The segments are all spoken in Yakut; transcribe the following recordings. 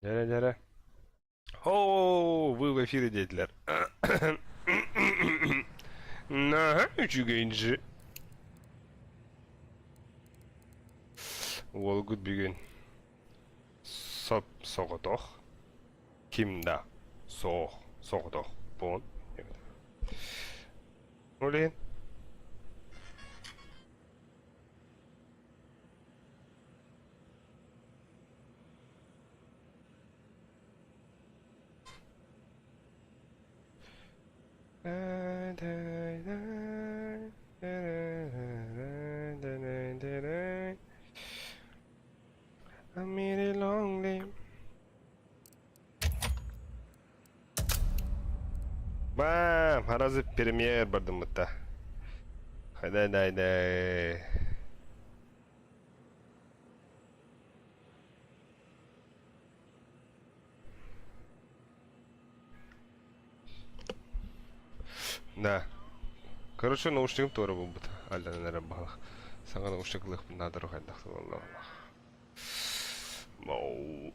Дьэрэ дьэрэ. О, вы в эфире диэтилэр. Наһаа үчүгэй же. Уолгут бүгүн соп соҕотох. Ким да суох соҕотох буон. Ол иһин I'm really lonely. Бам! Харазы премьер бардыммытта. Хайдай дай дай. Да. Короче, наушнигым туора буолбут. Алланан эрэ баһылах. Саҥа наушник ылыахпын наада хайдах буолла. Моу.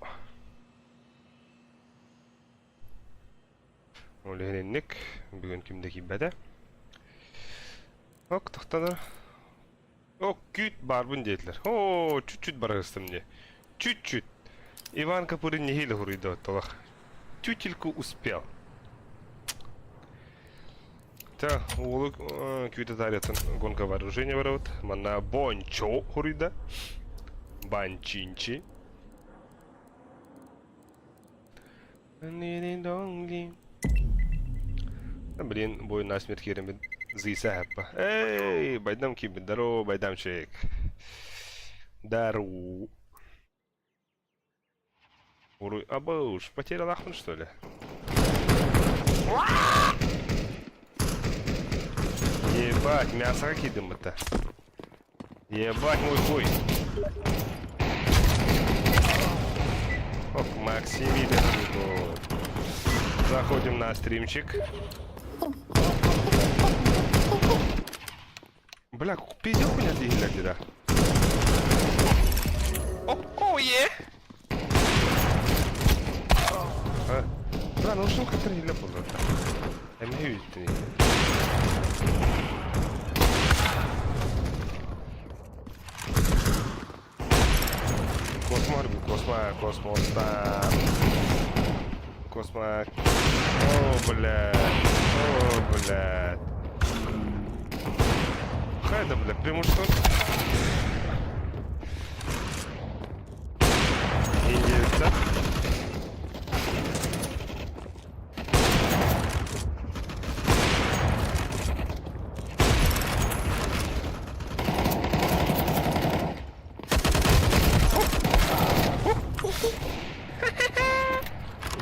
Ол иһин инник. Бүгүн ким да киирбэтэ. Ок, тохтонор. О, күүт баарбын диэтилэр. Оо, чуть-чуть барыһыстым дии. Чуть-чуть. Иван Капырин нэһиилэ суруйда оттолох. Тютельку успел. Та, уолу күүтэ таарыйатын гонка вооружения барабыт. Манна Бончо суруйда. Банчинчи. Блин, бой насмерть киириммит зыйса хаппа. Эй, байдам киирбит. Здорово, байдамчик. Дару. Уруй, абыш, потерял ахмын, что ли? Ебать, мясо кидым это. Ебать мой хуй. Ох, Максимилиан. Заходим на стримчик. Бля, пиздел хуйня дииллэр дии да. О, е! Бля, ну что хатыр хиле болду. Эмне үйттүн. Космо, космо, космоста. Космо. О, блядь. О, блядь. Хайда, блядь, прямо что? Индейца.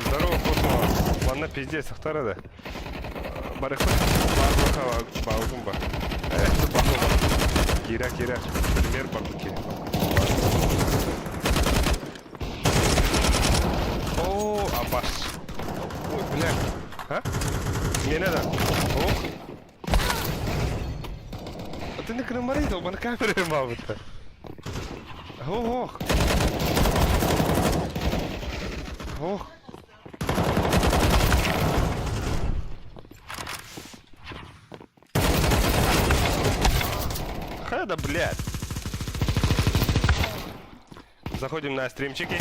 Здорово, Космо. Манна пиздец, ахтара да. Барыхпыт баалыха баалгын ба. Э, баалгын ба. Кира, кира. Пример бардыки. О, абаш. Ой, бля. А? Меня да. Ох. А ты не крамарый, да, мана камера мабыта. Ох. Ох. Хада, блядь. Заходим на стримчики.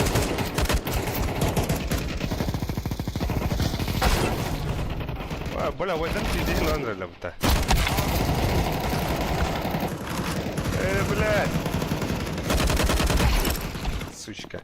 А, бля, вот это пиздец надо, Э, блядь. Сучка.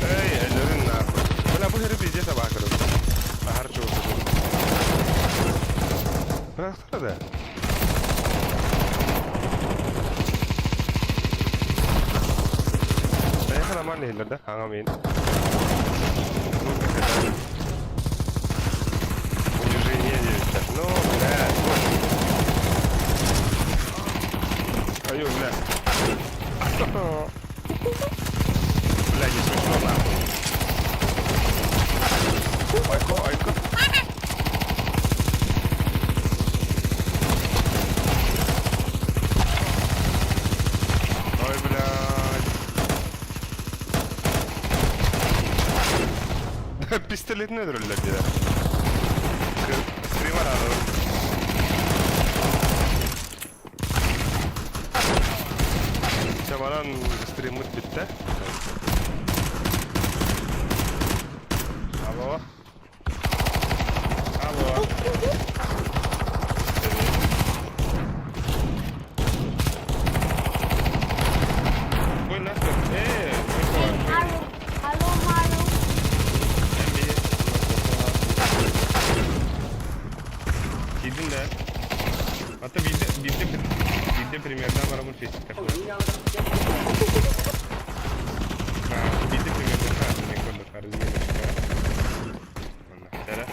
Эй, өлөрүн нахуй. Бля, бу хери пиздец абаакырым. Аһар чугасытын. Бырахтара да. Эйха нормально иһиллэр да? Аҥа мин. Унижение диэбиттэр. Ну, блядь, Айо, бля. Бля, не смешно нахуй. Айко, айко. Ой, блядь. Пистолетный өлөрөллөр диэн. Стример Чэ, баран стриммыт бүттэ. Алло. Алло. Ой, нахуй. Э, Алло, алло, алло. Киирдим да. Ата биирдэ биирдэ биирдэ примердаан бараммын физикка. Биирдэ примердаан хаартын көрдөх арызмена. Манна. Сара.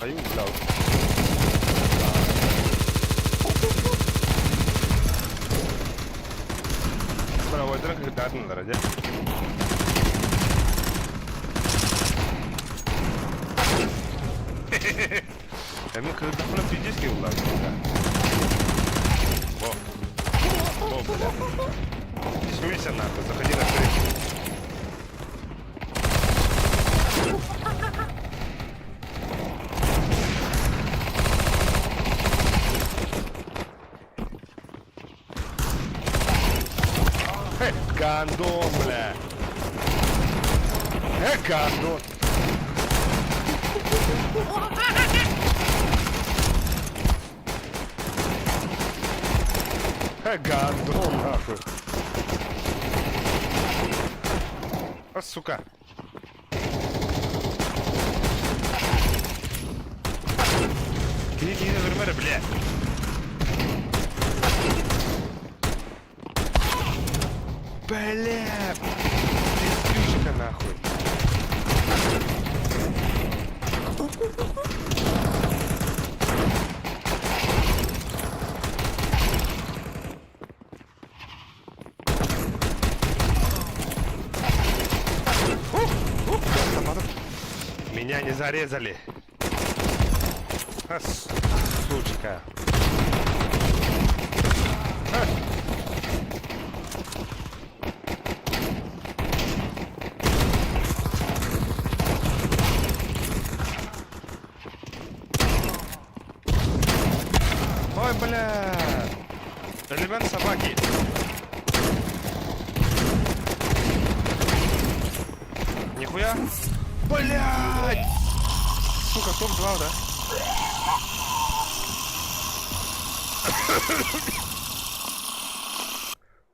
Аю, бля. Бравойдарын кырдаатыннара дьэ. Эми кырдахпына физически улаатта. О. О, бля. Не смейся нахуй, заходи на стрим. Э, гандон, бля. Э, гандон. Э, гандон, нахуй. А, сука. Киһи киһини өлөрүмэ, бля. Бля. Пиздюшка, нахуй. Ух, ух, Меня не зарезали. А, сучка. А. Ой, бля. Элемент собаки. Нихуя. Блядь! Сука, топ-2, да?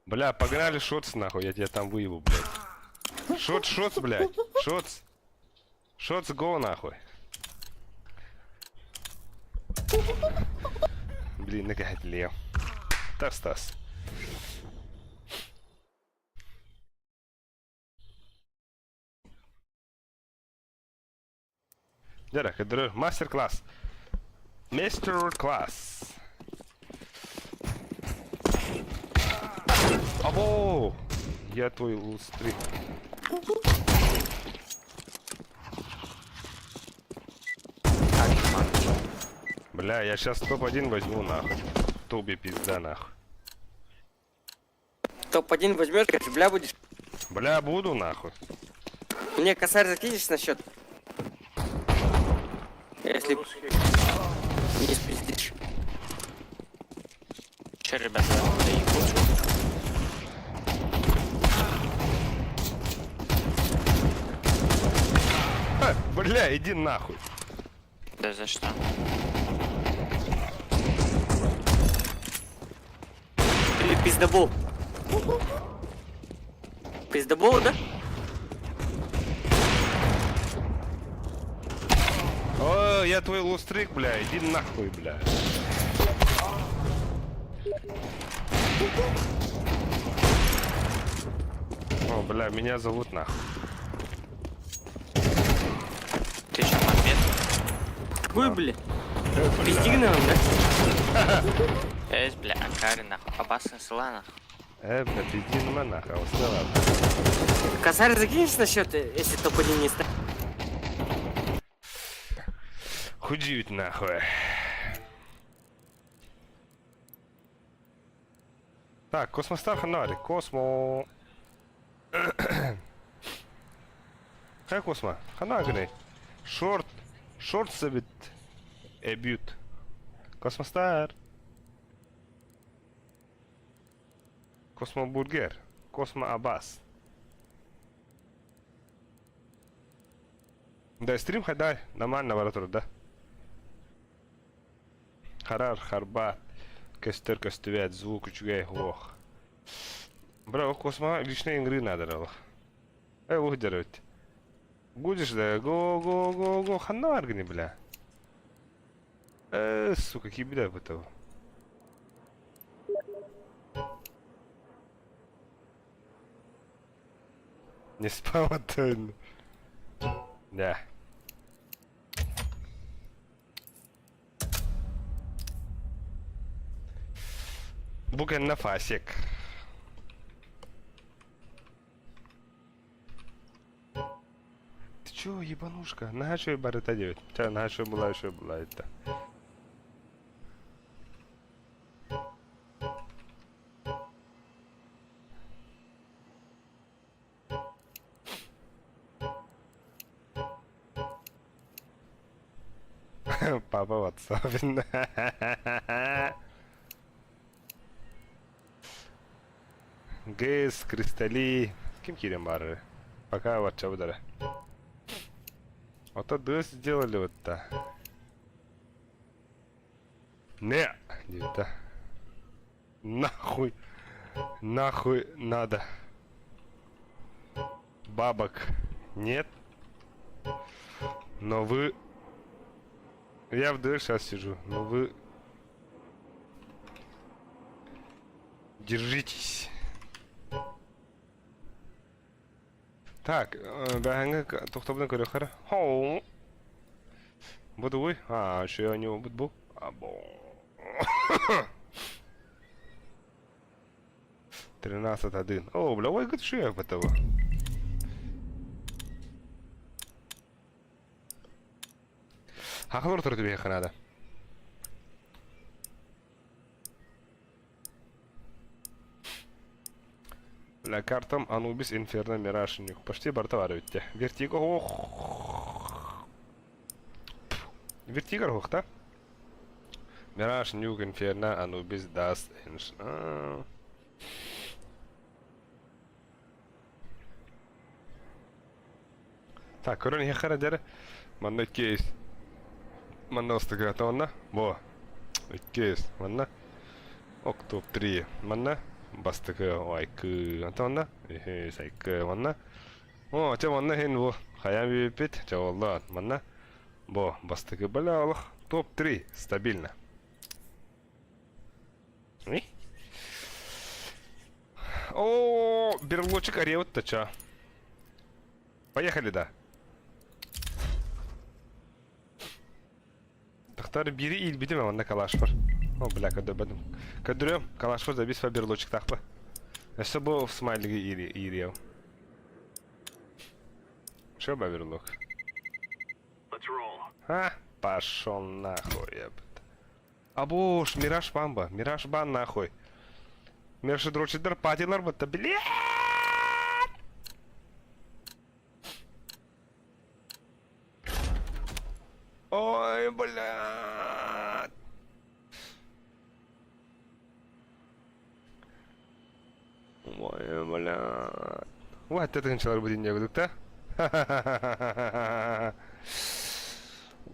Бля, погнали шотс нахуй, я тебя там выебу, блядь. Шот, шотс, блядь. Шотс. Шотс, го нахуй. Блин, нагадил. Тас, тас. Дьэ, көрдөрөр мастер-класс. Мастер-класс. Або! Я твой лустрик. Бля, я сейчас топ-1 возьму нахуй. Тоби пизда нахуй. Топ-1 возьмешь, короче, бля будешь. Бля, буду нахуй. Мне косарь закинешь на счет? Если не спиздишь. Че, ребята, доебут? Ха, бля, иди нахуй. Да за что? Или пиздобол. Пиздобол, да? О, я твой лустрик, бля, иди нахуй, бля. О, бля, меня зовут нахуй. Какой, бля? Пизди нам, да? Эс, бля, Акари, нахуй. Абасан села, нахуй. Э, бля, пизди на нахуй, устала. Косарь закинешь на счет, если топ-1 не ставишь? Худеют нахуй. Так, Космостар Ханари, Космо. Хай Космо, Ханагри. Шорт, шорт сабит эбют. Космостар. Космобургер. Космо Абас. Да, стрим хадай, нормально бара турда. Харар, харбат, көстөр көстүбэт, звук үчүгэй, ох. Бра, Космо личной игры надо рало. Э, ух, деревить. Будешь, да, го, го, го, го, ханна аргни, бля. Э, сука, какие беда бы того. Не спам, Да. Бу кэннэ фасик. Ты чё, ебанушка? Наһаа үчүгэй барыта диэбит. Чэ, наһаа үчүгэй була үчүгэй була это. Папа WhatsApp. Гэс, Кристали. Ким киирэн баары? Пока WhatsApp дара. Вот это сделали вот то. Не, диэбит Нахуй. Нахуй надо. Бабок нет. Но вы... Я в ДР сейчас сижу, но вы... Держитесь. Так, бэһэҥҥэ тохтобунан көрүөххэ Хоу. Бу А, еще я не бу. Або. 13-1. О, бля, ой, что я этого. Хахлор туртубиэхэ надо. Бля, картам Анубис, Инферно, Мираж, Нюк. Почти барта бар бүттэ. Вертиго, ох. Вертиго ох, да? Мираж, Нюк, Инферно, Анубис, Даст, Энш. Так, көрөн иһэххэ дьэрэ. Манна иккис. Манна ыстыгыата онна. Бо. Иккис. Манна. Октоп 3. Манна. Бастакы айкы. Ата онна. Эхе, сайкы. Манна. О, чэ манна хин бу. Хайан биппит. Чэ олла. Манна. Бо, бастакы бля олох. Топ-3. Стабильно. И? О, берлочек орет-то ча. Поехали, да. Тахтар бири илбитим манна калаш бар. О, бля, көдөбөдүм. Көдүрөм, калаш бар, забис берлочек тахпа. Өссө бу смайлиги ириев. Что берлок? А, пошел нахуй, ебать. Абуш, Мираж бамба, Мираж бан нахуй. Мираж дрочидер патилар бытта, блядь! Ой, блядь! Ой, блядь. Вот это начало будет не да?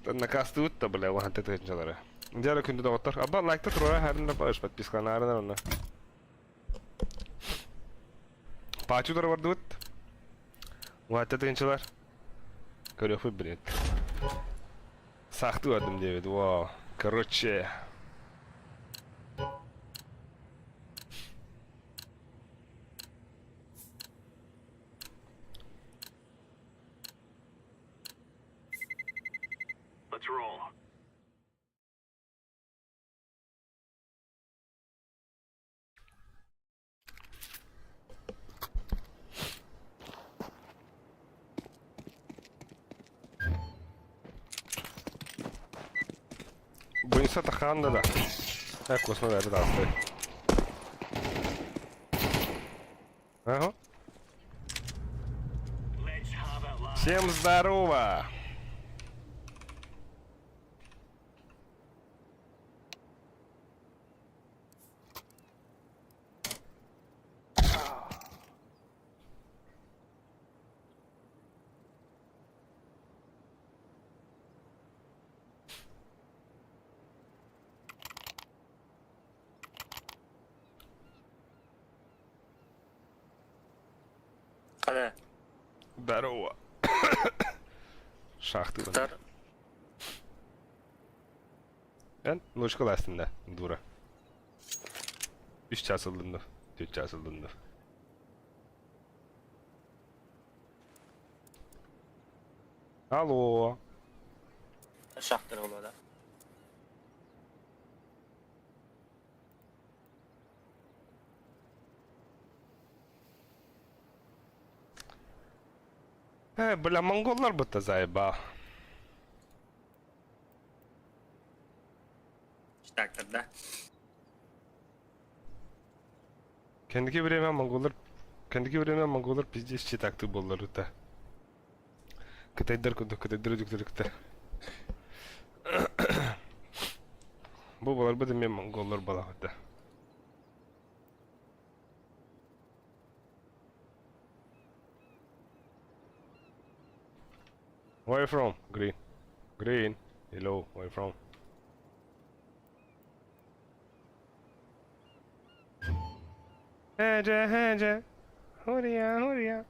Накастуут бля, вот это начало. Дьэ күндү доҕоттор. Аба лайкта туруора харында баш подпискаланаарына онно. Пачу бардыбыт. Вот это начало. Көрөхпүт блин. Сахты бардым диэбит. Вау. Короче. Тахаан да да. Э, космо бәрі таасты. Ага. Всем здорово! Хада. Здорово! Шахты. Тар. Эн ночка ластында, дура. Үс час ыллынды, төрт час ыллынды. Алло. Шахтер буолуо да. Э, бля, монголлар будто заебал. Так, да. Кэнники время монголлар кэнники время монголлар пиздец читакты буоллар ыта. Кытайдар курдук кытайдар үтүктэр Бу баларбыт эмиэ монголлар балаҕата. Where you from? Green. Green. Hello, where you from? Хэдьэ, хэдьэ. Хурия, хурия.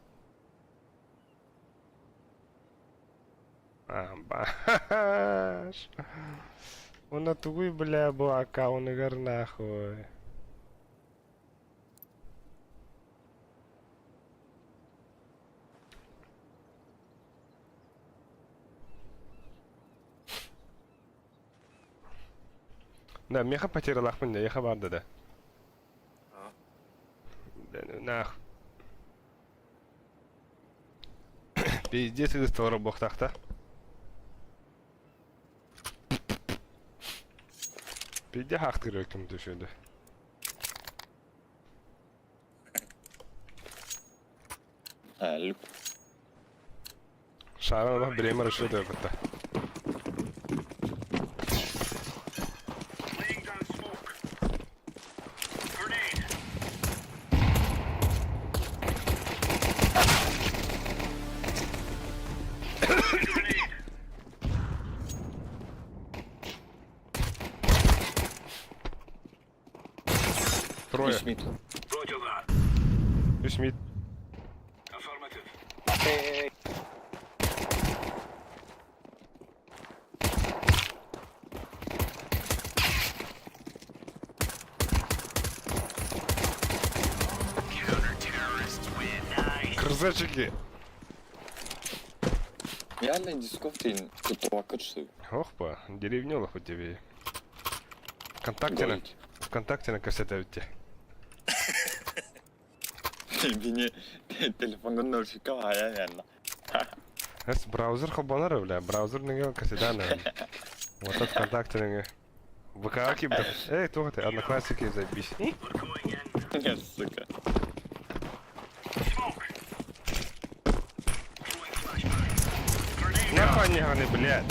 Баш. Уонна тугуй бля бу аккауныгар нахуй. Да, меха потерялахпын да, еха барды да. Да ну нах. Пиздец ыысталара буохтаахта. Пиздец хаахтыыр ким түшүдү. Люк. Шааран олох бириэмэ расчет ылбыта. Трое. Смит. Үс мид. Красавчики! Реально дисков ты кутуакачты. Охпа, деревнёлых у тебе. Вконтакте на, ВКонтакте на кассете Бини телефонгун нөршүккэ баайан янна. Эс браузер холбонор бля, браузер неге кассетаны. Вот этот ВКонтакте неге. ВК кибда. Эй, туох ты, одноклассники заебись. Сука. Нахуй они, они, блядь.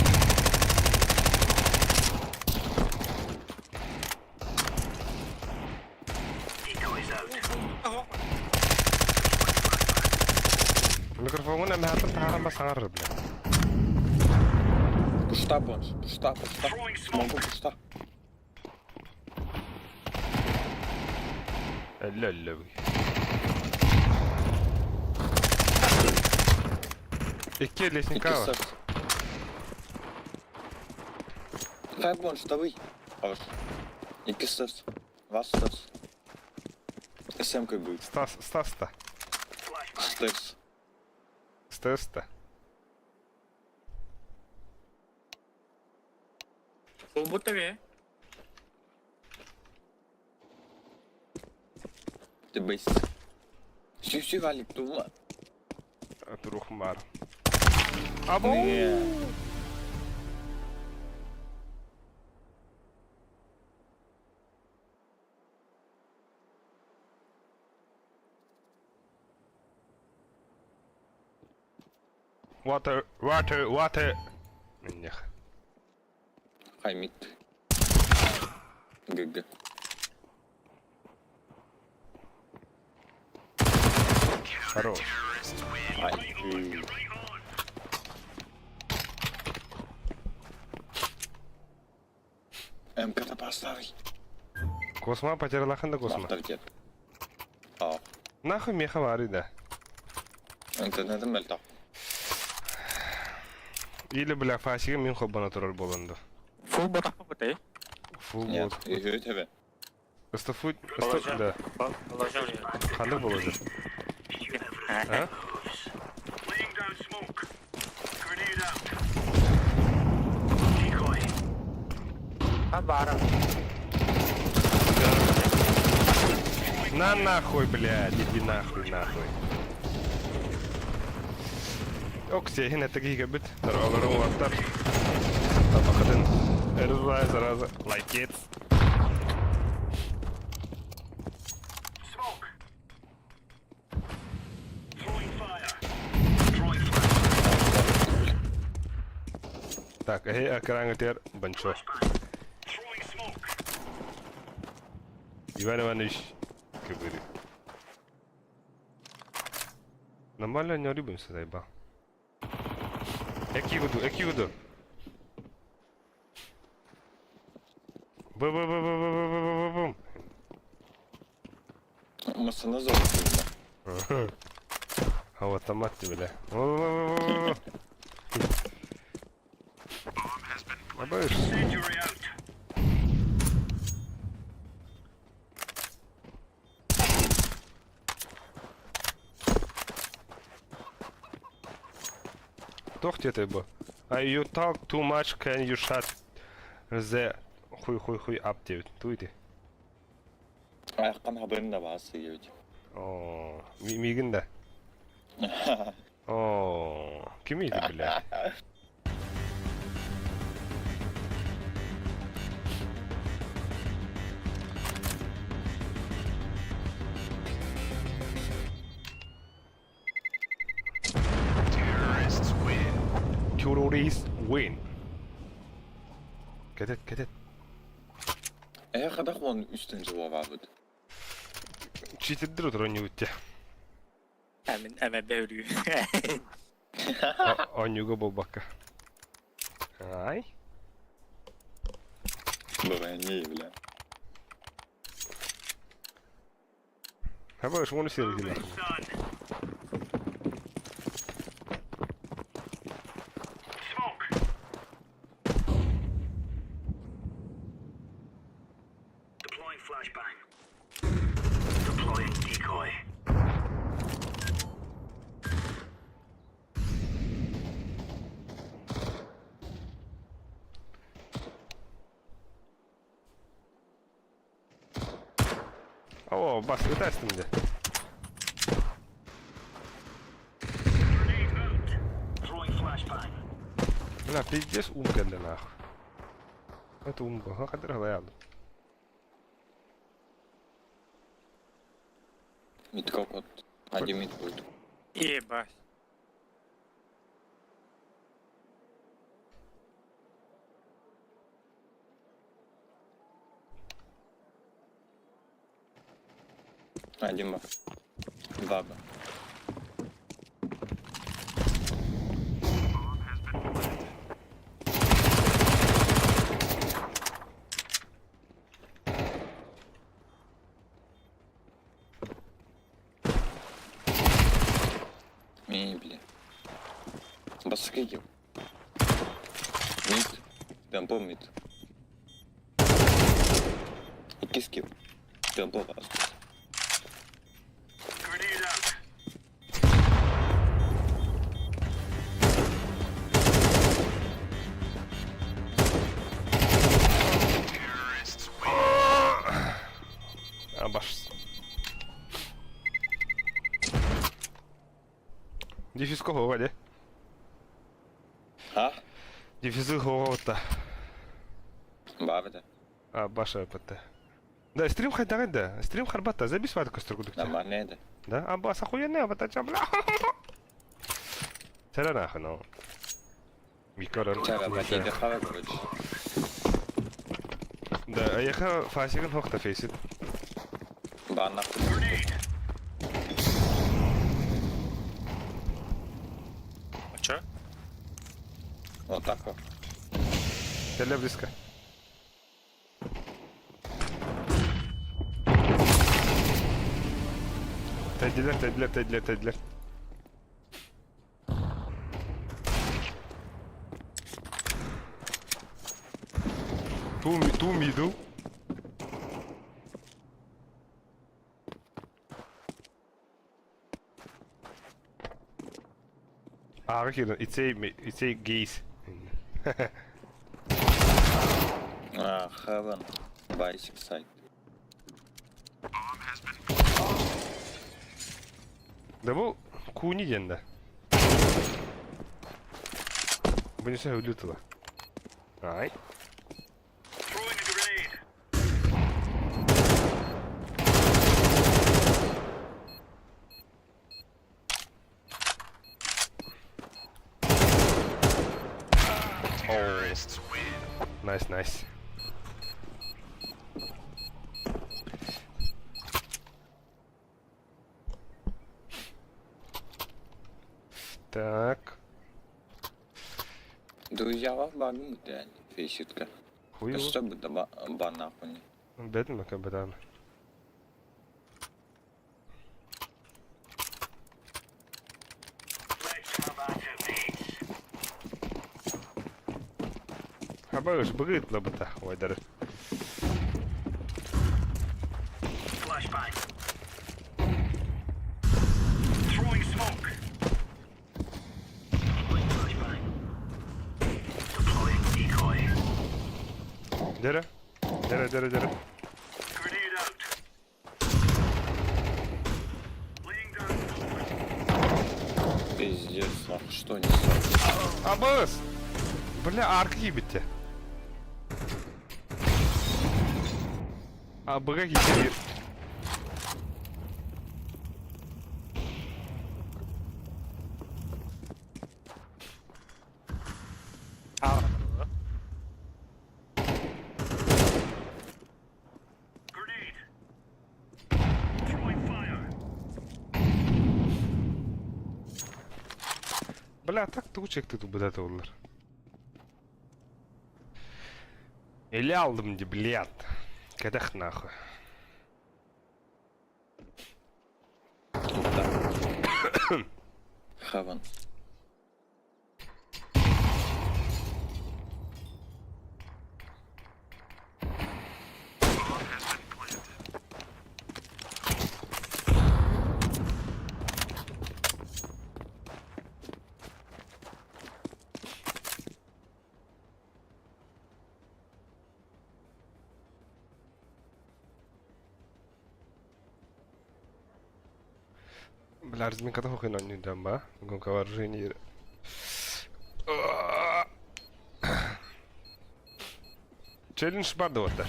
Микрофоҥҥун эмээхтэн таһааран ба саҥарар, блядь. Пушта бонж, пушта, пушта. Могу пушта. Эллэ эллэ Икки лестника Икки Хай бонж, давай. Аш. Икки стас. Вас стас. СМК будет. Стас, Стас-то. Стас. Стас-то. Холбута ви. Ты бейс. Сүсү валик тума. Турух бар. Або! Water, water, water. Минньэх. Хаймит. ГГ. Хорош. Ай. МК-та поставь. Косма потерялахан да Косма. Авторитет. А. Нахуй меха бары да. Интернетим мөлтөх. Или бля фасига мин хоббана турар буолан да. Фул ботах попытай. Фул Нет, вот. үһү төбө. Ыстафу, ыстаф, да. Положил. Ханнык болозер. А? А бара. На нахуй, блядь, иди нахуй, нахуй. Ок, сиэһин этэ киһи кэлбит. Дороголорун уоттар. Табакытын ырыллай зараза. Лайкец. Так, эһи экраҥҥытыгар банчо. Иван Иванович кыбыры. Нормально не рыбаемся, заебал. Эки буду, эки буду. Бу-бу-бу-бу-бу-бу-бу-бум. Массана золото. А вот там мать бля. Бу-бу-бу-бу-бу. Абыш. Туох диэтэй бу? А you talk too much, can you shut the хуй-хуй-хуй up диэбит. Туй ити? Айаххан хабырын да баас диэбит. Оо, миигин да? Оо, кимий ити бля? Terrorists win. Кэтет, кэтет. Эһэ хадах уон үстэн жуобаабыт. Читердер утары оонньуубут дии. Амин ама бөрүү. Оонньууга буолбакка. Ай. Бывание, бля. Хаба уону сиэргилэр. Оо, бас ытастым дии. Бля, пиздец ум кэллэ нахуй. Это ум был. Хадыр халаялы. Мид как вот. Один мид будет. Ебать. Один Б. Два Б. Мини, бля. Баскетил. Мид. Темпо мид. Икки скип. Темпо бас. Баш. Дефиска хоҕа дии. А? Дефизи хоҕа Баар этэ. А, баша эппэтэ. Да, стрим хайдаҕый да? Стрим харбатта, запись вата көстөр курдук. Нормально это. Да? А бас охуенный, а вот бля. Чара нахуй, ну. Микро. Чара, блядь, хава, короче. Да, а яха фасигын хохта фейсит. Да, нахуй. А чё? Вот так вот. Кэллэ близко. Тэйдилэр, тэйдилэр, тэйдилэр, тэйдилэр. Two, two middle. Ааҕа киирэн, it's a, it's a gaze. А, heaven. Basic side. Да бу куни диэн да. Бу не өлүү тыла. Ай. Nice, nice. Так. Друзья, багнут реально. Фейситка. Хуй Да его. что бы да ба нахуй не. Бедный макабадан. Хабарыш быгыт лабыта, ойдары. Дere. Dere, dere, dere. Пиздец, нахуй, что несет? Абыс! Бля, арка кийбитте. А, быга кийбит. Бля, так тугу чекти тубыда олар. Или алдым ди, блядь. Кадах нахуй. Да. Heaven. Бля, разминка хуй на не дам, ба. Гонка вооружений. Челлендж бар да бар.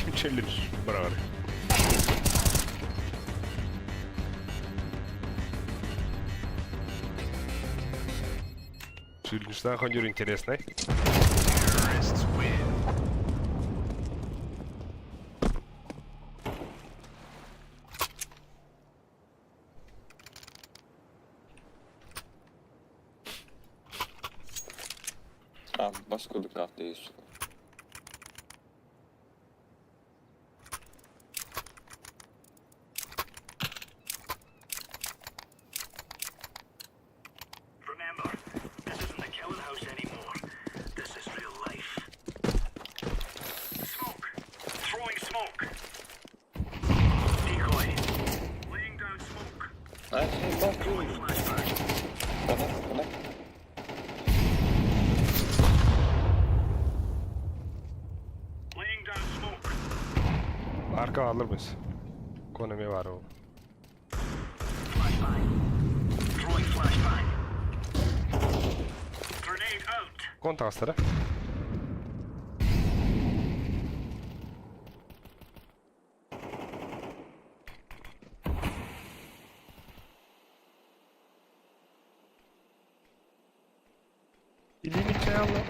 Ким челлендж бар? Челлендж хондюр интересный. А, баску до крафта есть, сука. Remember, this isn't the killing house anymore. This is real life. Smoke. Throwing smoke. Decoy. Laying down smoke. А, ебать. Throwing flashbang. Куда, куда? Laying down smoke. Арка алыр мыс. Конами бар ол. Flashbang. Throwing flashbang. Grenade out. Кон тағыстара. Тело.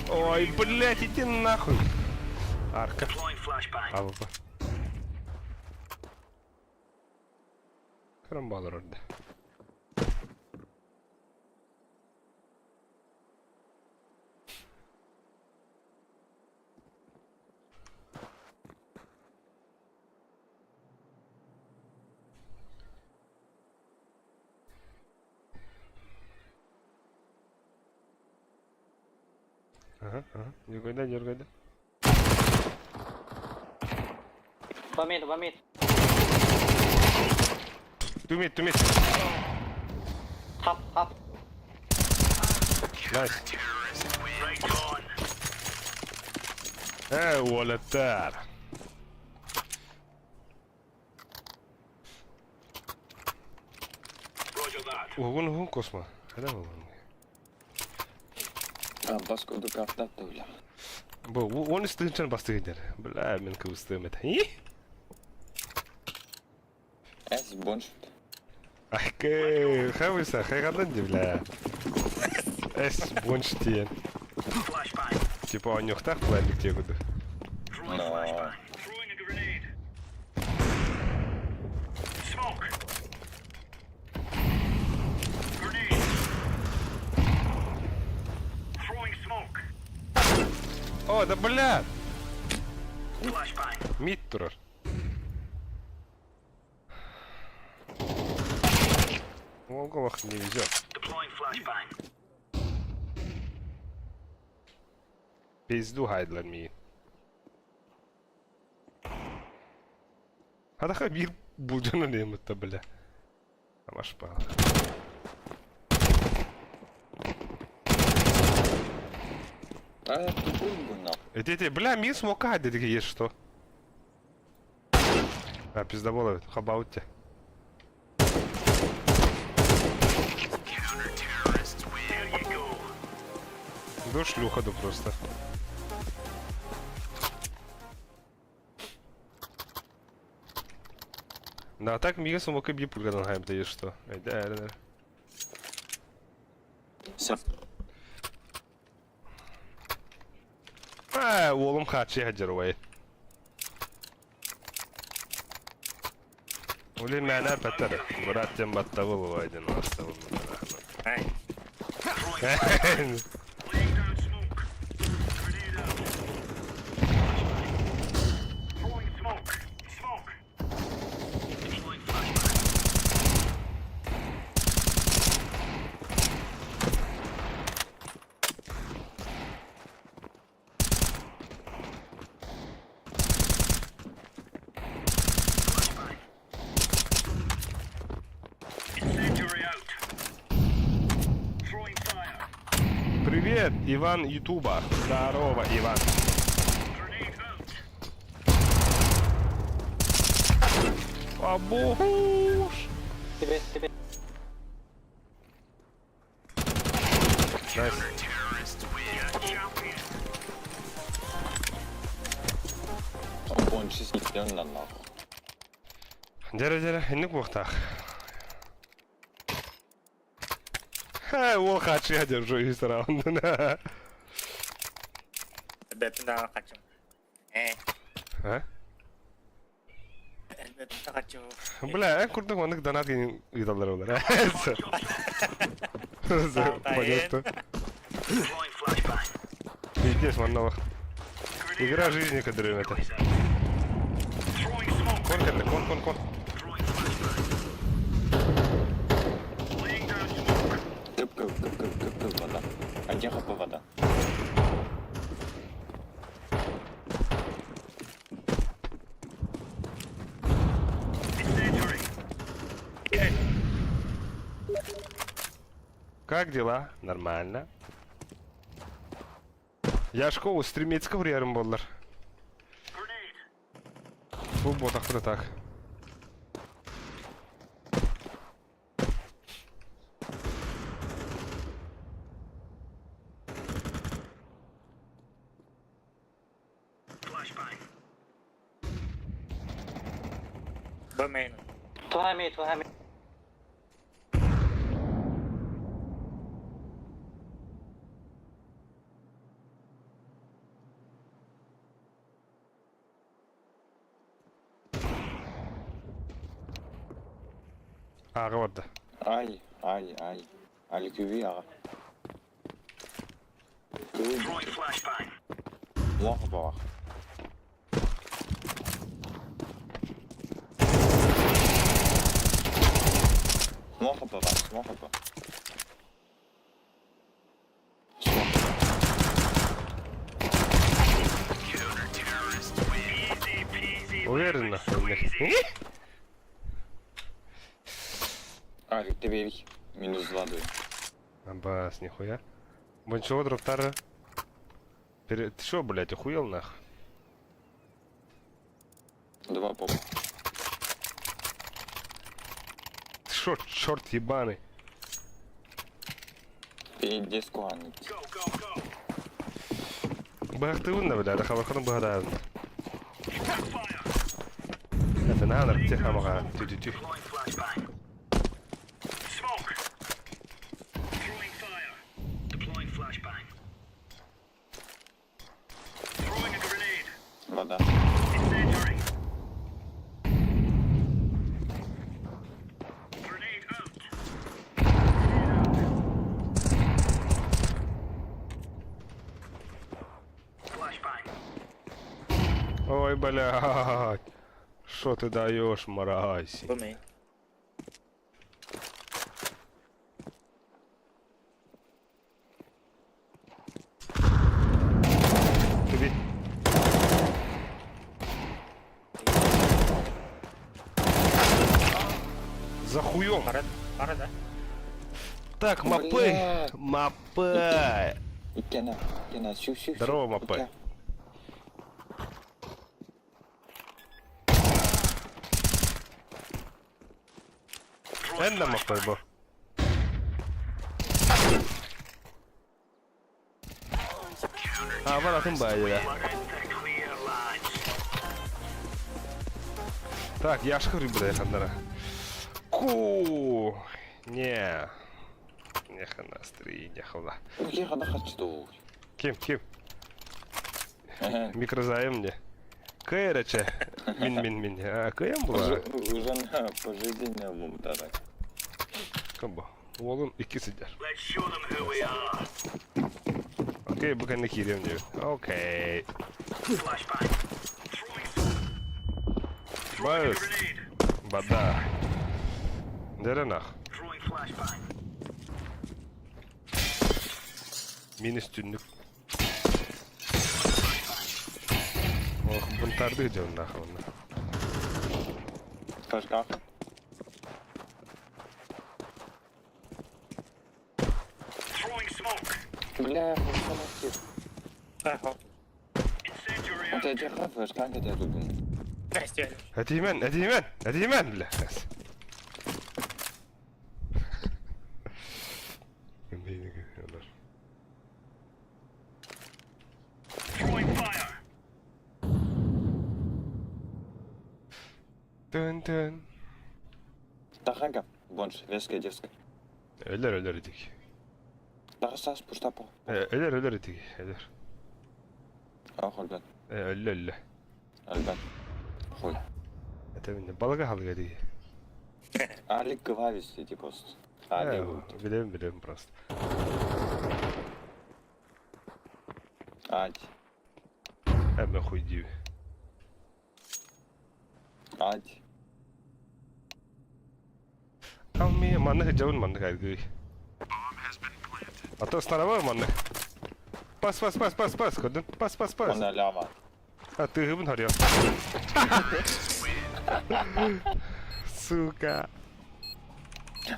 Ой, блядь, иди нахуй. Арка. АВП. Карамбалар орда. Ага, ага. Дергайда, дергайда. One mid, one mid. Two mid, two mid. Hop, hop. Nice. Э, уолаттар. Уһугун уһун космо. Хайда буолан? Бас курдук картат да бля. Бу он истинчен бастыгыдер. Бля, мен кыбыстым это. И? Эс боншут. Ахкы, хавыса, хайгадан ди, бля. Эс бонштиен. Типа онюхтах планник тегуду. Но. О, да бля! Мид турар. Волговах не везет. Пизду хайдлар миин. Хадаха бир булдьана немытта бля. Амаш баҕа. А тупой бы нахуй. Эти, эти, бля, мин смока дедиге есть что. А, пиздоболы, хабаутте. Да шлюха да просто. Да, так мига смока би пульгадан хайм да есть что. Эй, да, да, да. Сеп. А, уолум хачи хаджар Ули мәнә пәтер. Брат тем баттабыл вайден астабыл. Ай. Привет, Иван Ютуба. Здорово, Иван. Абуш. Тебе, тебе. Nice. Бонши сиден на нахуй. Дәрі, дәрі, инник буохтаах. Ха, ол хачы держу из раунда. Элбэппин даҕаны хачым. Э, А? элбэппин да хачым. Бля, эн курдук оннук донат ыыталлар олар. Понятно. Пиздец, манна Игра жизни, которая это. Кон, кон, кон, кон. Кып кып кып кып кып кып вода. Один хп вода. Как дела? Нормально. Я школу стремецкого вриарым боллар. Бу ботақпыда так. Б мейн. Two high mid, two high mid. Ааҕа барда. Ай, ай, ай. Аликюви аҕа. Throwing flashbang. Плохо бах. Плохо по вас, плохо по. Easy peasy. Уверенно. lemon squeezy. Алик, ты Минус два даю. Абас, нихуя. Бончего дроптара. Ты шо, блядь, охуел нах? Два попа. Ты шо, черт ебаный? Пиздец куанит. Go, go, go. Бахтыбын да, блядь, хабарханын быһадаын. Fire. Это надо, тихо мага. Тю-тю-тю. Deploying flashbang. Smoke. Throwing fire. Deploying flashbang. Throwing a grenade. Вода. Incendiary. Grenade out. Flashbang. Ой, блядь. Шо ты даешь, мразь? B main. Тебе. За хуем. Пара, пара, да? Так, мапы. Бля. Мапы. Иккена, иккена, сю, сю, сю. Здорово, мапы. Иккена. Энна мапы, бо. А, вон бай, да. We're in the clear, lads. Так, я ж говорю, бля, ханара. Ку. Не. Не хана стри, не хала. Ну, я хана хочу. Ким, ким? Микрозаем мне. Кэраче. Мин, мин, мин. А, кэм була? Уже, уже на пожизненное бум, да, так. Кабо. Уолун икки сидер. Let's show them who we are. Окей, bu кэннэ киириэм диэбит. Окей. Flashbang. Throwing smoke. Бас. Grenade. Бада. Деренах. Throwing flashbang. Минус түннүк. Ох, бунтарды дьон нахуй. Флешка. Throwing smoke. Бля, флешка. Ага. Incendiary Вот out. я держал флешка, когда я тут был. Здрасте. Этимен, этимен, этимен, бля. Throwing fire. Тын тын. Тахага, бонж, веская девская. Өлөр өлөр идик. Тахасас, пуштапа. Өлөр өлөр идик. Өлөр. Ах, альбат, Өллө өллө. альбат. Хуй. Это мине балага халга ди. Алик Гвавис, иди просто. Алик. Билем билем просто. Ать. Эме хуй диви. Ать. Алми манны жабын манны кайгы. А то старова манны. Пас пас пас пас пас көдүн. Пас пас пас. Он ляма. А ты гыбын харья. Сука.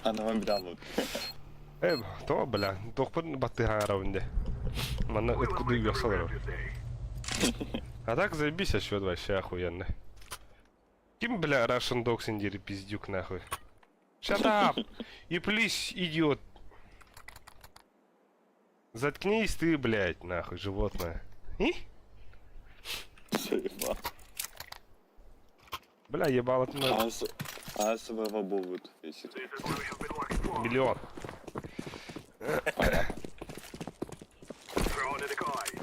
Она вам дала. То, бля, тохпын батты хагарабынде. Манна ыткуды ясалар. А так заебись, а счет вообще охуенный. Ким, бля, Russian Dogs индири пиздюк нахуй. Shut up! И please, идиот. Заткнись ты, блядь, нахуй, животное. И? Заебал. Бля, ебало ты на А своего будут висит. миллион. Понятно. Throwing a decoy.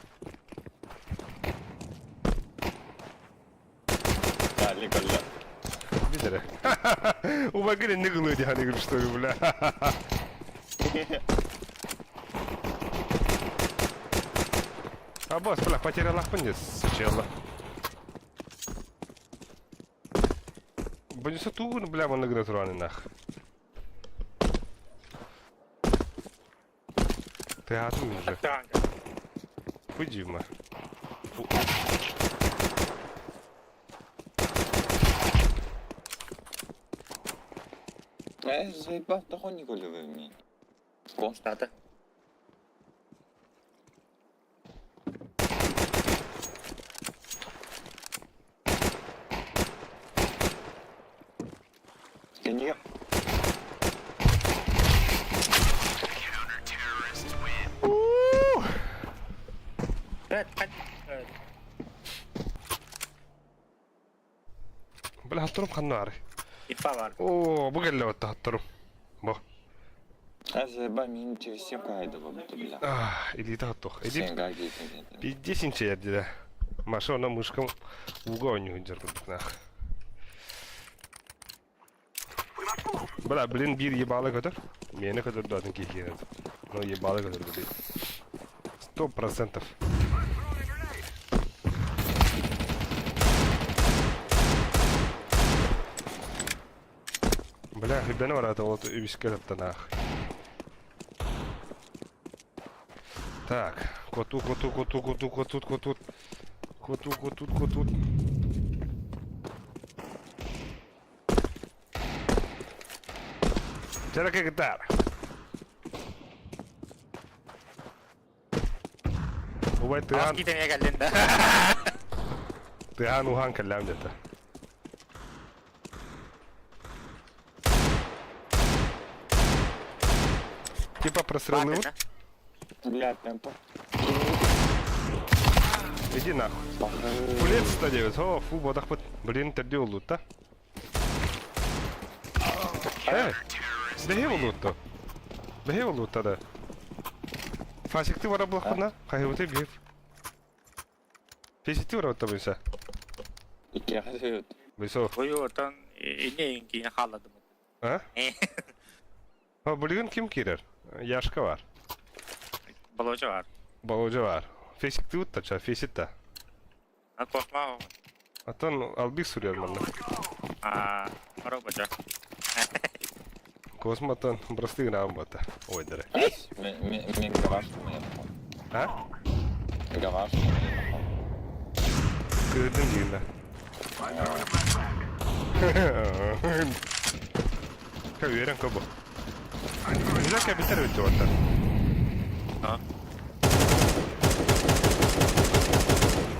Алик, бля. дэрэ. Убайгын инник ылыы дии саныыгын что ли, бля. А босс, бля, потерялахпын дии, сычела. Бонюса тугун, бля, манна гына туран нах. Тыаһаатым уже. Фу, Дима. Фу. Э, заебал, того не голевый мне. Штаты. Не. Бля, хатырым ханна ары. Ипа бар. О, бу кэллэ батта хатырым. Бу. А заеба мин через 7 кайдова бля. Илиитэ хаттох. Иди. Сен гайди деген. Пиздец инчейердилэ. Маша онно мышкам ууга оонньуу сылдьар курдук Бля, блин, биир ебало көтөр. Миэнэ көтөр да атын киһи киирэр. Ну, ебало көтөр блин. 100%. Бля, хүбэни бараата ол үбүскэ таптанаах. Так, коту, коту, коту, коту, котут, котут. Коту, котут, котут. Чара кытар. Убай тыаан Китемeye geldin de. тыаан уһаан кэллэм дэтэ. Типа прострелил. Бля, темпо. Иди нахуй. Блин, 109. О, фу, бодахпыт. Блин, төрдү уллутта. Э, бэһи уллутта. Бэһи уллутта да. Фасикты бара булахпына. Хайыбыты биир. Фасикты бара оттабынса. Икки Бысо. Ой, отон ине инкине халадым. А? А билигин ким киирэр? Яшка бар. Болоча бар. Боложа бар. Фесикти утта, фесит да. А кошма. Аттан албик суруйар манна. А, робоча. Космотан бырастыы гынаабын батта. Ойдары. Мен гараж А? Гараж. Кыырдым диигин да. Үөрэн кобо. Үлэ кэбитэр эбит уоттар. А?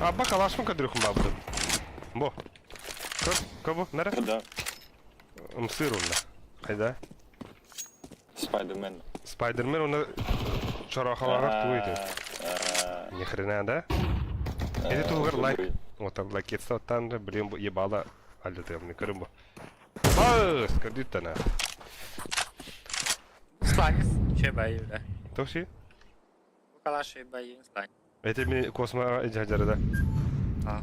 Абба калашмын көдүрүхүн баабытын. Бо. Көр, кобо, нара? Да. Ымсыр онна. Хайда? Спайдермен. Спайдермен оны чорохалаҕар тугу ити? Ни хрена, да? Эти тугар лайк. Вот там лайк оттан блин, ебало. Алды көрүм бу. Бас, көрдүттана. Сланец. Че бай, да. Тохси? Калаши бай, слань. Это ми космо жажара да. А.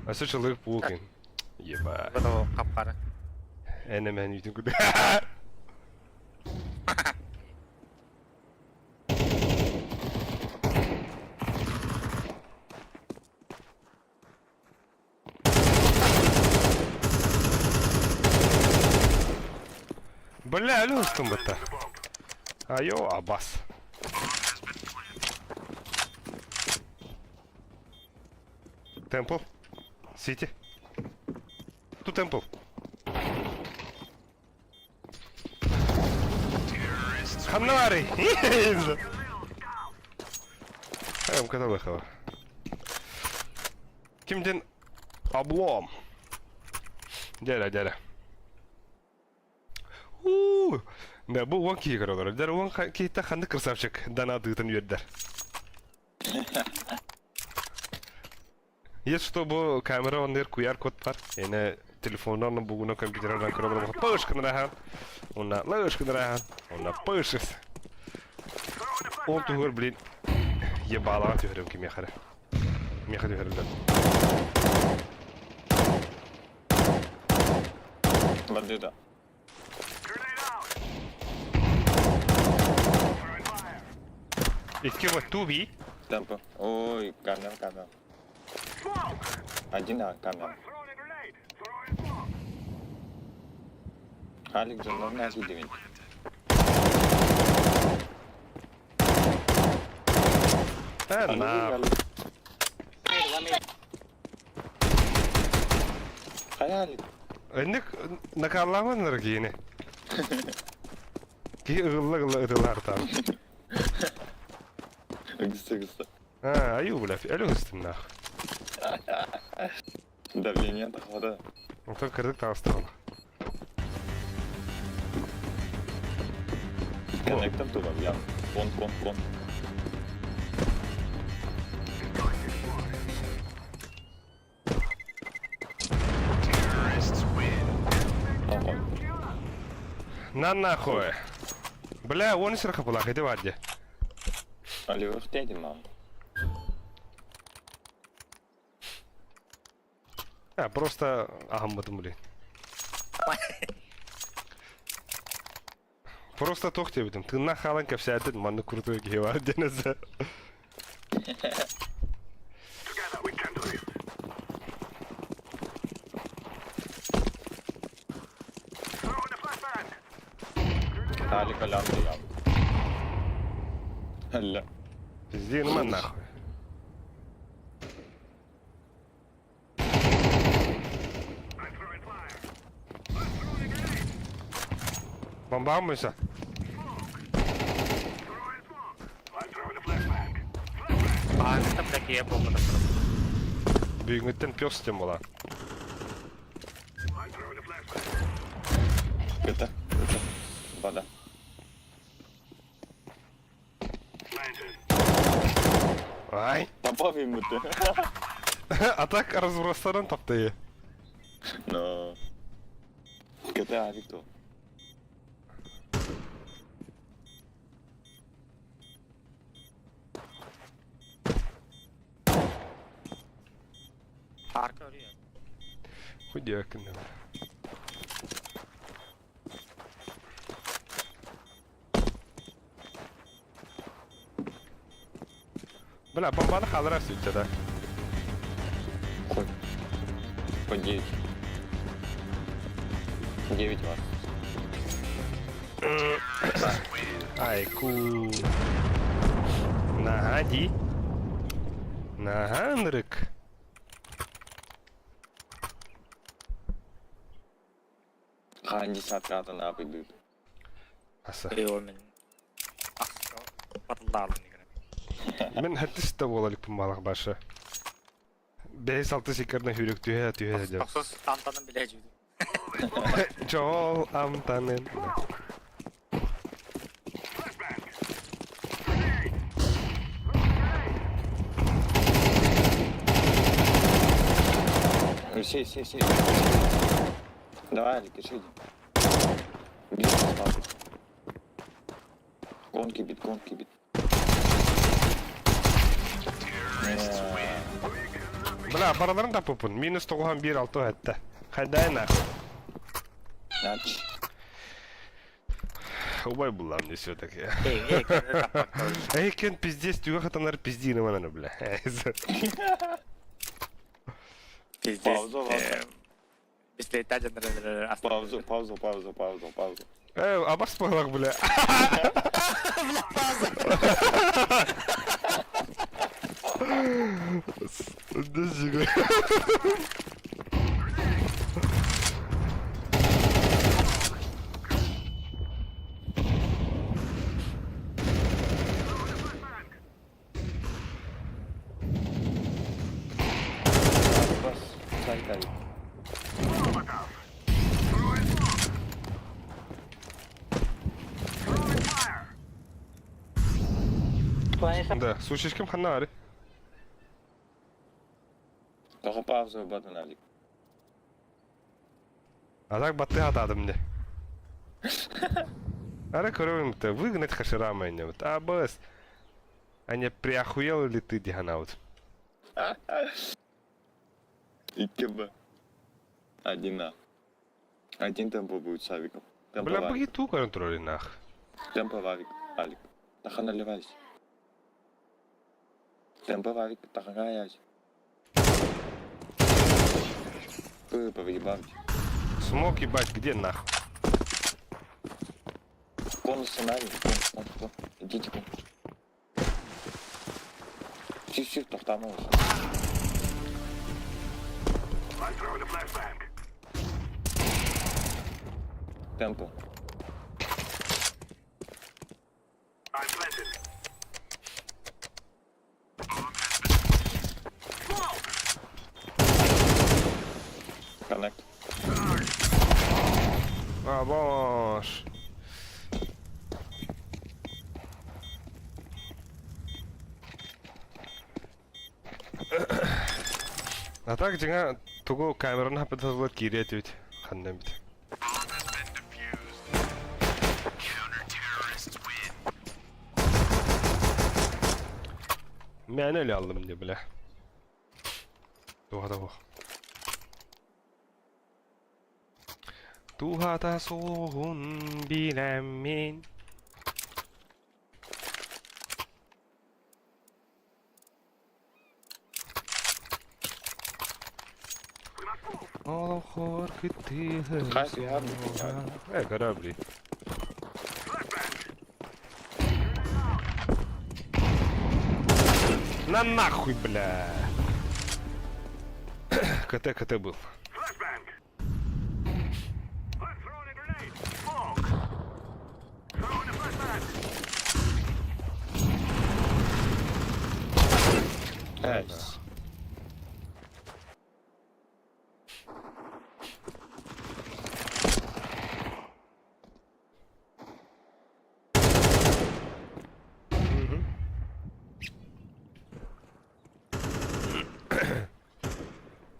Асы чылык пулкин. Еба. Бұны қапқара. Эне мен үйтін күді. Бля, алюстум бытта. Айо, абас. Темпл. Сити. Ту темпл. Ханнарый! Эм, каталыхова. Кимден облом. Дядя, дядя. У, Да, бу уон киһи көрөлөр. Дэр уон киһиттэн ханнык красавчик данаадыытын үөрдэр. Есть что бу камера оннер QR код бар. Эне телефоннан бугуна компьютердан көрөлөр. Пышкын рахан. Онна лышкын рахан. Онна пышыс. Ол тугур, блин, ебалаҕа түһэрим кимиэхэ эрэ. Миэхэ түһэриллэр. Бандита. Икки вот туби. Темпо. Ой, камера, камера. Один А, камера. Алик же нормально девять. Э, на. Хайа Алик. Инник накалламан киини. Киһи ыгылла-ыгылла ытылар там. Ыгыста ыгыста. А, аю, бля, әлі үстім нах. Давление дохода. Онтон кырдык таҕыстаҕына. Коннектор тува, я. Кон, кон, кон. Ого. На нахуй. Бля, он сырха была, иди варди. Оливер, дядя, мам. А, просто аһаммытым блин. Просто туох диэбитим, тыыннаах хаалан кэпсээтин, маннык крутой киһи баар диэн эсэ. Алик, алям, ям. Ля. Пизди, ну нахуй. Бомбамыся. Баҕаҥҥыттан бля киһи буолбатах. Бүгүҥҥүттэн пес тем була. Это, это. Вода. Ай. Попав ему ты. А так разбросанан таптайы. Но. КТ Алик то. Арка өрүйэ. Хуй диэккин. Бля, бомбаны хаалара сүттэ да. Хоть. По 9. 9 вас. Айку. Наһаа дии. Наһаа ынырык. Хаан десятка на идут. Аса. Мен. Батылдаалын Мин хэттис да буола иликпин баалах баша. Бэйс алты сиккарна хүрүк түһэ түһэ дьэ. Тохсус амтанын билэ дьүдү. Дьол амтанын. Все, все, все. Давай, Алик, еще иди. Бить, папа. Гонки бит, гонки бит. Бля, бараларын таппыппын. Минус тоҕуһан биир алта сэттэ. Хайдай нахуй. Нач. Убай буллам не все-таки. Эй, эй, таппакка. Эй, кен пиздец, түгэ хатанар пиздиины мананы, бля. Пиздец. Пауза, пауза. Бислейтә жанры Паузу, паузу, паузу, паузу, паузу. Э, абас палак, бля. Бля, пауза. Подожди, Бас, сайт, Алик. Да, слушай, кем ханна Тоҕо пауза батын, Алик? А так баты атадым не. Ара көрөбүм выгнать хаширама не вот. А бас. А не приохуел ли ты диханаут? Икки Б. Один А. Один темпо будет с авиком. Темпо Бля, вавик. быги ту контроль нах. Темпо вавик, Алик. Таха наливайся. Темпо вавик, таха гаясь. Вы повыебавьте. Смок ебать, где нах? Конус с нами, конус, конус, конус. Идите конус. Чуть-чуть, тохтамос. I'm throwing a flashbang. Темпо. I'm planted. Коннект. А, бош. А так дьиҥэ тугу камераны хапыталлар киириэ этибит ханна эмит. Мээнэ өлө аллым дии бля. Туһата суох. Туһата суоҕун билэммин. Олохор кыттыһы Хай, я буду. Э, корабли. На нахуй, бля. КТ, КТ был. Flashbang. I'm throwing a grenade. Smoke. Throwing a flashbang. Эй,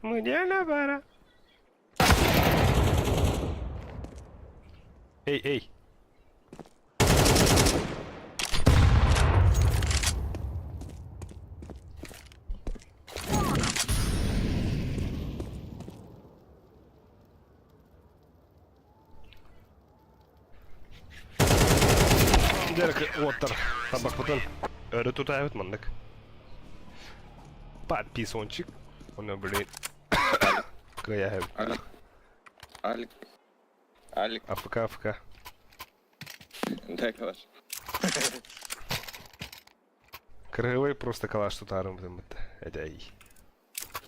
Мне пора. Эй, эй. Дерек уоттар табакпытын өрө тутаабыт маннык. Подписончик. Оны, блин. Кыяһым. Алик. Алик. Алик, АФК, АФК. дай калаш. Кыргыбай просто калаш тутарым бит. Эдей.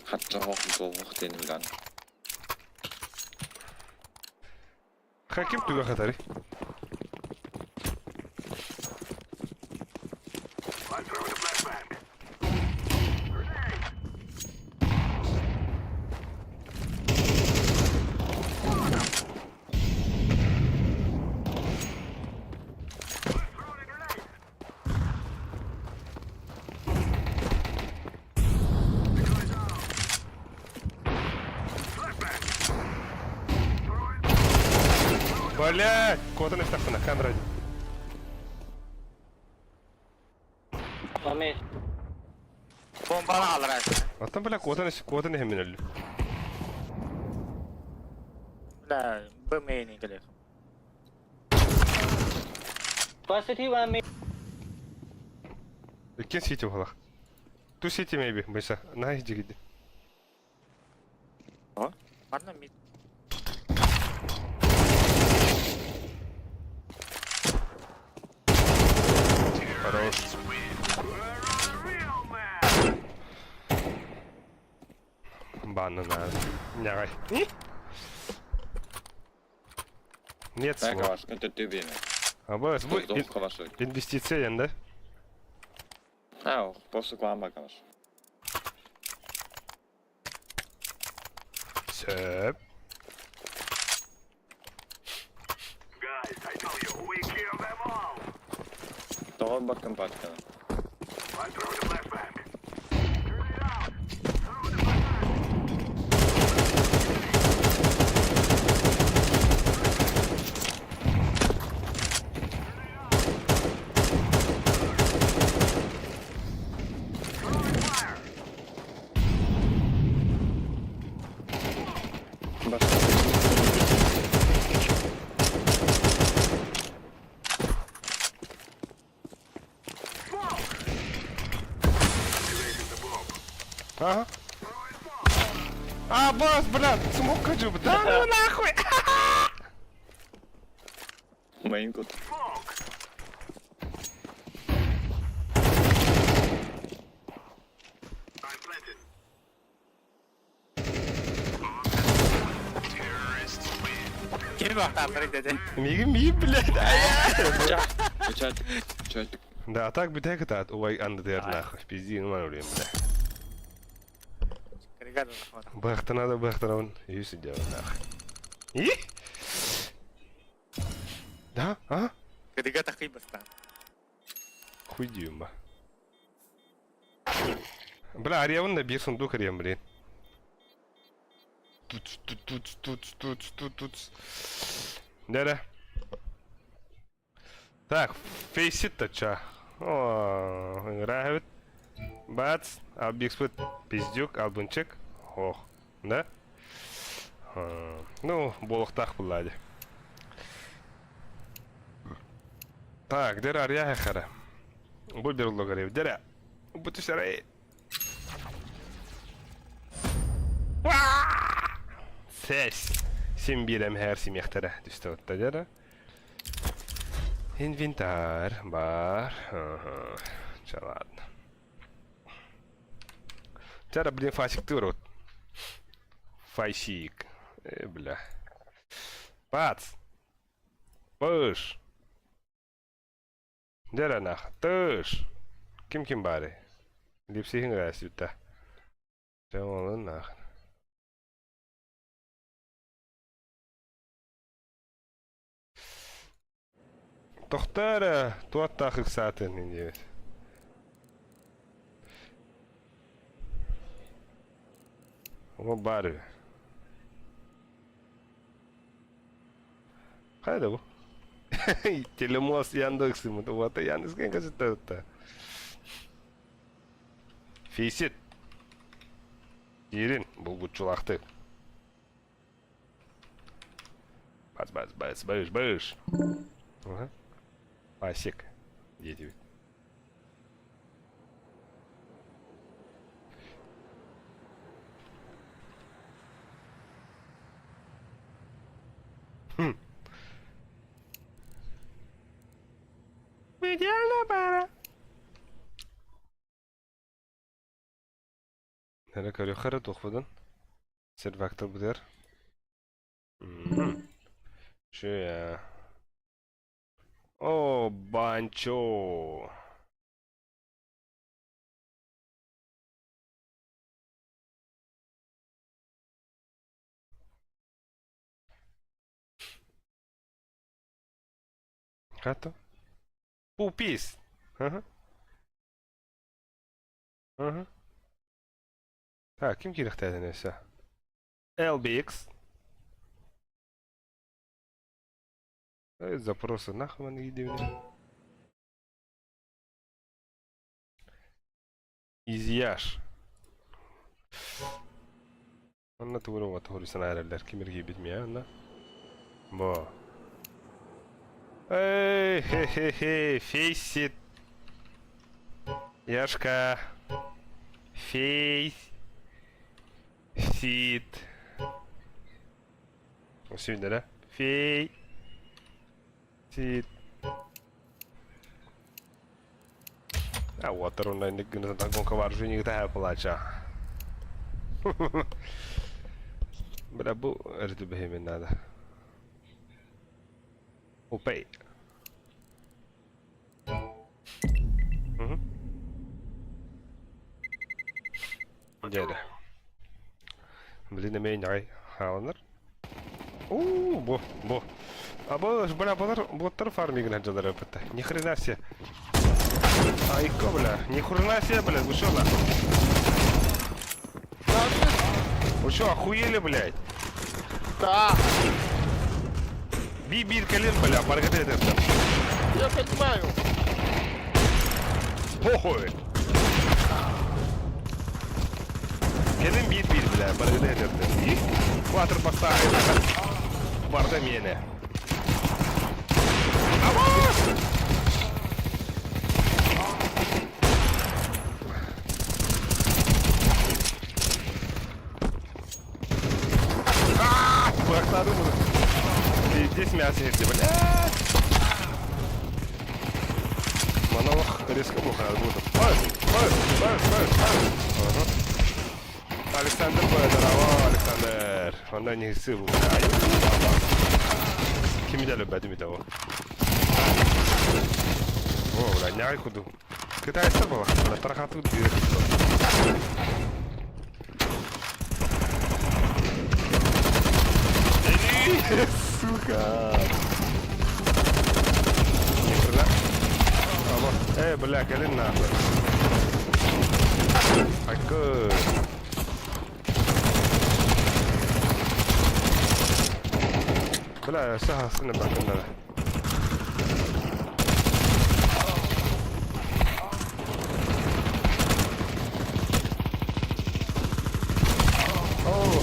Хатча хох долгох денилган. Хаким туга хатари. I'm throwing a flashbang. Grenade. I'm throwing a grenade. The guy's out. Flashbang. Throwing Блять! Куда на на камера. Mami. Bombanı alır abi. Atan бля, куда на куда на хеминел. Бля, Б мейни келер. First city one main. Иккен сити булах. Ту сити maybe, быса. На иди. Ладно, мид. Хорош. real man. Банна на. Нягай. Нет Дай слов. калаш, это ты беме. А б, бу Долгох калаш. инвестиция да? А, просто клама калаш. Сөп. Guys, I tell you, we kill them all. Того бакым паткана. I'm throwing a flashbang. Grenade out. Throwing a flashbang. Throwing fire. Башка. Ага. А, бас, блядь, смог хочу. Да ну нахуй! Main good. Ким бахтаатары деді. Мигин мигин, блядь. Чат. Чат. Да, а так бүтэк ытаат, убай анды нахуй. Пизди, ну ман өлейм, бля. Бахтана да бахтанабын, үс идея нахуй. И? Да, а? Кыдыга тахый бастан. Хуй ба. Бля, арьябын да бир сундук арьям, блин. Тут, тут, тут, тут, тут, тут, тут. Да-да. Так, фейсит-то ча. О, играют. Бац, Албикспыт, пиздюк, албунчик. Ох, да? А, ну, болохтах булади. Так, дера арьяха хара. Бу бир логарев. Дера. Бу түшәрей. Сәс. Син бирем һәр симехтере. Түстә отта дера. Инвентарь бар. Ага. Ча ладно. Тяра, блин, фасик ты рот. Фасик. Бля. Бац. Пыш. Дера нах. Тыш. Ким ким бары? Липсихин грасюта. Ча нах. Тохтара туаттаах ыксаатын диэбит. Ома баар Хайда бу. Телемост Яндексымыт. Вот Яндекс газета. Фейсит. Дирин булгучулахты. Бац, бац, бац, быш, быш. Ага. Пасек. Дети. Хм. Идеальная пара. Нere көрүөххэ туохпутун сервактор бутер. Шея. О, банчо. Хато? Пупис. Ага. Ага. Так, ким кириэхтээтин өссө? LBX. Запросы нахуй они идут. Изъяш. Онно тугура туһурусан эрэллэр ким эргийбит миэ онно. Бо. Эй, хе-хе-хе, фейсит. Яшка. Фейс. Сит. Сүүнэ да? Фей. Сит. А вот онно инник гына гонка вооружений таһа плача. Бля, бу эрдүбэһимин надо. Упей. Угу. Дядя. Блин, эмээ ньаҕай хааланар. Уу, бу, бу. А бу, бля, булар, буттар фармигин хадьалар эппитэ. Ни хрена себе. Айко, бля, ни хрена себе, бля, вы шо нахуй? Вы шо, охуели, блядь? Да, Би-бир кэлин, бля, баргата это. я понимаю. Похуй. Кэлин биир-биир, бля, баргата это. И? Кватр поставили. Барда мене. Пиздец мясо иһирдэ, блядь. Монолог резко бухает буду. Ой, ой, ой, ой, ой. Ага. Александр здорово, Александр. Онно не сыл. Кими да любит того. О, бля, няй куду. Китайцы было, на тарахату Сука! Бля. Э, бля, кэлин нахуй. Айкы. Бля, саха сына бакында. О,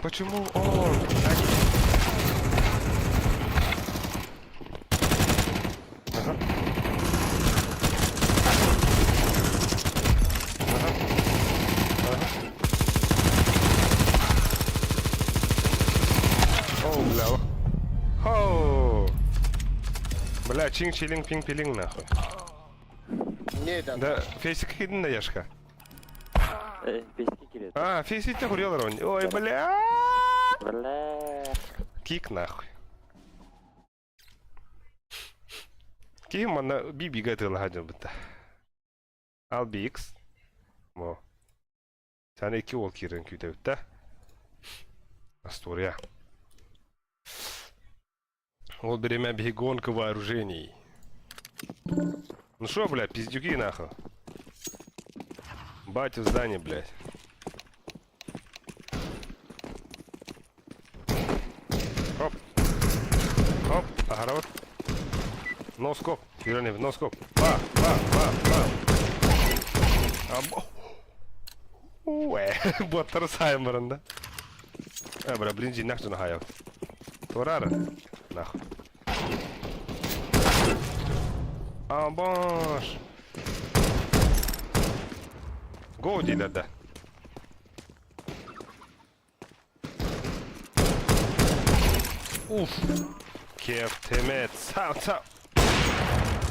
почему он? Они... Ага. Ага. Ага. О, бля. Хоу. Бля, чин чилинг пинг пилинг нахуй. Не да. Да, фейсик хидн да яшка. Бески кирет. А, фейсик те хурел рон. Ой, бля. Бля. Кик нахуй. Ким манна би-бига тылаһа бытта. Албикс. Мо. Саны икки уол киирэн күүтэбит да. Астурия. Ол бириэмэ биһи гонка вооружений. Ну шо, бля, пиздюки нахуй. Батя в здании, блядь. Хоп. Хоп, аһарабыт. No scope. Юрани, no scope. Па, па, па, па. Або. Уэ, буоттары саайан баран да. Э, бра, блин, дьиҥнээх дьону хаайабыт. Туораары. Нахуй. Абаш. Го дииллэр да. Уф. Кефтемет. Сау, сау.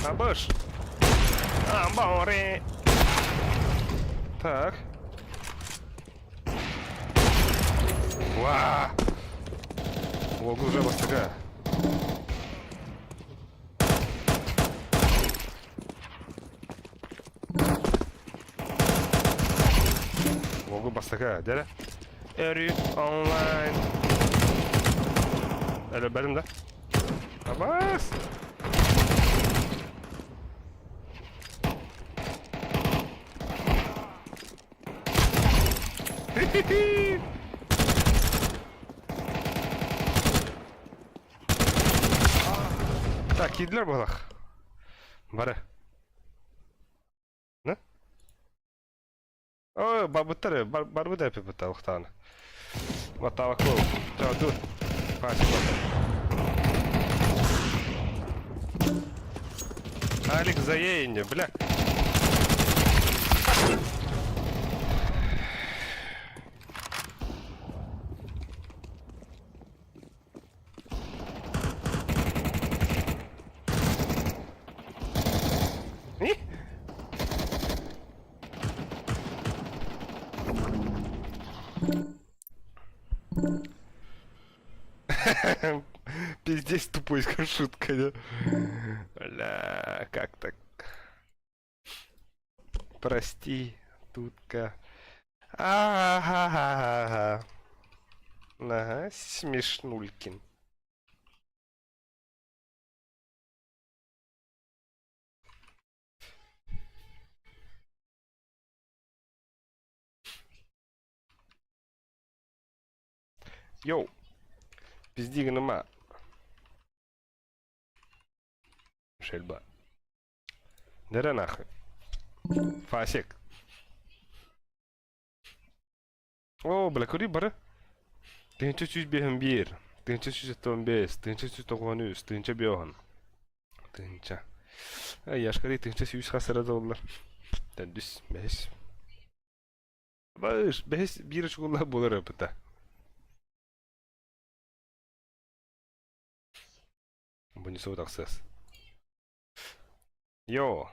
Абыш. Амбори. Так. Уа! Уогу уже бастыга. Уогу бастыга, дәрә. Өрүү онлайн. Әле бәрім да. Абас! Так, киирдилэр буолах. Бары. Не? Ой, барбыттар, бар, барбыт эпиппит алыхтааны. Матаабакка Чао, Алик заеяние, бля. И? Пиздец тупой шутка, да? Бля, как так? Прости, тутка. Ага-га-га-га. Ага, смешнулькин. Йоу. Пизди гыныма. Шельба. Дэрэ нахуй. Фасик. Оо, бля, көрүй бары. 1151, 1175, 1193, 1005. Тыһыынча. Яшкари 1100 хас эрэ доллар. Төрдүс, бэһис. Баыш, бэһис биир очколаах буолар ыппыта. Бунису тахсыас. Йоо.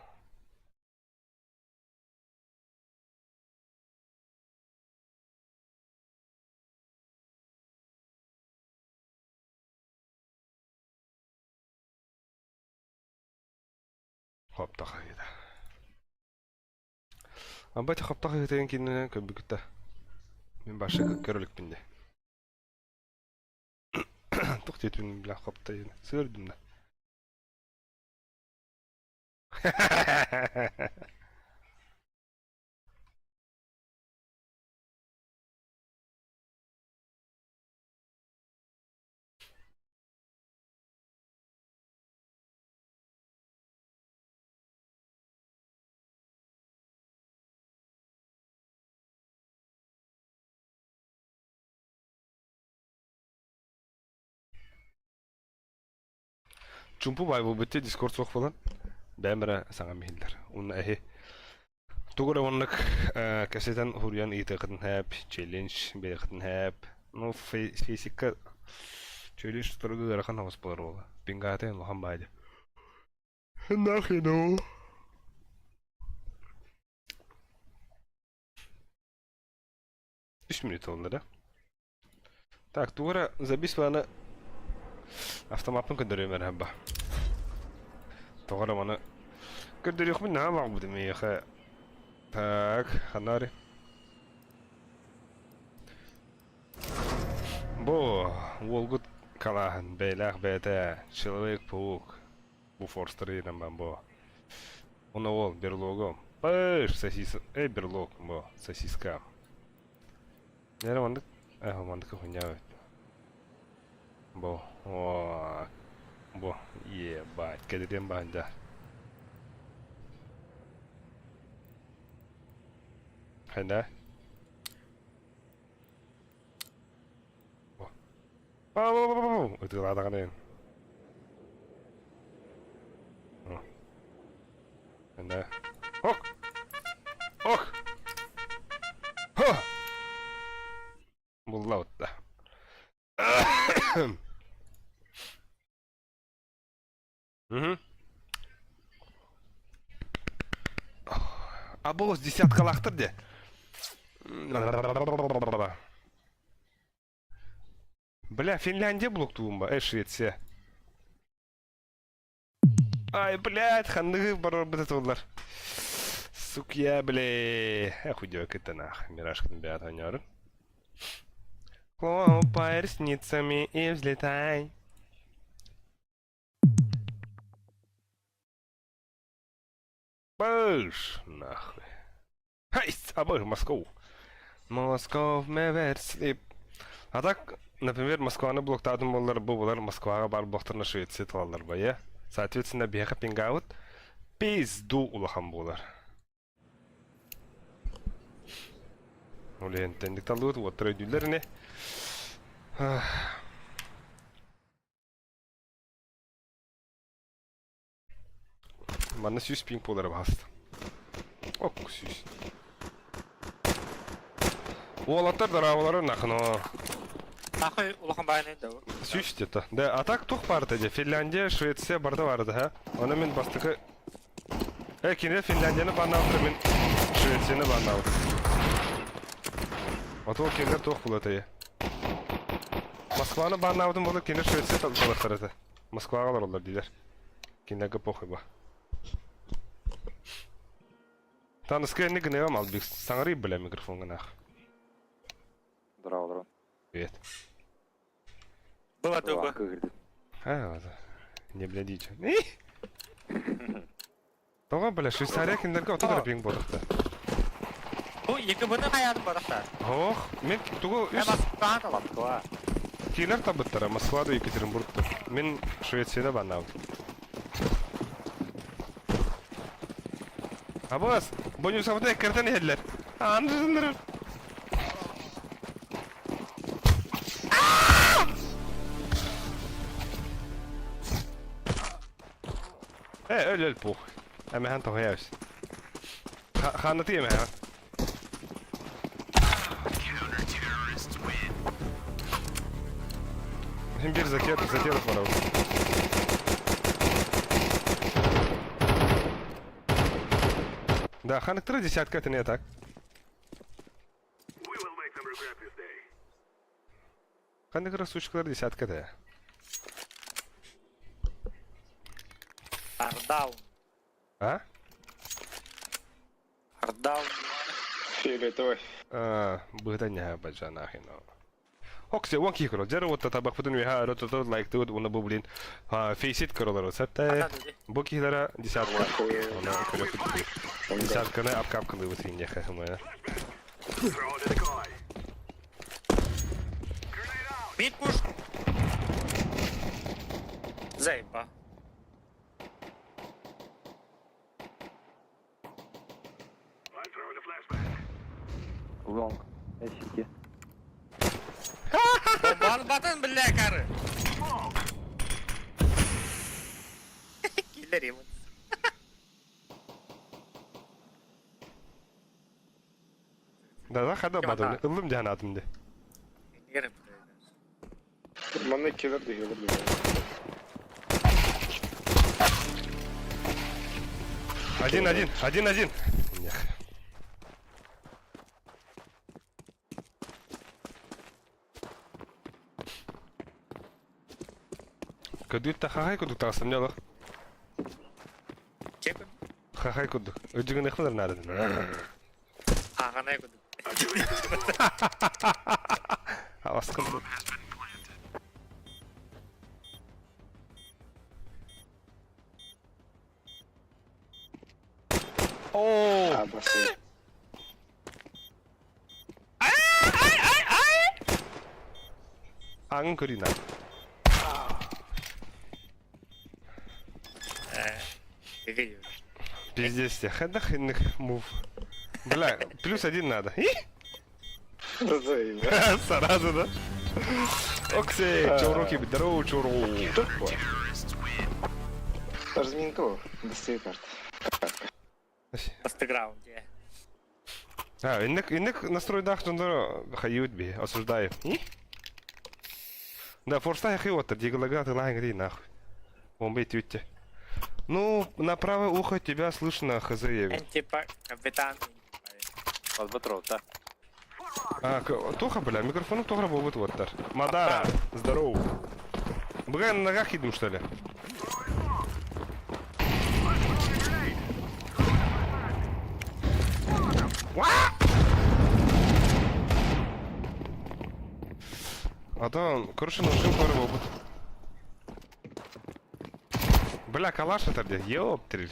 Хоптох ыйыта. Амбати хоптох ыйытыгын кининэн көрбүкүтэ. Мин башы көрөлүкпүн де. Тух диэтин бля хоптайын. Сыырдым да. Чумпу баай буолбут дискорд суох буолан бэйэм эрэ саҥам иһиллэр. Уонна эһи тугу эрэ оннук кэпсэтэн уһуруйан ыйытыаххытын сөп, челлендж биэриэххитин сөп. Ну, физика челлендж туруга ыарахан оҕус буолар уола. Пингаатын улахан баай дии. Нахрен Үс мүнүүтэ буолла да? Так, тугу эрэ записываны автомаппын көрдөрүөм эрэ ба. Тоҕо эрэ маны көрдөрүөхпүн наһаа баҕарбытым эйиэхэ. Так, ханна Бу уолгут калааһын бэйэлээх бэйэтэ Человек-паук бу Форстер ыйынан бу. Уна уол берлогум. Пыш, сосис... Эй, берлог, бу, сосиска. Нere маннык маннык хуйня Бу, о, бу, ебать, кэдирен баанда. Хайда? Ытыалаатаҕын Да. Ох! Ох! Хо! Булла утта. Угу. А босс десяткалаахтар де. Бля, Финляндия блоктуун ба, Швеция. Ай, блядь, ханныгы барар туллар. Сукья, бля. Охуй кытта нах. Мирашкин бят онёрын. Хлопай ресницами и взлетай. Быш, нахуй. Хай, абы, Москву. Москва never sleep. А так, например, Москваны блоктаатын буоллар, бу булар Москваҕа баар блоктарына Швеция талаллар байа. Соответственно, биһиэхэ пингаабыт пизду улахан буолар. Ол иһин тэнник таллыбыт уоттар өйдүүллэр ини. Манна сүүс пинг буолара баһаста. Ок, сүүс. Уолаттар дорооболору нахно. Нахуй улахан баайны да. Сүүс где-то. Да, а так тух барыта дии. Финляндия, Швеция барыта барыта, ха. Оны мин бастакы... Э, кинилэр Финляндияны баннаабыттар, мин Швецияны баннаабытым. А то кинилэр туох булата Москваны баннаабытым буоллар, кинилэр Швеция талахтар этэ. Москваҕа олороллор диилэр. Кинилэргэ похуй ба. Таныска инник гыныам албик. Саҥарый бля микрофоҥҥа Здорово, Привет. Было туго. А, вот. Не блядите. Тоҕо бля, Швейцария кинилэргэ отут эрэ пинг буолуохта. Бу ЕКБ-ны хайаатын барахтар. Ох, мен тугу үс Москваҕа Москва. Кинилэр табыттара, Москва да Екатеринбургта. Мин Швецияда баннаабытым. Абас, бонусабыты эккиртэн иһэллэр. Ааннар. Э, өл өл пух. Эмэһэн тоһуйа эбис. Хааннаты эмэһэн. Син бир затет, затетов барабын. Да, ханыктара десятка это не так. We will make them regret this day. Ханыктара сучкалар десятка да. Ардаун. А? Ардаун. Фиолетовый. Быһыта ньаһа бажа нахин. Оксе, уон киһи көрөр. Дьэ, уотта табахпытын үөһэ өрө туту лайктыгыт уонна бу блин фейсит көрөлөр. Сәттэ бу киһилэрэ десятка. Оны көрөкүт Десятканы апкапкалыыбыт инньэхэ хымая. Throw a decoy. Grenade out. Мид пуш. Заеба. I'm throwing a flashbang. Лонг. Эсики. Бомбаны батын, бля, кары. Киллер ему. Да, да, хада бадым. Ыллым дьаһан атым де. Манна киллер дигелер Один, один, один, один. Нях. Көдүт та хахай кудук тағысым не олық? Чекun. Хахай кудук. Өдігін ұқпылар нары. Ағанай кудук. Аласқын. О! Абасы. Аң көрейін. Пиздец, я хедах мув. Бля, плюс один надо. И? Сразу, да? Оксей, чуруки, здорово, чуру. Разминку. Быстрее карта. Постеграунде. А, инник, инник настройдах жондор хайют би, осуждаю. И? Да, форста хай оттар, дигалага ты лайн гри нахуй. Бомбей тютте. Ну, на правое ухо тебя слышно, хз. Типа, капитан. Подбатров, да. А, Тоха, бля, микрофону Тоха будет вот тар. Мадара, здорово. Бля, на ногах иду, что ли? Уа! А то, короче, научил пару опыт. Бля, калаш это где? Ёптриль.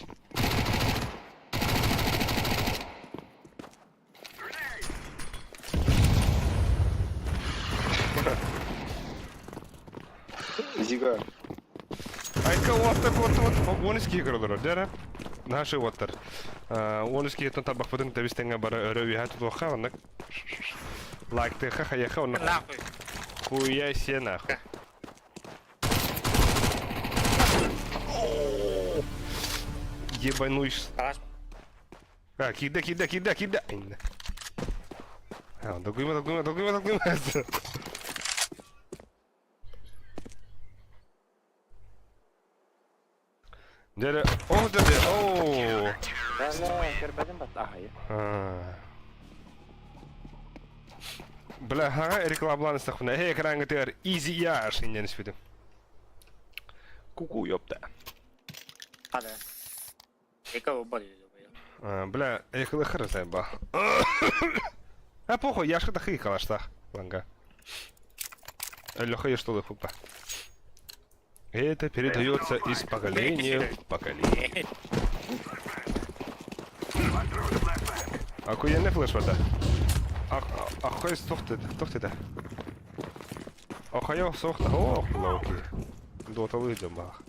Зига. Айка оттар, вот, вот, он из кигролор, дера. Наши оттар. Он из кигролор табахпытын табистенге бара өрө үйә тутуха, онна. Лайк ты ха ха онна. Нахуй. Хуя се нахуй. Ебануешь. Калаш. А, кида, кида, кида, кида. А, догуйма, догуйма, догуйма, догуйма. Дere, oh dedi, oh. Да, да, көрбәдем бат. Ага. А. Бля, ха, рекламалан стахна. Эй, экран гтр, easy яш, инен спидем. Куку, ёпта. Хада. Эка убали. А, бля, эхлы хрзай ба. А похуй, яшка тахы калаштах, ланга. Леха, я что лыхупа. Это передается из поколения в поколение. Охуенный флеш вода. Охуй, сохты, сохты да. Охуй, сохты. Ох, лауки. Доталы идем бах.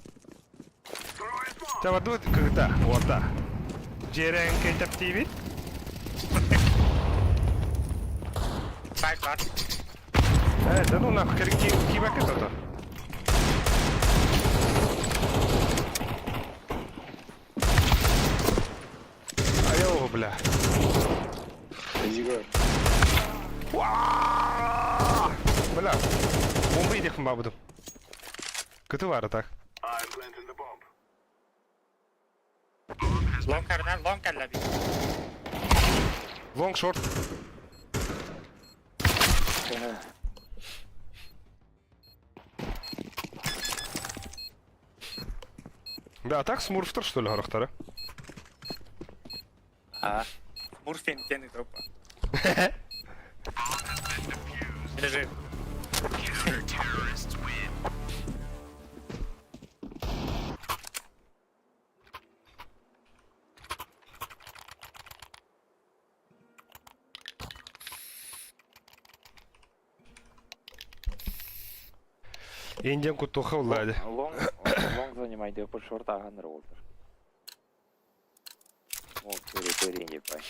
Та вот когда? Вот да. Джеренке таптиви. Сайт бар. Да ну нахуй, кибак это то. Айо, бля. Зига. Уа! Бля. Бомба идех бабуду. Кыты бар так. I'm planting the bomb. Long kardan long кэллэ бит. Long short. Да, а так смурфтер, что ли, горохтары? А. Мурфин тени трупа. Лежи. Индиан кутуха улады. Лонг, лонг занимай, деп шорт ағаныр олдыр. Ол көре көрейін деп ай.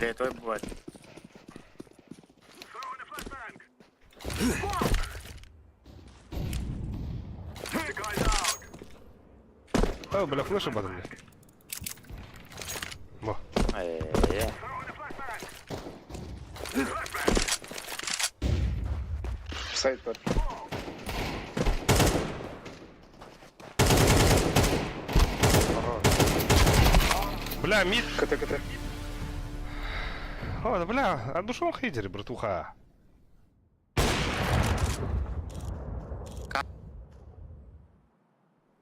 Да это бывает. О, бля, флеша бадым мне. Во. Э-э. Сайт бар. Бля, мид. КТ, КТ. О, да бля, а ну шо он хейтеры, братуха?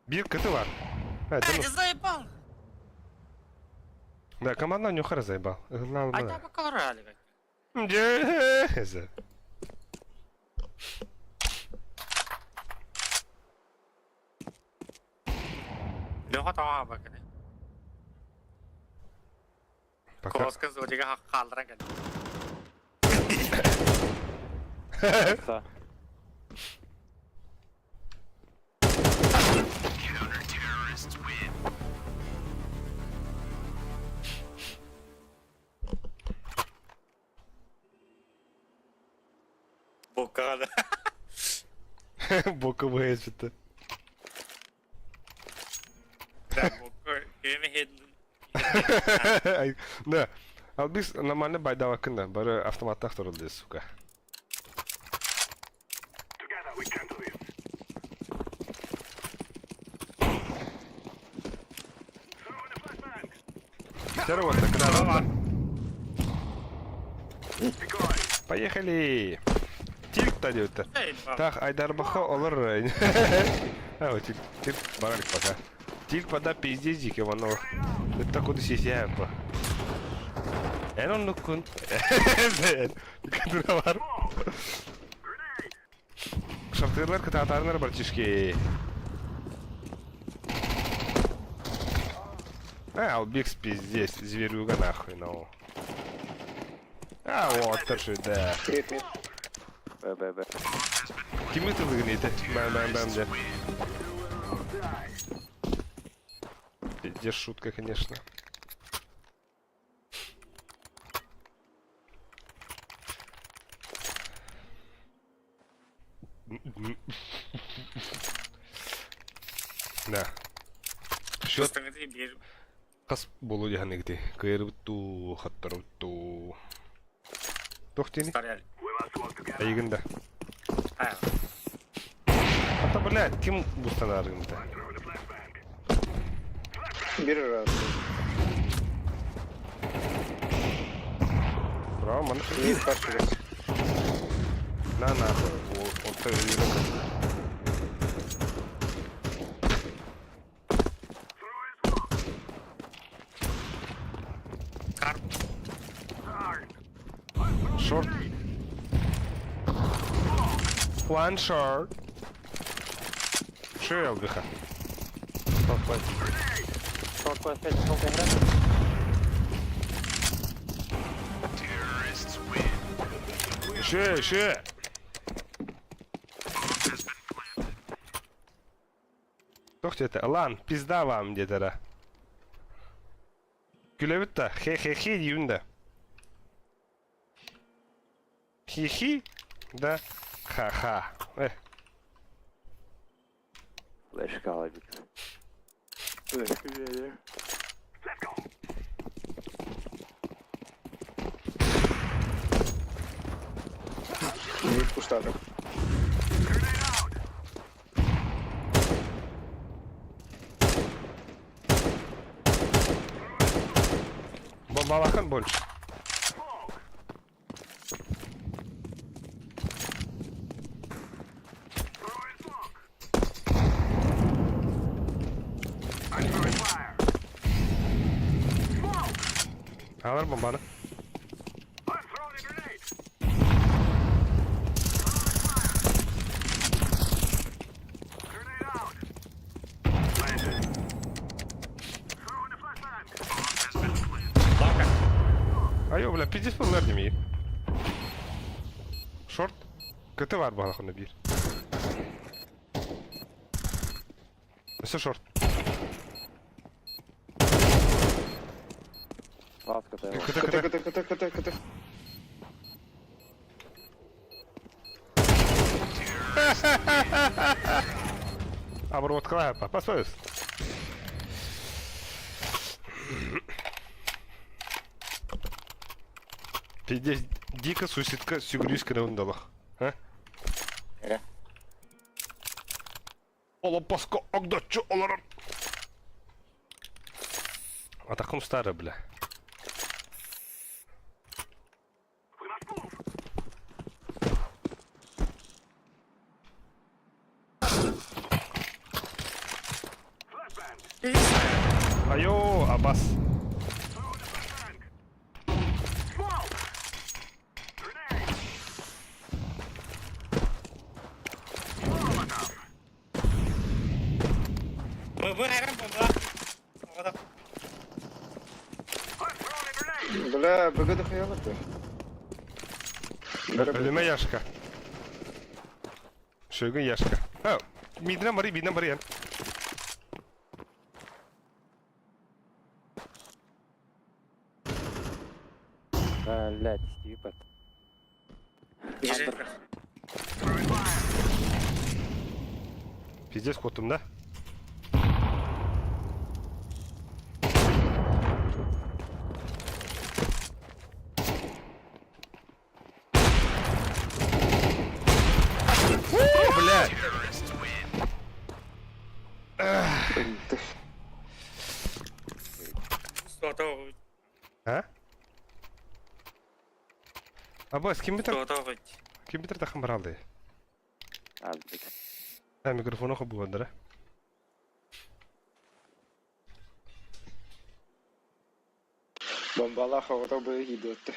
Бир КТ бар. А, это ну. Ты заебал! Да, команда нюхара заебал. А я бакалавра Деза. Леха таа бакыны. Пока. Коска зодига халдыран кэллэ. Са. Бокада. Боковые что-то. Да, бока. Кеме хед. Да. Ал биз нормально байдава кында. Бары автоматтах турулду, сука. Together we can do it. Второго так Поехали! Тильт та диэбиттэр. Так, Айдарбаха олор. А, вот тильт, тильт, баралик пока. Тильт пода пиздец дикий, воно. Это куда сисяем по. Эн оннуккун. Кадра бар. Шартырлар кытаатарынар братишки. А, Албикс пиздец, зверюга нахуй, ну. А, вот, торши, да. Мид, мид. Б, Б, Б. Кими ты выгоните? Бам-бам-бам, да. Пиздец, шутка, конечно. Да. Счет Хас болу дьаһаныгыты. Кыайрыбыт дуу, хаттарбыт дуу. Туох диэний? Эйигин да. Ата, блядь, ким бустанааргымта? Бир раз. Браво, маны. Мид каршы раз. На нахуй. Онто өлүрэн. Short. One short. Шо ЛБХ? Шорт опять шорт игра. Еще, еще. Туох это? Лан, пизда вам где-то, да. Күлэбит да, хе-хе-хе диибин да. Хи-хи, да, ха-ха. Э, Флешка алабик. Флешка берем. Мид куштатыр. Бомбалахан больше. Алар бомбаны. Айо, бля, пиздец буоллар димии. Шорт. КТ бар балахына биир. Өссө шорт. КТ, КТ, КТ. КТ, КТ, КТ, КТ. Обработкалаа Пасоюз. Пиздец, дико суицидка сүгүрүүс кынабын А? Эрэ. Олоппоско огдоччу олорор. Атахым старый, бля. Айо, Абас. Бля, БГ дохуя ты. Өлүмэ Яшка. Шөгін Яшка. А, мидінен барый, мидінен барый. Блять, Стивипет. Пиздец коттум, да? О, бля! А? Абас, ким битер? Ким битер тахым баралды? А, микрофону хобугандара. Бомбалаах оҕото бу иһиидиэттэ.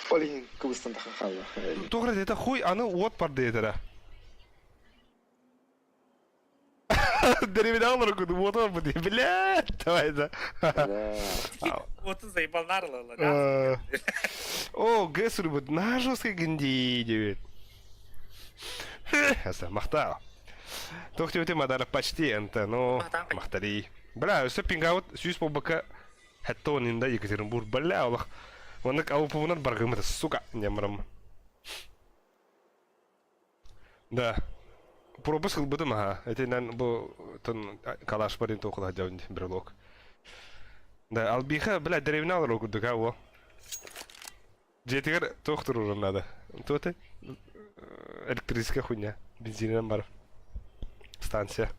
Ол иһин кыбыстан тахан хаалла. Тоҕо это хуй, аны уот бар диэтэрэ. Деревина олору уот бар дии. Блядь, давай да. Вот заебал нарлала, да? О, Гэс любит на жесткой гинди, девять. Аса, махтау. Тохти мадара почти энте, ну, махтари. Бля, өссө пингаут сүүс буолбакка хаттонинда Екатеринбург, бля, олох. Оннук ауыппунан баргымыт, сука, нямрам. Да. Пропуск ылбытым аха. Этинэн бу тон калаш барин тоқула дьон брелок. Да, албиха, бля, деревня олорор курдук а во. Дьиэтигэр туох туруоран надо. Туоты электрическая хуйня. Бензининэн бар. Станция.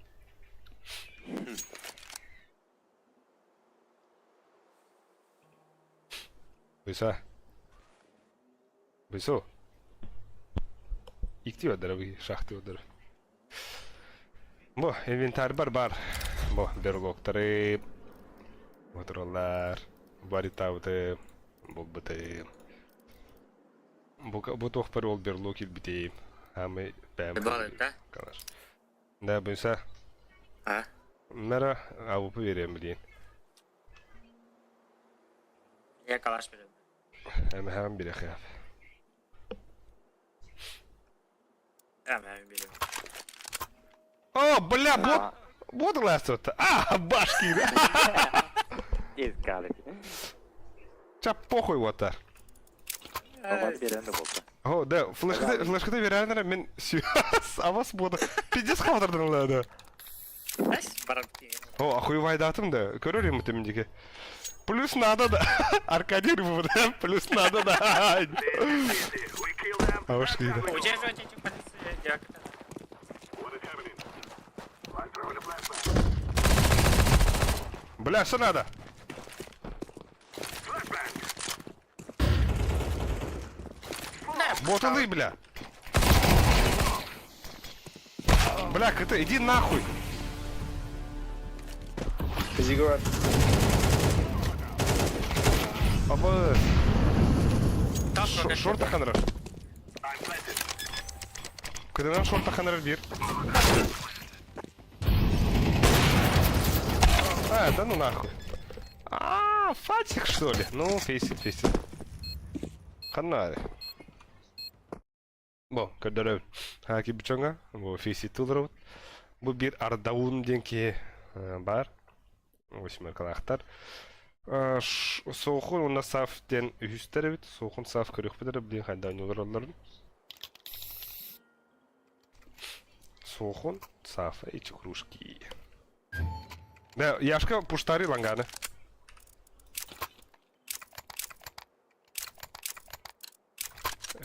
Буйса. Буйсо. Икти бадара шахты бадара. Бу инвентарь бар бар. Бу берлогтары. Мотороллар. Баритауты. Булбыты. Бу бу туох бар ол берлог килбити. Амы бэм. да? Калаш. Да, буйса. А? Мера ауыпы берем билин. Я калаш берем. Эм бире хыяп. Эм берем. О, бля, бот! Вот ластот. А, башки. Искали. Ча похуй вот так. О, да, флешкаты, флешкаты веранера мен сюас, а вас буду. Пиздец хавдырдың да. О, охуевайдатым да. Көрөр ем төмендеге. Плюс надо да. Аркадий Рыбов, да. Плюс надо да. А уж да. Удерживайте эти позиции, я Бля, что надо? Боталы, бля! Бля, КТ, иди нахуй! Зигурат. Аба. Шорт ханрар. Кыдынан шорт ханрар бир. А, да ну нахуй. А, фатик что ли? Ну, фейсит, фейсит. Ханнари. Бу, көрдөрөбүн. Хаки бичоҥа, бу фейсит олоробут. Бу биир Ардаун диэн киһи баар. Восьмеркалаахтар. Соохун уонна Саф диэн үһүстэр эбит. Соохун Саф көрүөхпүт эрэ билин хайда олороллорун. Соохун, Сафа и чекрушки. Да, Яшка пуштари ланганы.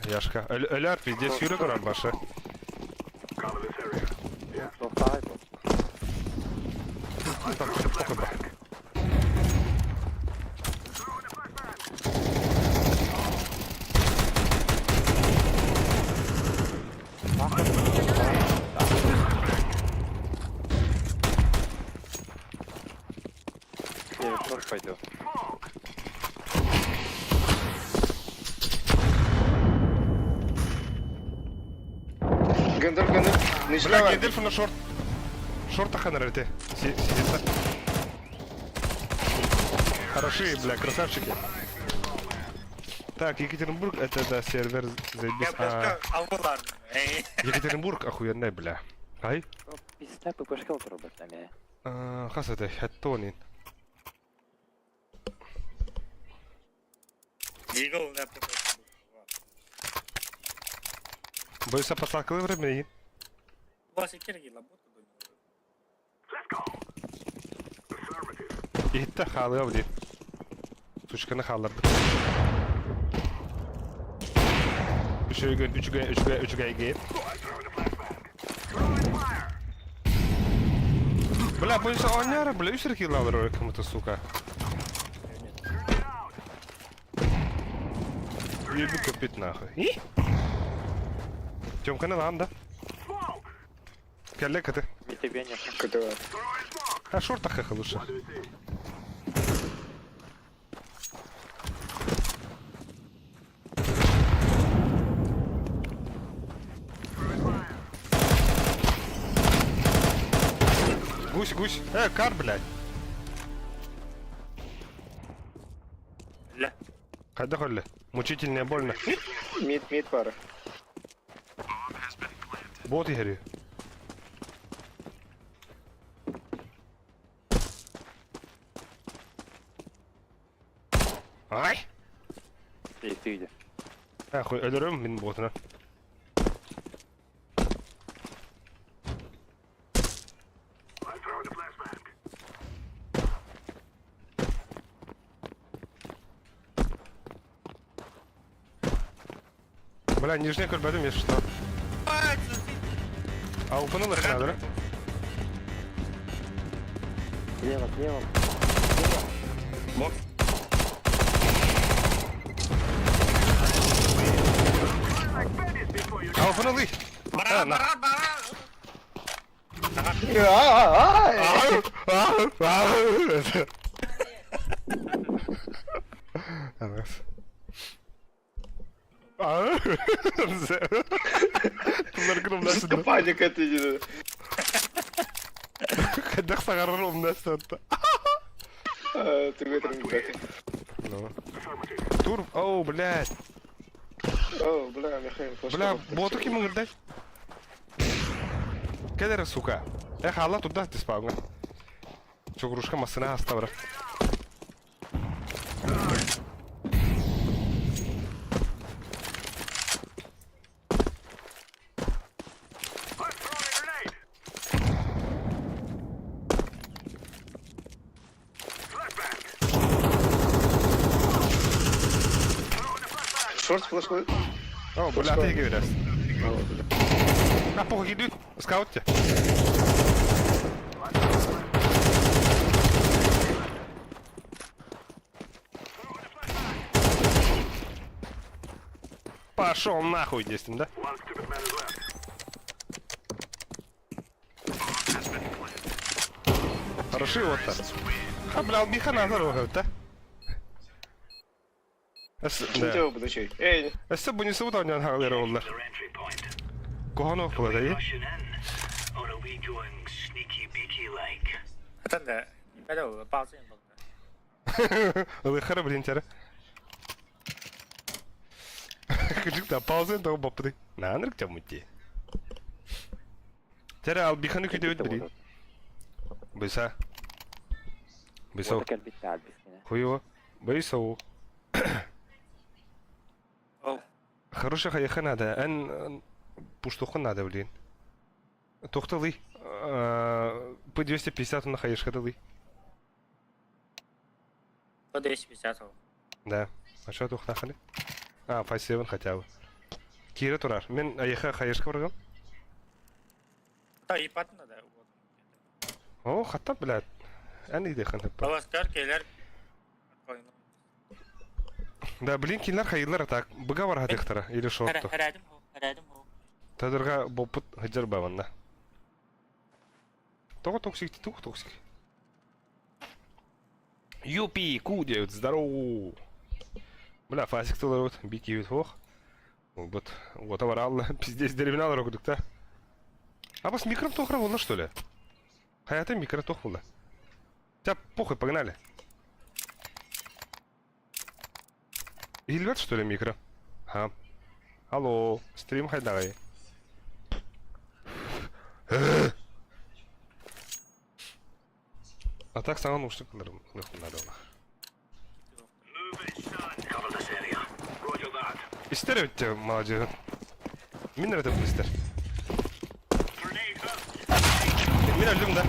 Яшка. Өлөр пиздец сүүрэ көрөр башы. Я в шорт пойду. Гендер, гендер. Бля, Нижняя. Гендальф на шорт. Шорта ханер ты. Сидит. Хороши, бля, красавчики. Так, Екатеринбург, это да, сервер заебись. А, Екатеринбург охуенный, бля. Ай? Пизда ППшка робот на меня. Хас это, хаттонин. Бойся посалкалы времени. Иһиттэ хаалыа дии. Сучканы хаалларбыт. Үчүгэй, үчүгэй, үчүгэй, үчүгэй Бля, бойся оняра, бля, үс килалар кому-то, сука. Еби копить нахуй. И? Тёмка на да? Кэллэ кыты. И тебе нет. КТ. А шорта хаха лучше. Гусь, гусь. Кар, блядь. Ля. Хайда холли. Мучительно больно. Мид, мид пара. Бот игры. Ай! И ты где? Ахуй, өлөрөм мин ботuna. Бля, нижний көрбөдүм, если что. А упаныл надо, Слева, слева. Бокс. А упаныл Баран, баран, баран! Тулар Паника это. Хайдах сагарар умнастан. Ты в этом не Ну. Тур, оу, блядь. О, бля, Михаил, Бля, боту ким ыңырдай? Кедер, сука. Эх, алла туда ты спауҥа. Чогрушка масына астабыра. Шорт флешку. О, бля, ты говоришь. А, похуй, иди, скаутте. Пошел нахуй, дестим, да? Хороши вот так. А, бля, албиха назар выходит, да? Кинте бу Эй. Өссө бу несу таанньан хаалар оллар. Куһаҕан ох буолар дии. 真的，你别我包子 Ылыхара блин тәрі. Кыжык да пауза того баппыты. Наанырк жаммытти. Тәрі ал биханы күтебит били. Быса. Быса. Хуево. Быса. Хорошая хайха надо. Эн пуштуха надо, блин. Тохталы. П-250 на хаешкадалы. П-250. Да. А что тухтахали? А, 5-7 хотя бы. Кира турар. Мен аяха хаешка баргам. Да, ебать надо. О, хатта, блядь. Эн иде хан хаппа. Баласкар келер. Да, блин, кинлер хайылар так. Быга бар хатыктара или шортту. Харадым хо, харадым хо. Тадырга боппут хыджар баванна. Того токсик, тух токсик. Юпи, ку девять, здорово. Бля, фасик тылар бики бит хох. Вот, вот аваралла, пиздец, деревнал рокдукта. А бас микро тохра волна, что ли? Хаята микро тох волна. Тебя похуй, погнали. Илбет, что ли, микро? Ха. Алло, стрим хайдагай. А так саған ушты кылырым надо. Истер өтте, молодец. Мин это истер. Мин өлдүм да.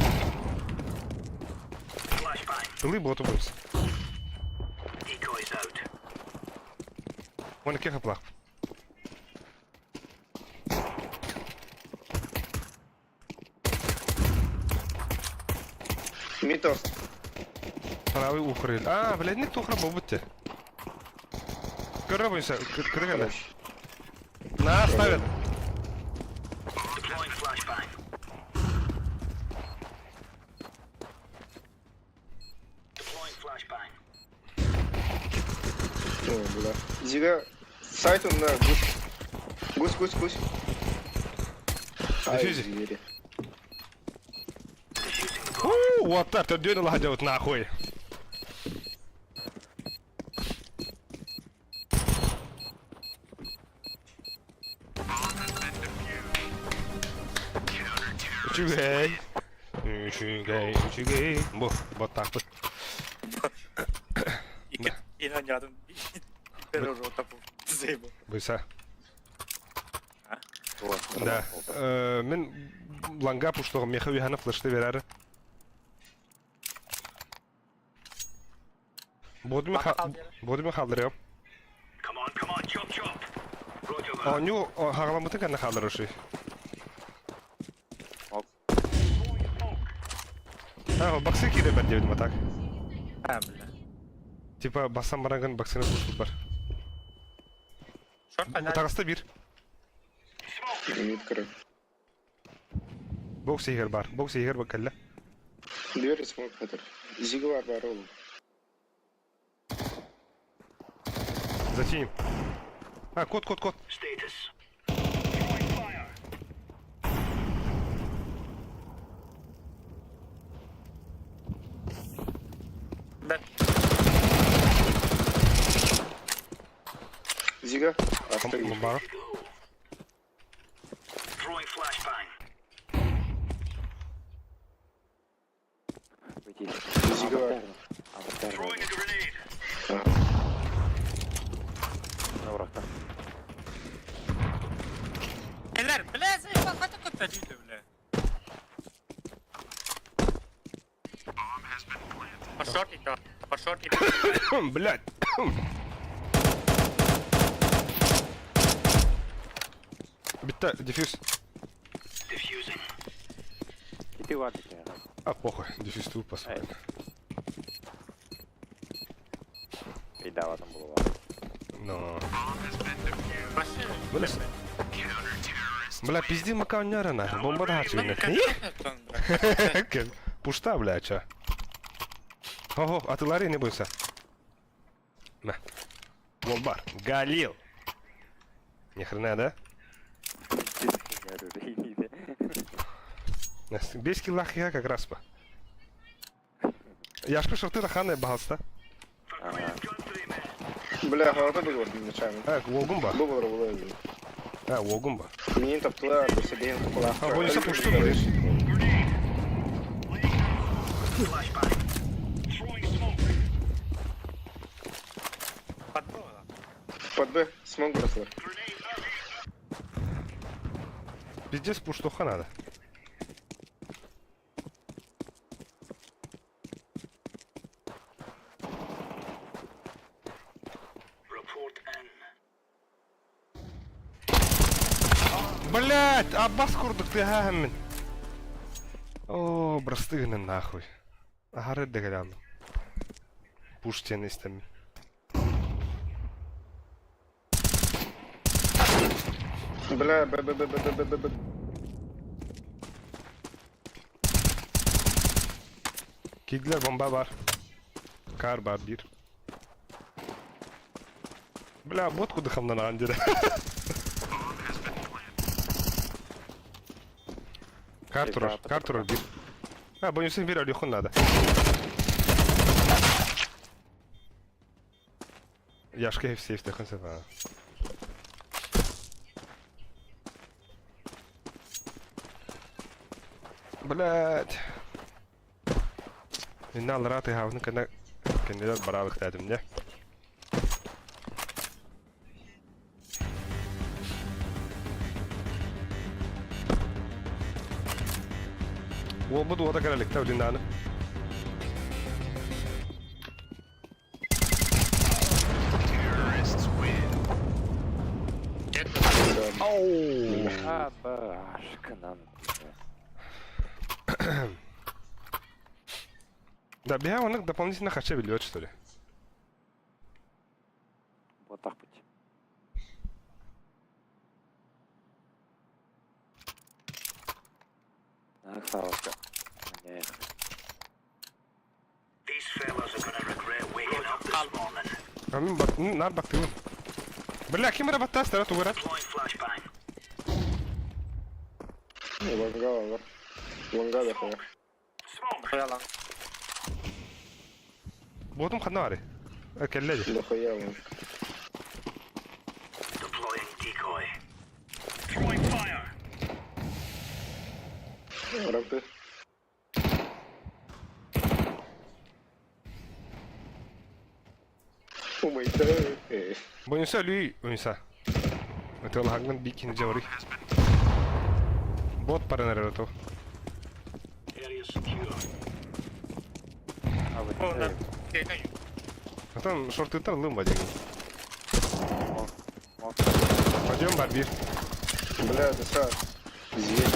Тылы боту бойс. Он кеха плах. Митос. Правый ухрыл. А, блядь, не тухра бобутте. Көрө бойса, көрө На, ставят. О, бля. Зига. Сайт он на гусь. Гусь, гусь, гусь. Ай, Дефьюзи. звери. У, вот так, төрдөн ладят нахуй. Үчүгэй. Үчүгэй, үчүгэй. Бу, вот так вот. Икки инан Пирожок заебал. Быса. Да. Мен ланга пуштоғым меха уйхана флешты берәрі. Бодуми халдырыам. Оню хағаламытын кәнні халдырышы. А, баксы кире бер дебедим так. А, бля. Типа басам баранган баксыны пушту бар. Тағыста бир. Мид короче. Бокс егер бар. Бокс егер бар кәллә. Дверь смог хатыр. Зига бар бар oğlum. Затянем. А, код, код, код. Да. Зига. Автор. Бар. Зига бар. Элер, бля, заебал, хотя көппәдүйді, бля. По шорте то, по шорте. Блять. Битта, дефьюз. А, похуй, дефьюз тут посмотрим. Но. Бля, бля, пизди макаоняра нахуй, бомба да хачы. Пушта, бля, ча. Ого, а ты Ларри не бойся. На. Волбар. Галил. Ни хрена, да? Без киллах я как раз по. Я ж ты раханы багалста. Бля, хорото бігор нечайно. А, Волгумба. Бу було. А, Волгумба. Мені топтула, до себе топтула. А, бойся пушту, говоришь. Под Б, смог бросила. Пиздец, пуштуха надо. Блять, Аббас курдук ты гамин. О, брастыгны нахуй. Ага, дегряну. Пуштен истами. Бля, Б, Б, Б, Б, Б, Б, Б, Б. Kidler bomba var. Kar var bir. Бля, бот куда хамнан андера. Кар турар, кар турар bir. Ha, bunu bir alıyorsun надо. Яшка hep safe takın sefa. Блять. Инна алраты хавны кана кенделер баралык дедим не. Уолбут уота кэрэликтэ үлиннааны. А, башка нам. Да, бия онық дополнительно хача билет, что ли? Вот так быть. Ах, Савка. Не. These fellas are gonna regret waking up this morning. Амин бак, нар бактыгын. Бля, ким работа стара тугара? Deploying flashbang. Лонга, лонга. Лонга дохуя. Smoke. Ботум ханна бары. Келледи. Дохуя лонг. Deploying decoy. Throwing fire. Рампы. Умайта. Бойынса лүй, бойынса. Өтел хангын бикин жаури. Бот паранар то. Area secure. А вот А там шортыттар лымба деген. Пойдем, барбир. Бля, это са. Зверь.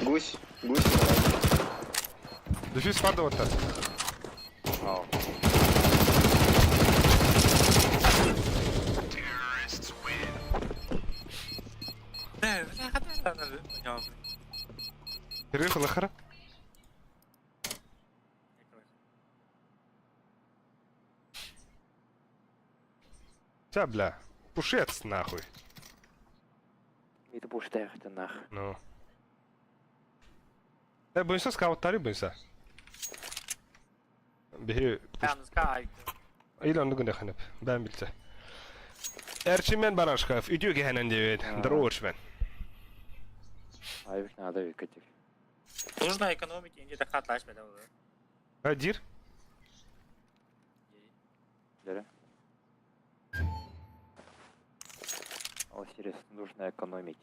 Гусь. Гусь. давай. Дефьюз фарда вот так. Перерыв лохара. Тя, бля. Пушец, нахуй. Это будешь нах. Ну. Э, бойынса скауттары бойынса. Бихи Или онны гүнэ ханып. Бән билсе. Эрчимен Барашков, үтү кехенен дебет, дроочмен. Айвик надо викатив. Нужно экономить, и не так хатлаш, бля. А, дир? Да? О, серьезно, нужно экономить.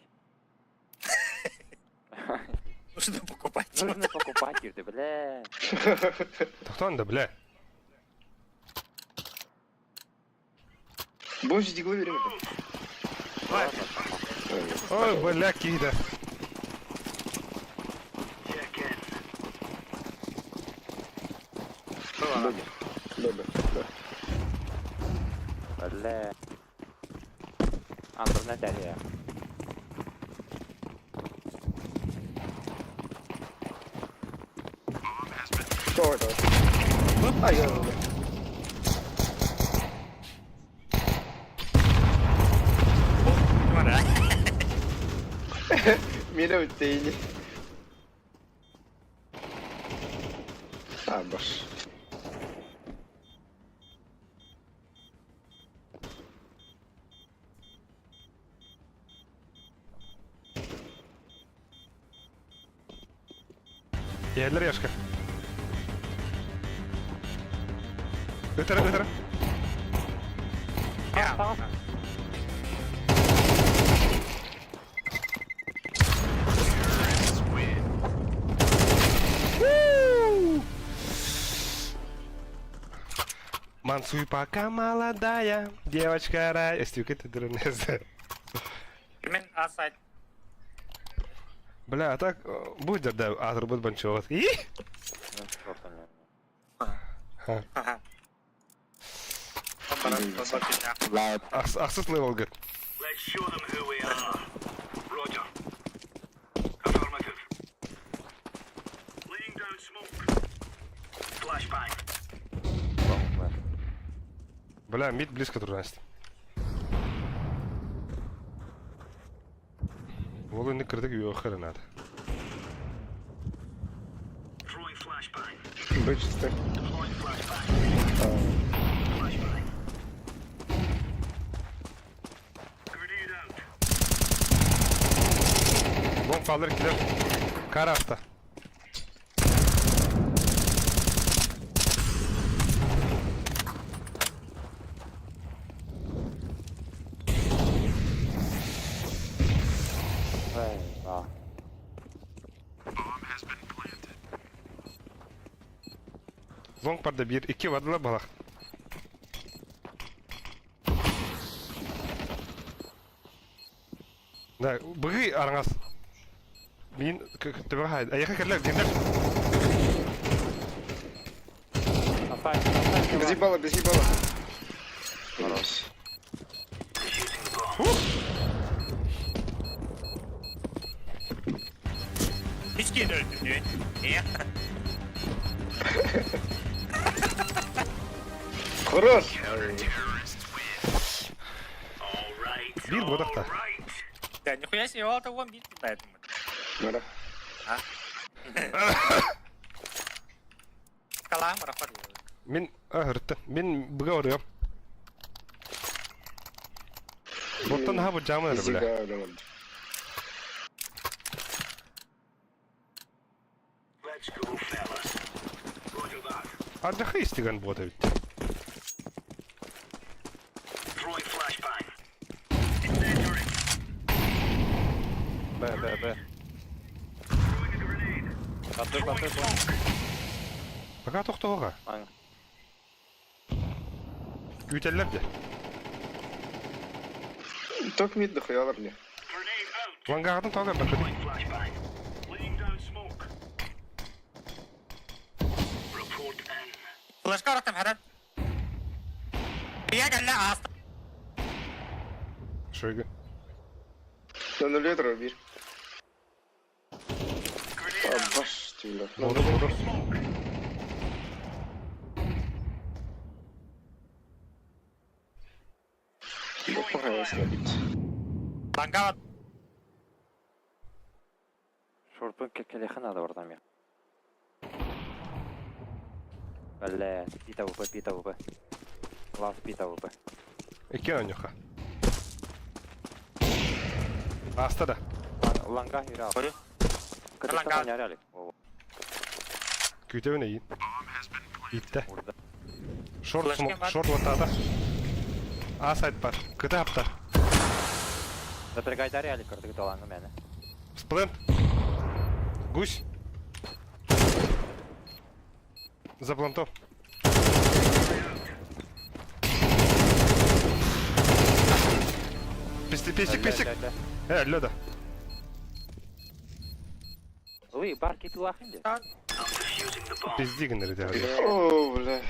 Нужно покупать. Нужно покупать, ты, бля. Тоқтан да, бля. Бомж диглы бери. Ой, бля, кида. Check in. Б, Б, Б. Бля. Андырна тәрия. Давай, давай. Ай, ай, ай. Миля үттейни. А, баш. Иһэллэр Яшка. Ытара, ытара. Мансуй пока молодая, девочка рай. Эстюк это дурнез. Мен асайт. Бля, а так будет да, атыр будет банчеват. И? Ага. Ахсыз левел говорит. Let's show them who we are. Roger. Affirmative. Laying down smoke. Flashbang. Бля, мид близко трудность. Волы не кырдык юохары надо. Throwing flashbang. Б чисто. Deploying flashbang. Flashbang. Grenade out. Long falır killer. Kara hafta. Long parda 1, 2 vardılar balak. Да, быгы араңас. Мин төбө хай. Аяка керлер, динер. Без ебала, без ебала. Хорош. Defusing the bomb. Hiç geri öldüm diyor. Niye? Хорош. All right. Бир бодакта. All right. Да, нихуя себе, его того бить на этом. Мара. Калам, рахат. Мин ахыртты. Мин быга орыям. Боттан ха бу жамын бля. Изига, бля. Let's go, fellas. Roger that. Ардахы истиган бота бит. Throwing flashbang. Incendiary. Б, Б, Б. Throwing a grenade. Контроль, контроль, контроль. Пока токтоога. Аң. Күтеллер де. Ток мид дохуялар мне. Grenade out. Лангагын тога бакыды. Throwing flashbang. Laying down smoke. Report in. Флешка рахтам, харат. Я галля аста. Шойгы. На нуле бир. Grenade А, out. баш, ты, бля. Боду боду. Smoke. Бля, слабить. Лангава. Шорпын кекелехін ада ордам я. Бля, пита ВП, пита ВП. Лав пита ВП. Эки анюха. Аста да. Ланга юра. Көрі. Кытыктан Ланга. яралик. Күтебин эйин. Итте. Урда. Шорт Флешка смок, бар. шорт ватада. А сайт бар. Кыта апта. Запрягай дарялик, кырдык далаңы мені. Сплент. Гусь. За плантом. Пистик, пистик, пистик. Леда. Ой, бар кету ахынды. I'm defusing the bomb. Пизди генери дягы. О, бля.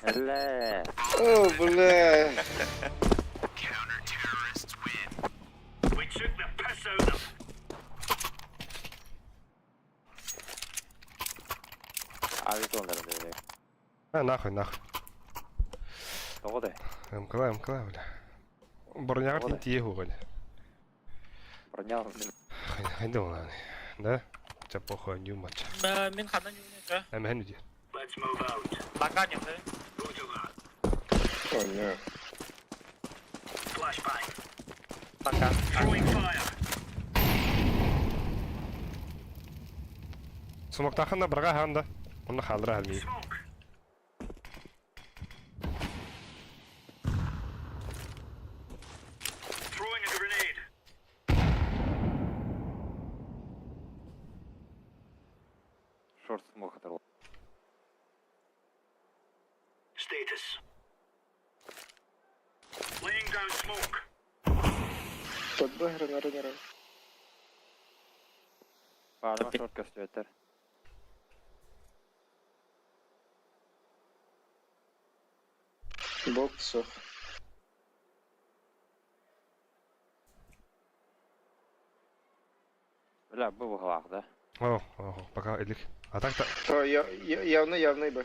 Бля. О, бля. Авик ылыннарым бэйэлэр. А, нахуй, нахуй. Тоҕо да? МКЛ, МКЛ, бля. Броняҕар Тоҕо да? тиийэ уһуган. Броня Хайда улааны. Да? Ча похуй, нью матч. Мин ханна ньуунэ Эмэһэн үдиэ. Let's move out. Ланга нет, да? Roger that. О, не. Flashbang. Ланга. Throwing fire. Смоктахана бырга ханда. Онно хаалдыра халмии. Smoke. Throwing a grenade. Шорт смог оторвал. Status. Laying down smoke. Под Б граната не раз. Баарма шорт көстүбэттэр. Бок сох. Бля, бу быһалаах да. О, о, пока илик. А так-то... О, я, я, явно, явно Б.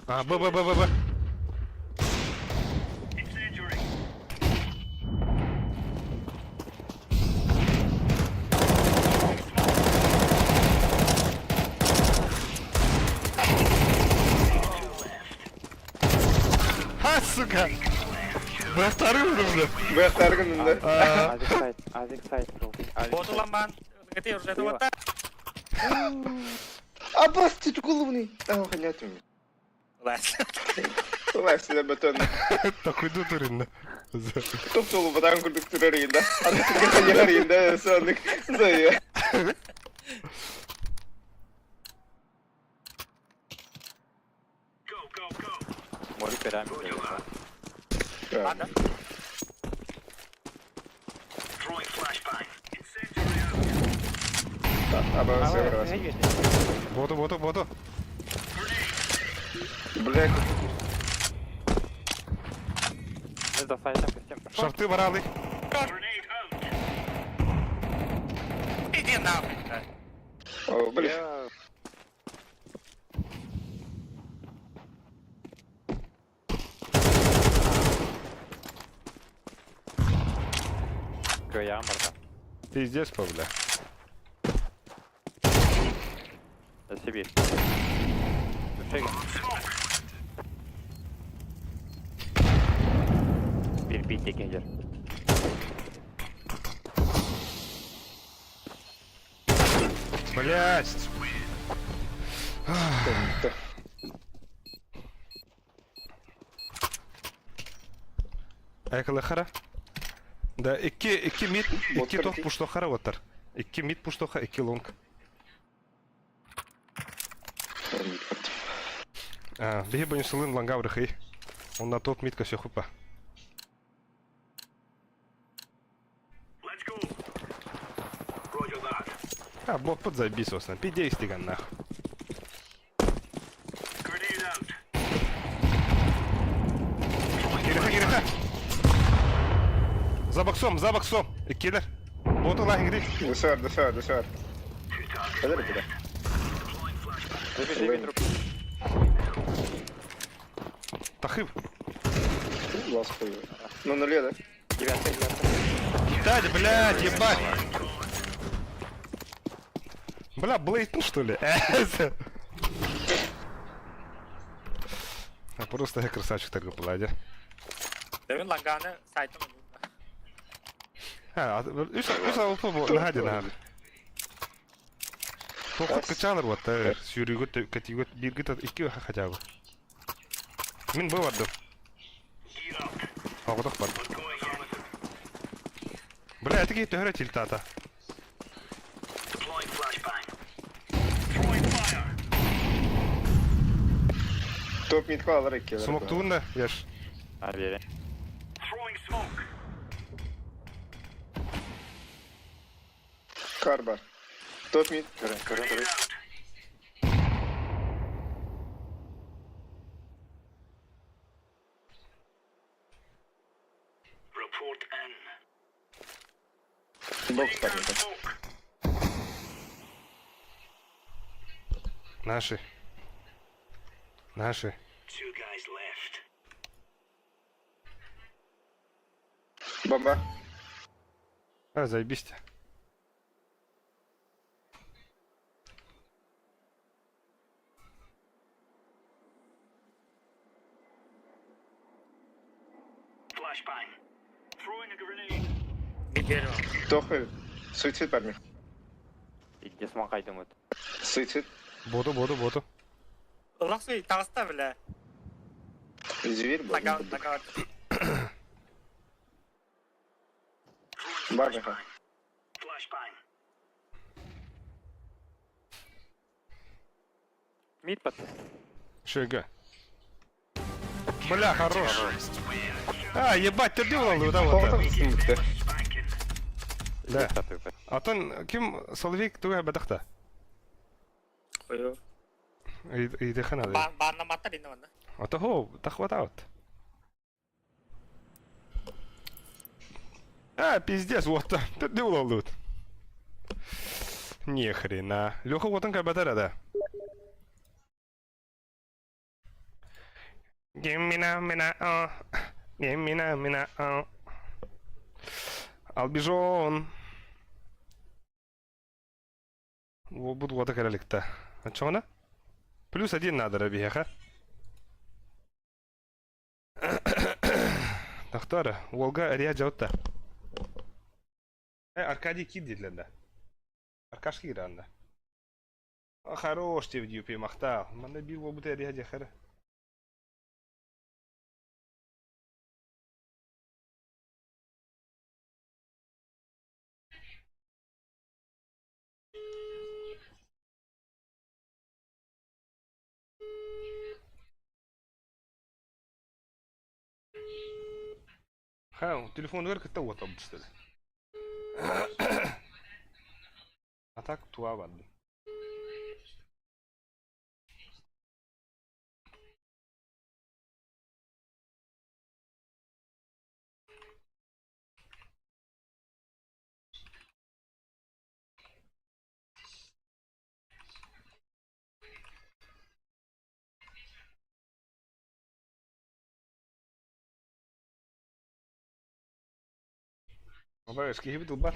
А, Б, Б, Б, Б, Б. Incendiary. Ха, сука! Б вторым уже, бля. Б вторым, да? А, Авик сайт, авик сайт, желтый, авик Вот сайт. ламбан. Ты уже это вот так. Аббас, ты головный. А, понятно. Ладно. Лайф сюда бетон. Такой дутурин, да. Топ толу батан курдук турарында. Аны кыргыз сонук. Зая. Go, go, go. Море пирамида. Ладно. Throwing flashbang. Incendiary out. Аббас, раз. Боту, боту, боту. Бля, Это сайтом костюм. Шорты баралы. Grenade out. Иди нахуй, да. О, бля. Кыям барда. Пиздец, по, бля. За себе. Шега. Бир кендер. Блять. Айкалы хара. Да, икки, икки мид, икки Оттар тох ди. пуштохара хара оттар. Икки мид пуштоха, икки лонг. А, биһи бөнүсылын лангаврыхый. Онна топ мид көсө хупа. Let's go. Roger that. А, бот под заебись осна. Пидей стиган нах. Grenade out. Кириха, кириха. За боксом, за боксом. Иккилер. Боту лахингри. Десар, десар, десар. Кадыр бля. Забежи труп. Тахып. Ласковый. Ну, нуле, да? Девятка, девятка. Дать, блядь, ебать. Бля, Блейтон, что ли? А просто я красавчик такой пладя. Да мин ланганы сайтом. А, үс үс алпы бу наһа наһа. Тохот кычалар вот, сүүрүгүт кэтигүт биргит икки хотя бы. Мин бу бардым. Gear up. Агудак бар. We're going in. Бля, это төһөрө тилтата. Deploying flashbang. Throwing fire. Топ мид калар икки. Смоктуун да, яш. А, вере. Throwing smoke. Карбар. Топ мид. Көрін, көрін, Grenade көрін. out. Report in. Бокс Laying down там. smoke. Наши. Наши. Бомба. А, заебись ты. Дерево. Тохы. Суицид парни. Пиздец, макай думает. Суицид. Боту, боту, боту. Лахсуй, таҕыста бля. Зверь был. Нога, нога. Барбиха. Мид под. Шега. Бля, хорош. А, ебать, ты делал, да, вот. Тоҕо Да. Атын ким Соловей туга бадахта? Хою. Ыйдыхана. Баанна маттар инне манна. Ата хо, тахватаут. А, пиздец, вот там. Ты делал тут. Ни хрена. Леха вот он кабатара, да. Гемина, мина, а. Гемина, мина, а. Албижон. Буду вот такая А чё она? Плюс один надо, Рабиха. Тахтара, Волга Рия Джаутта. Э, Аркадий Кид дидлэнда. Аркаш Киранда. Хорош тебе дюпи махтал. Манда бил обуте Рия Джахара. Ха, телефон кытта уота что ли? А так туа барды. Абайс, киһибит ылбат.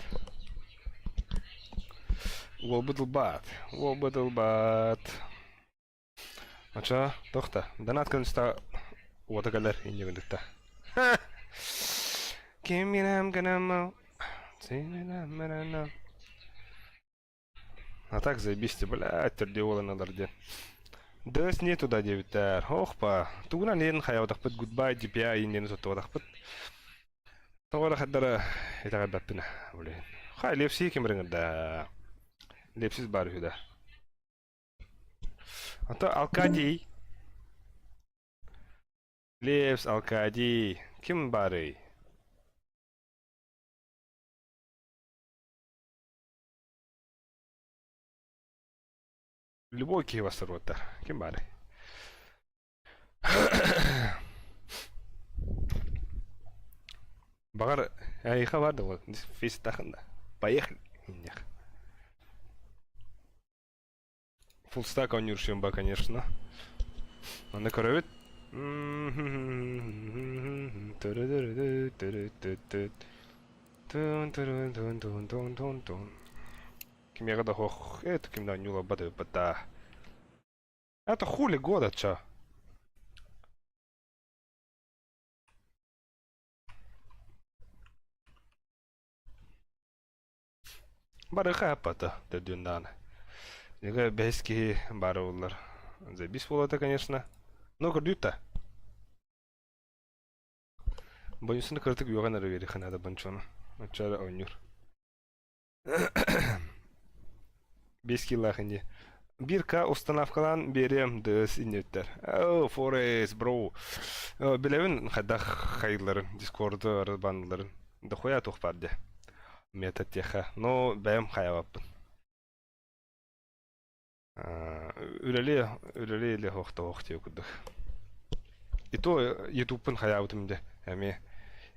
Уолбут ылбат. Уолбут ылбат. Ача, тохта. Донат кынста уота кэлэр инньэ А так заебись, блядь, төрдү диэн. Дэс не туда диэбиттэр. Охпа. Тугунан иэн хайабатахпыт goodbye GPI иннени соттубатахпыт. Тоҕо хаддара итэҕэйбэппин блин. Хай лепси кимриҥ да. Лепсис бар үһү да. Ата Алкадий. Лепс, Алкадий. Ким барый? Любой киһи бастар Ким барый? Баҕар эйиэхэ бар да фейс тахында. Поехали. Фулстак онньуур ба, конечно. Манна көрөбүт. Кимиэхэ да хох, это ким да нюла бата бата. Это хули года, чё? Барыха аппата, дөдүн Неге бэс киһи бары уллар. Забис буолата, конечно. Но көрдүүт Бойусуну кыртык үөҕэн эрэ биэриэххэ наада бончону. Оччо оонньуур. Бес киллаах инди. Бирка установкалаан биэриэм дыс иннүттэр. О, Форест, бро. Билэбин хайдах хайылларын, Дискорду банныларын. Дохуя туох баар дии. Мета теха. Но бэйэм хайабаппын. Үлэлии үлэлии илэ хоохтоох диэ курдук. И то ютубпун хайаабытым дэ эмиэ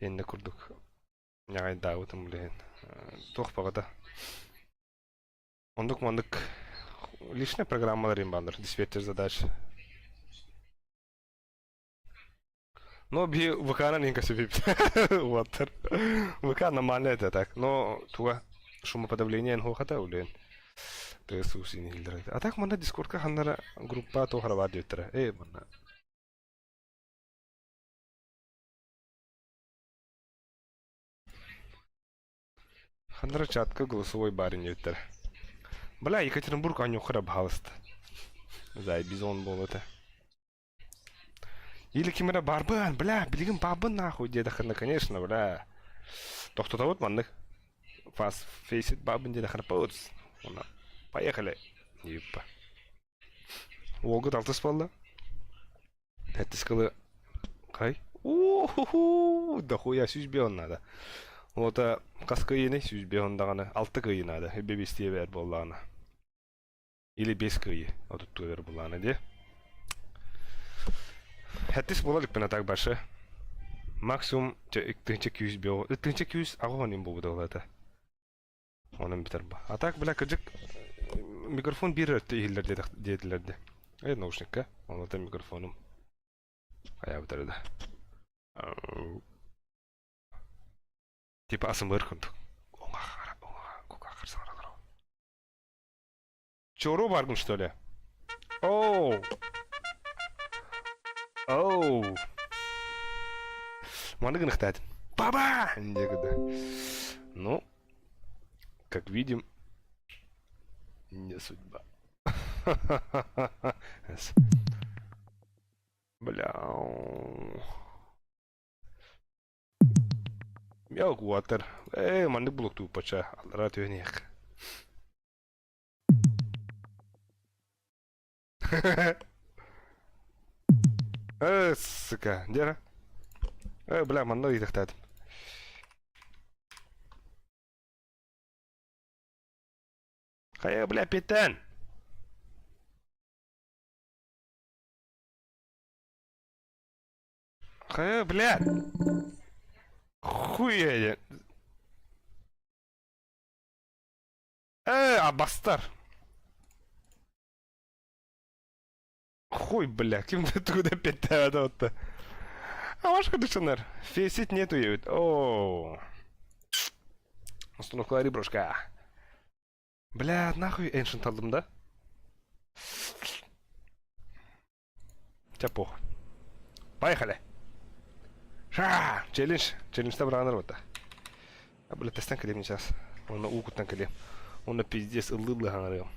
иннэ курдук ньаҕайдаабытым билигин туох баҕата. Оннук маннык. Личная программалар им бааллар, диспетчер задач. Но би ВК-нан иһин көсүбүт. Уоттар. ВК нормально это так. Но туга шумоподавление нхуохата улен. ТСУ син иһиллэр. А так манна Дискордка ханнара группа туох эрэ баар диэбиттэрэ. Э манна. Ханнара чатка голосовой баар диэбиттэрэ. Бля, Екатеринбург аньохара эрэ баһаалыста. Зай бизон буолуо этэ. Или ким эрэ барбын, бля, билигин баабын нахуй диэтэххинэ, конечно, бля. Тохтотобут маннык. Фас фейсит баабын диэтэххинэ, паутс. Уонна поехали. Еппа. Уолгут алтыс буолла. Сэттис кылы хай. Уу-ху-ху, дохуя сүүс бион надо. Уота хас кыайыыный сүүс бион даҕаны алта кыайыы наада. Үбэ биэстиэ бээр буоллаҕына. Или без кыайыы отуттуу бэр булаана дии. Хэттис буола иликпин а так больше. Максимум тыһыынча күүс био тыһыынча күүс аҕыс уон буолбута буолла Онон бүтэр бу. А так, бля, кырдьык микрофон биир өттө иһиллэр диэтилэр де. Э, наушникка. Онон микрофонум. Хайаабытар да. Типа асымыр курдук. Чору баргын, что ли? Оу! Оу! Маны гыныхтаатын. Баба! Диэкида. Ну, как видим, не судьба. Бля. Мяу water. Э, маннык булуктууппача. Аллара түһэниэх. Э, сука, где? Э, бля, манна ыйытыктаатым. Хайа, бля, питэн! Хайа, бля! Хуя! Э, абастар! Хуй, бля, ким да туда петта отта. А ваш кондиционер? Фесить нету ебет. О. Установка ребрушка. Бля, нахуй Ancient алдым да? Чэ пох. Поехали. Ша! Челлендж. Челленджта быраҕанар бута. А, бля, тэстэн кэлиэм сейчас. Онно уу куттан кэлиэм. Онно пиздец ыллыы-ыллыы хаҥарыам.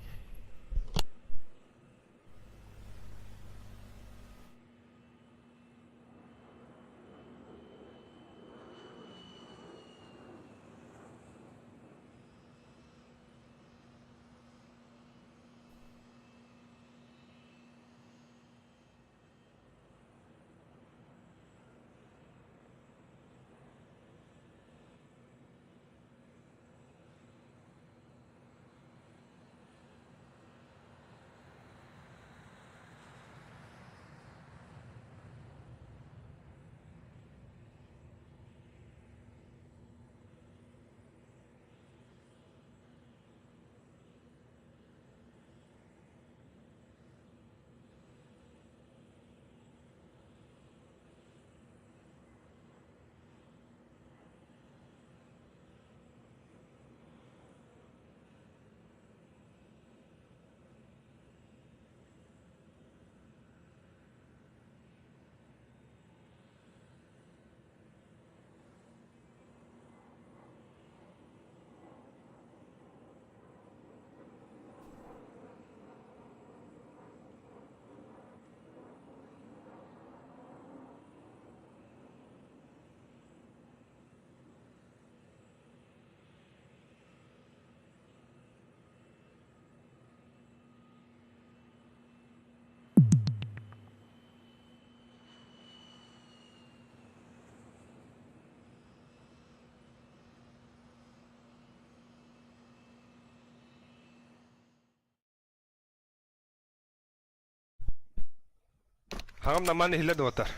Хаҕам намаан иһиллэр да уоттар.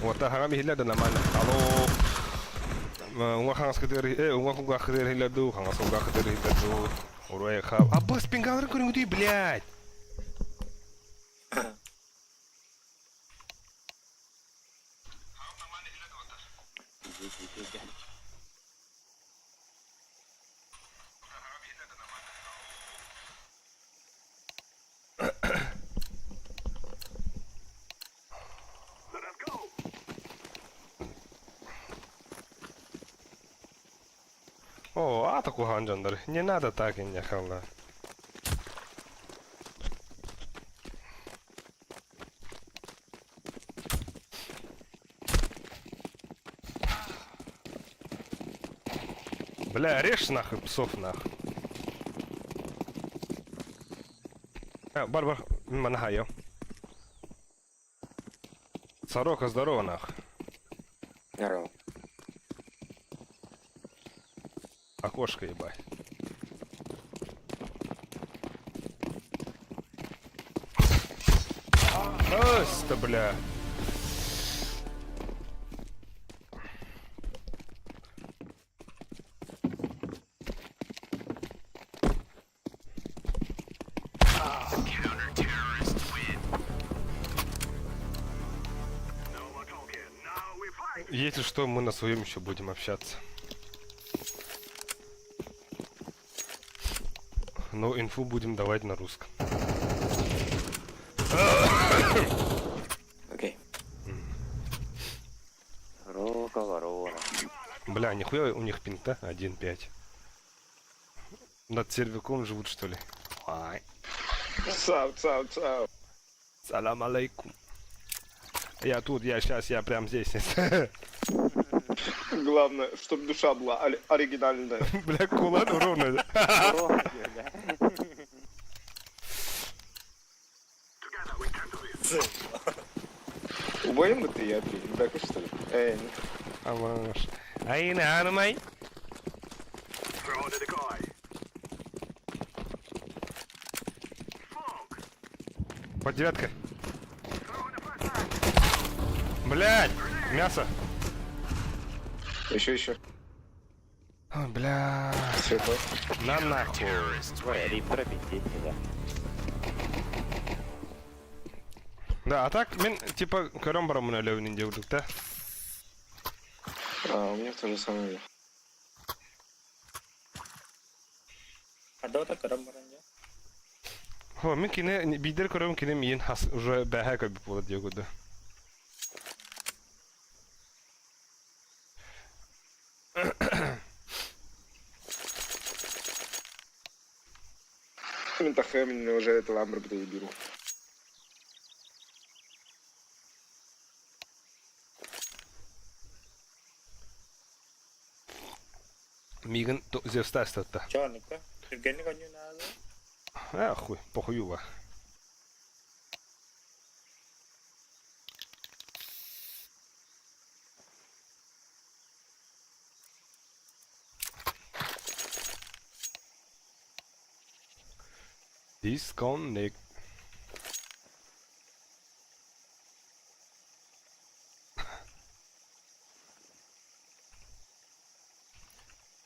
Уоттар хаҕам иһиллэр да намаан. Алло. Уҥа хаҥаскытыгар, уҥа кулгааххытыгар иһиллэр дуу, хаҥас кулгааххытыгар иһиллэр дуу. Уруй хап. Абыс, пингаларын көрүҥүтүй, блядь! О, аата куһаҕан дьоннор. Не надо так инньэ халла. Бля, режь нахуй псов нахуй. А, бар, бар, манахайо. Сорока, здорово нахуй. Здорово. Окошко ебать. Ась-то, бля. Если что, мы на своем еще будем общаться. Но инфу будем давать на русском. Окей. Рока ворона. Бля, нихуя у них пинг-то 1.5. Над сервиком живут, что ли? Ай. Цау, цау, цау. Салам алейкум. Я тут, я сейчас, я прям здесь. Главное, чтобы душа была оригинальная. Бля, кулак ровно. Убоим ты я, блин, так что ли? Эй, Амаш. Айна, армай. Под девяткой. Блядь, мясо. еще, еще. Ой, бля. Светло. На нахуй. Ой, риптера пиздеть, да. Да, а так, мен, типа, көрөн барамын өлөбүнүн диэбитик да. А, у меня то же самое. Хардота көрөн баран дьэ. Хо, мин кини биидэр көрөм кини миин хас уже бэһэ көрбүт буола диэкуду. Мин тахым, уже это ламбр беру. Миигин Зевста астатта. Чооннукка. Түргэнник оонньуу наада. А, хуй, похуюва. Disconnect.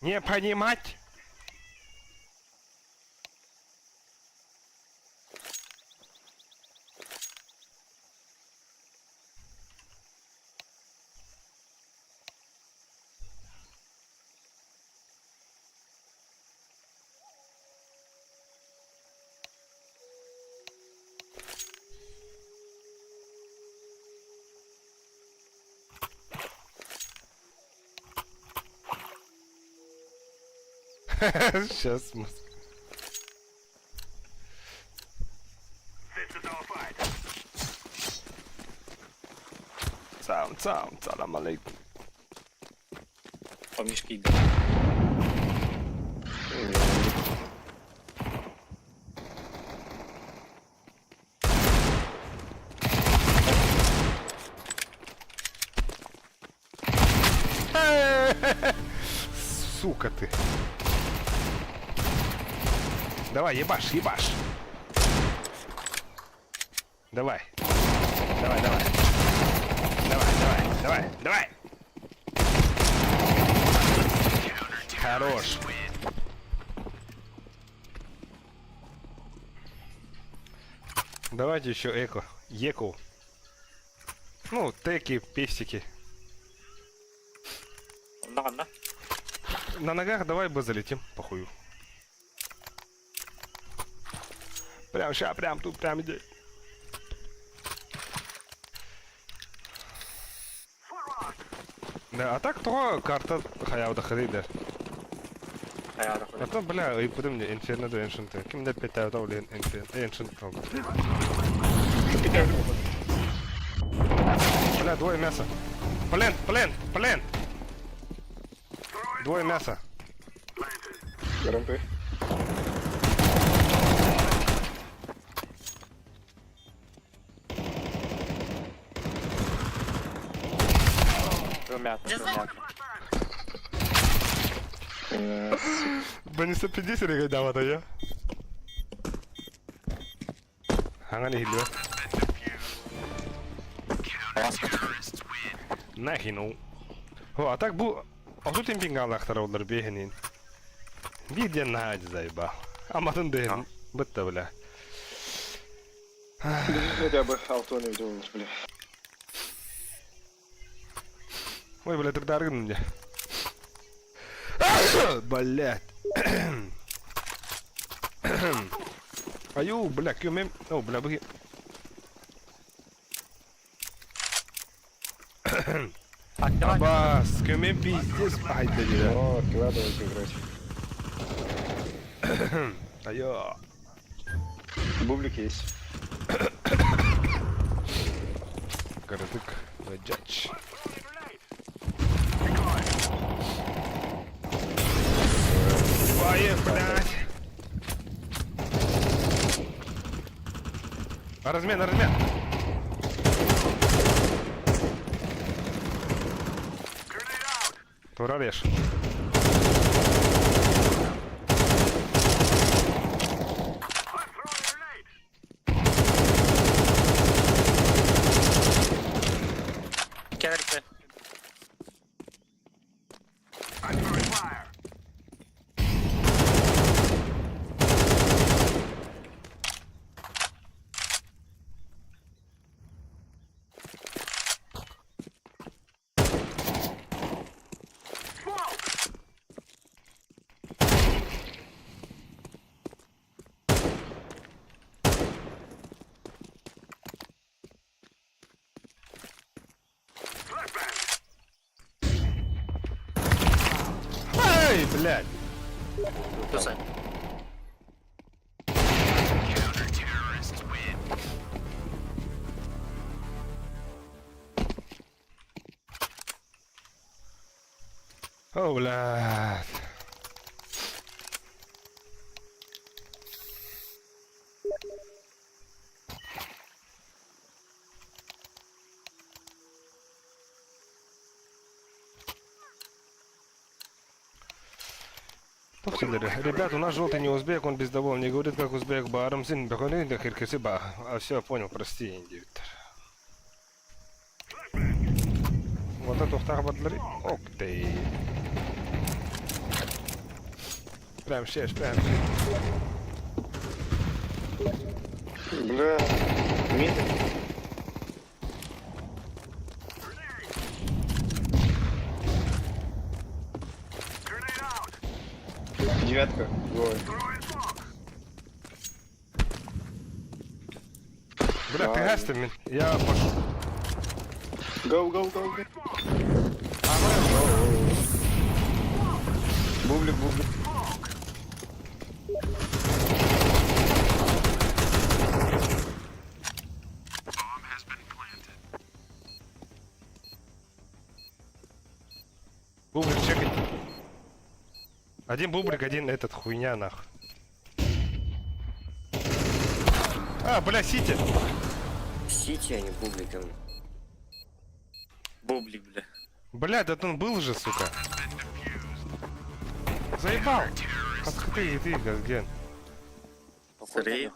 Не понимать? Сейчас мы... Цам, цам, салам алейкум. Помнишь, кида. Сука ты. Давай, ебашь, ебашь. Давай. Давай, давай. Давай, давай, давай, давай. Хорош. Давайте еще эко. Еку. Ну, теки, песики. Онно ханна? На ногах давай бы залетим, похую. Прям ща, прям тут, прям иди. Да, а так то карта хаяуда хрида. Хайа А то, бля, и потом мне Инферно до Ancient. Кем да питаю, то, блин, Ancient. Бля, двое мяса. Плент, плент, плент. Двое мяса. Рампы. Румята, румята. Бани 150 регайдавата я. Хангани хилио. Нахину. О, а так бу... А тут им пингалахтар олар бехенин. Биден нахадь заеба. Аматын дehen. Бытта, бля. Хотя бы авто не видел, бля. Ой, бля, ты дарган мне. Блять. Аю, бля, кюмем. О, бля, быги. Абас, кюмем пиздец. Ай, да, да. О, кила давайте играть. Айо. Бублик есть. Городык, джадж. Твои, блядь. На размен, на размен. Тура режь. Кәрті. Ай, блядь. Тусай. О, блядь. Ребят, у нас желтый не узбек, он бездоволен, не говорит, как узбек, барымзин, ба. А все, понял, прости, индивид. Вот это ухтах бадлари. Ок ты. Прям шеш, прям шеш. Бля. Мид. Девятка. Двое. Бля, ты гасты, я пошел. Go, go, go, go. Бублик, бублик. Бублик, чекай. Один бублик, один этот хуйня нах. А, бля, Сити. Сити, а не бубликом. Бублик, бля. Бля, да он был же, сука. Заебал. Ах ты, ты, Газген. Сырые.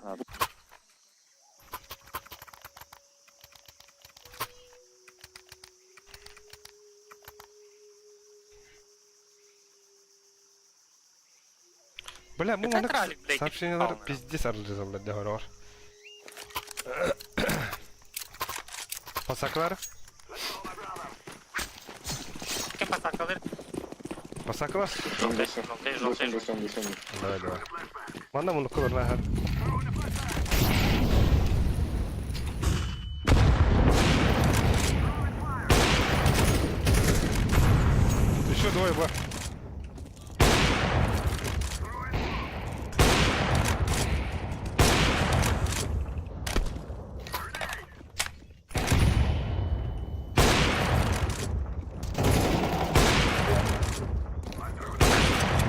Бля, бу Это маннык тралик, блядь, сообщениелар полный. пиздец арылдьыталлар дьэ хороҕор. Пасаклар? Кем посакалыр? Пасакла? Желтый, желтый, желтый, Гус, желтый. гус, гус, гус. Давай, давай. Манна муннукка барна Еще двое, ба.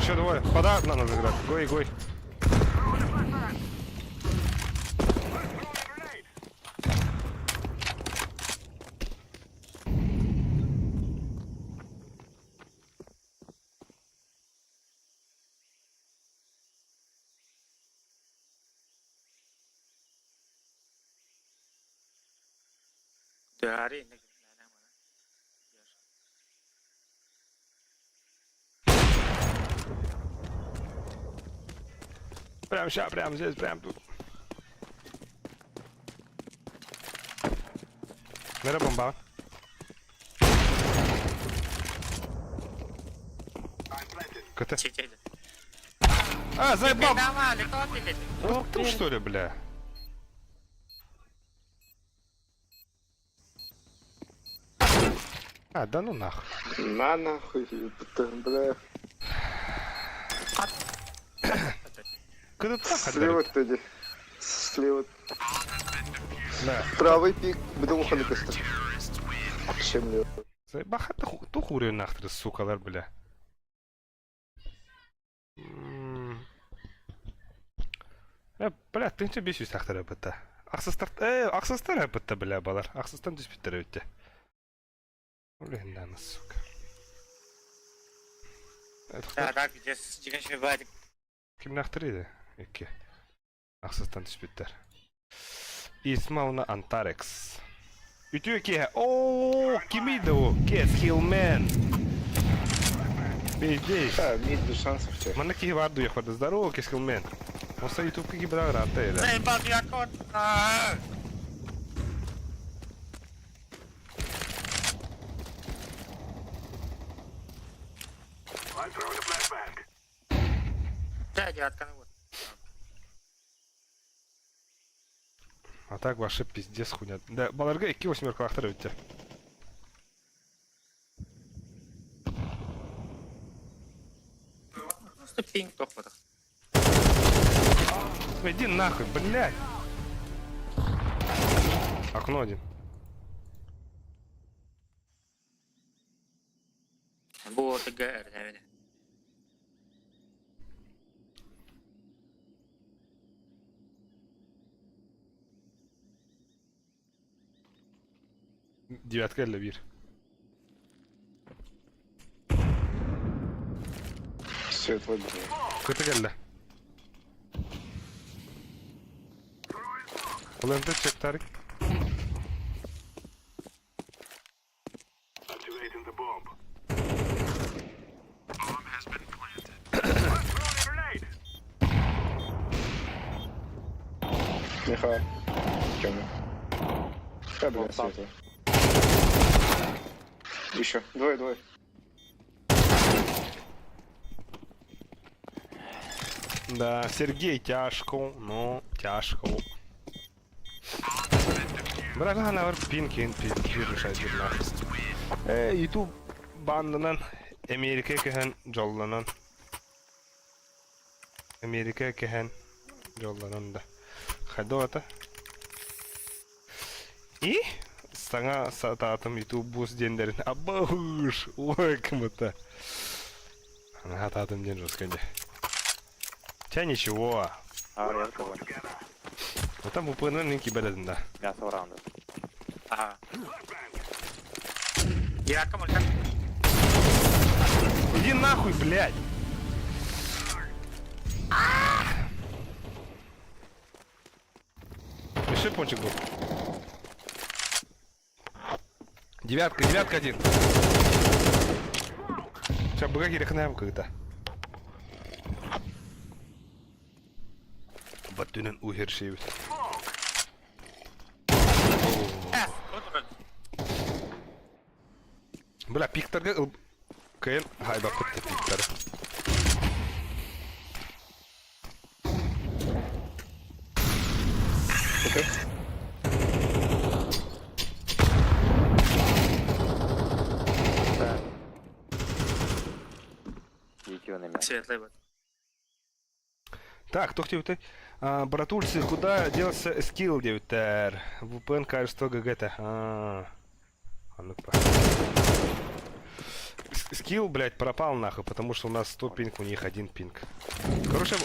Еще двое. Пода надо заграть. Гой, гой. Дари. Прям ща, прям здесь, прям тут. Мера бомба. КТ. Чуть-чуть. А, заебал! Давай, кто ты? Вот ты что ли, бля? А, да ну нахуй. На нахуй, ёпта, бля. Когда так Слева тоді. Слева. Да. Правый пик, бдумханы кыстыр. Чем лево? Заебаха тухурю нахтыр, сукалар, бля. Э, бля, тынча 500 ахтар бітті. Ақсыстар, э, ақсыстар бітті, бля, балар. Ақсыстан түспеттер өтті. Блин, да, сука. Да, так, где с бадик. Ким нахтыр еді? Екі. Ақсыстан түспеттер. Исмауна Антарекс. Үтіе ке. О, ким еді о? Кес Хилмен. Пиздец. Да, мид без шансов тебе. Манна киһи баар дуйахпар Здорово, Кес Хилмен. Оса ютубка киһи бара ыраатта еді. Заебал я кот. Да, девятка, ну вот. А так вообще пиздец хуйня. Да, баларга икки восьмеркалаахтар эбиттэр. Просто пинг тохпатах. Иди нахуй, блядь. Окно один. Бу ТГР, наверное. Девятка или бир. Все, это вот. Көтө кэллэ. Ол эмтэ чектарик. Activating the bomb. Bomb has been planted. Throwing a grenade. Миха. Тёма. Да, бля, светло. Еще. Двое, двое. Да, Сергей тяжко, но тяжко. Братан, бар пин кин пин решать нахуй. Э, YouTube банданан Америка кэхэн дьоллонон. Америка кэхэн дьоллонон да. Хайдоата. И саҥа сатаатым YouTube бус диэннэрин абыш ой кымыта. Сатаатым диэн жестко Тебя ничего. А, я кого? Ну там УПН нинки бэлэдин да. Мясо раунда. Ага. Девятка, мулька. Иди нахуй, блядь! Еще пончик был. Девятка, девятка один. Сейчас быга кирехнем когда. Үрдүнэн уу иһэрсиэбит. Бля, пиктарга ыл... Кыайан хайбаппыт да пиктары. Светлый вот. Так, туох диэбитэй? А, братульцы, куда делся скилл диэбиттэр? VPN качество ГГ-то. А, а ну-ка. Скилл, блядь, пропал нахуй, потому что у нас 100 пинг, у них один пинг. Короче,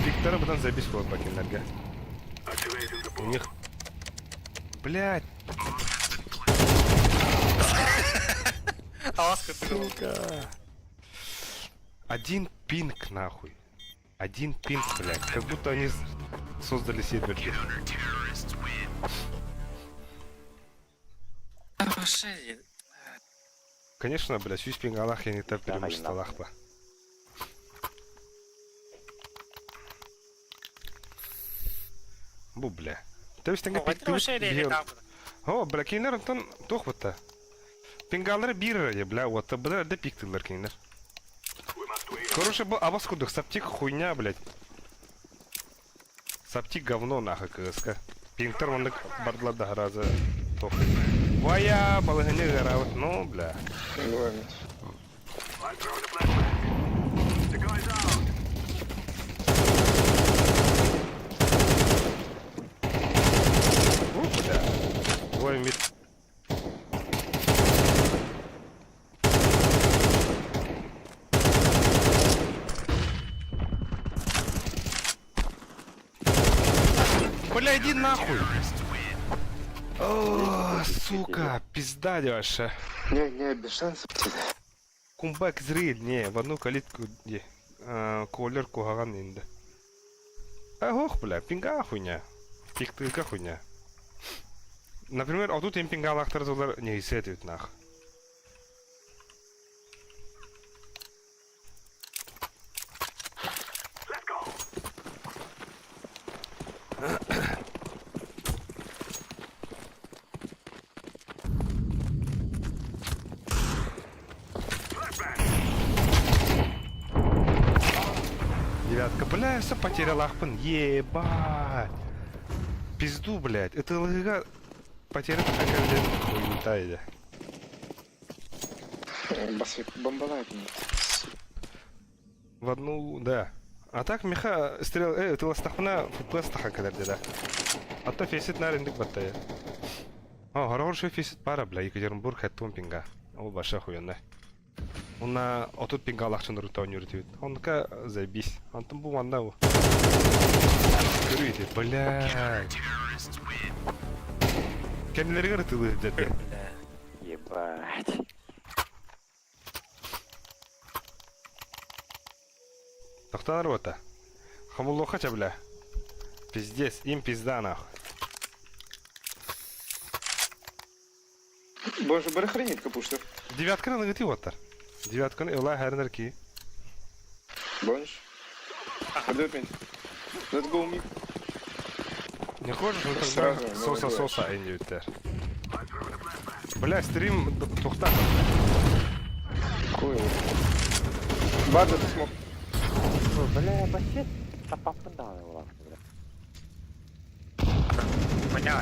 Виктора потом забить свой бакенерга. У них... Блядь. Сука. Один пинг нахуй. Один пинг, блядь. Как будто они создали сервер. Конечно, блядь, сүүс пингалаах кэнниттэн преимуществолаах ба. Бу, бля. Тэбис тэҥҥэ пиктыбыт. О, бля, кинилэр онтон туох бутта? Пингаллары биир эрэ, бля, вот, бля, эрдэ пиктыллар кинилэр. Короче, бу абас курдук, саптик хуйня, блядь. Саптик говно нахуй КСК. Пингтар маннык бардылар да разы туох. Вая, балыһыны ыараабыт, ну, бля. У, бля. Двое мид. Бля, иди нахуй! О, сука, пизда ваша. Не, не, без шансов. Кумбак зрил, не, в одну калитку, не. Колер куһаҕан инде. Ох, бля, пинга хуйня. Пиктылка хуйня. Например, а тут им пингалахтар зулар не исетит нах. Девятка, бля, все потерял ахпын. Ебать. Пизду, блядь. Это ЛГ потеря такая, блядь, хуйня иди. Бас бомбалает. В одну, да. А так меха стрел, тыластахна фпс таха кэлэр да. А то фесит нарындык баттая. О, хороший фесит пара, бля, Екатеринбург хэттун пинга. Ол баша хуенна. Уна отут пинга алахчын рута университет. Онка заебись. Антон бу манна у. Көрүйді, блядь. Кәмілерге рытылы деді. Ебать. Тоқтанар бота. Хамуллоха бля. Пиздец, им пизда нахуй. Боже, бары хранит капушту. Девятканы лыгыты оттар. Девятканы ыла хәрнер ки. Бонж. Подойдет мид. Let's go mid. Не хочешь, ну тогда Сразу, ну, соса давай. соса иньюттер. Бля, стрим тухта. Хуй. База ты смог. Бля, басет. Тапапын да, бля. Понял.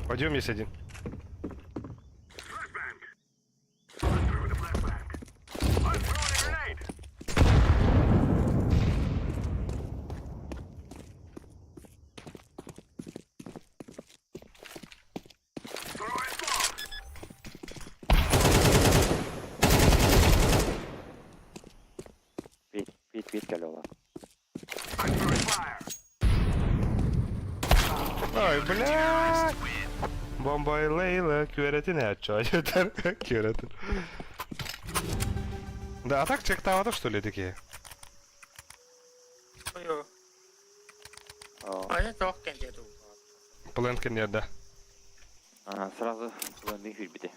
Пойдем, есть один. Пить, пить, пить, калёва. Ой, бля. Бомба Лейла, күөрэтин ачча. Күөрэтин. Да, а так чектавата что ли такие? Ой, а я тоқ кенде Пленка нет, да. Ага, сразу ландинг бите.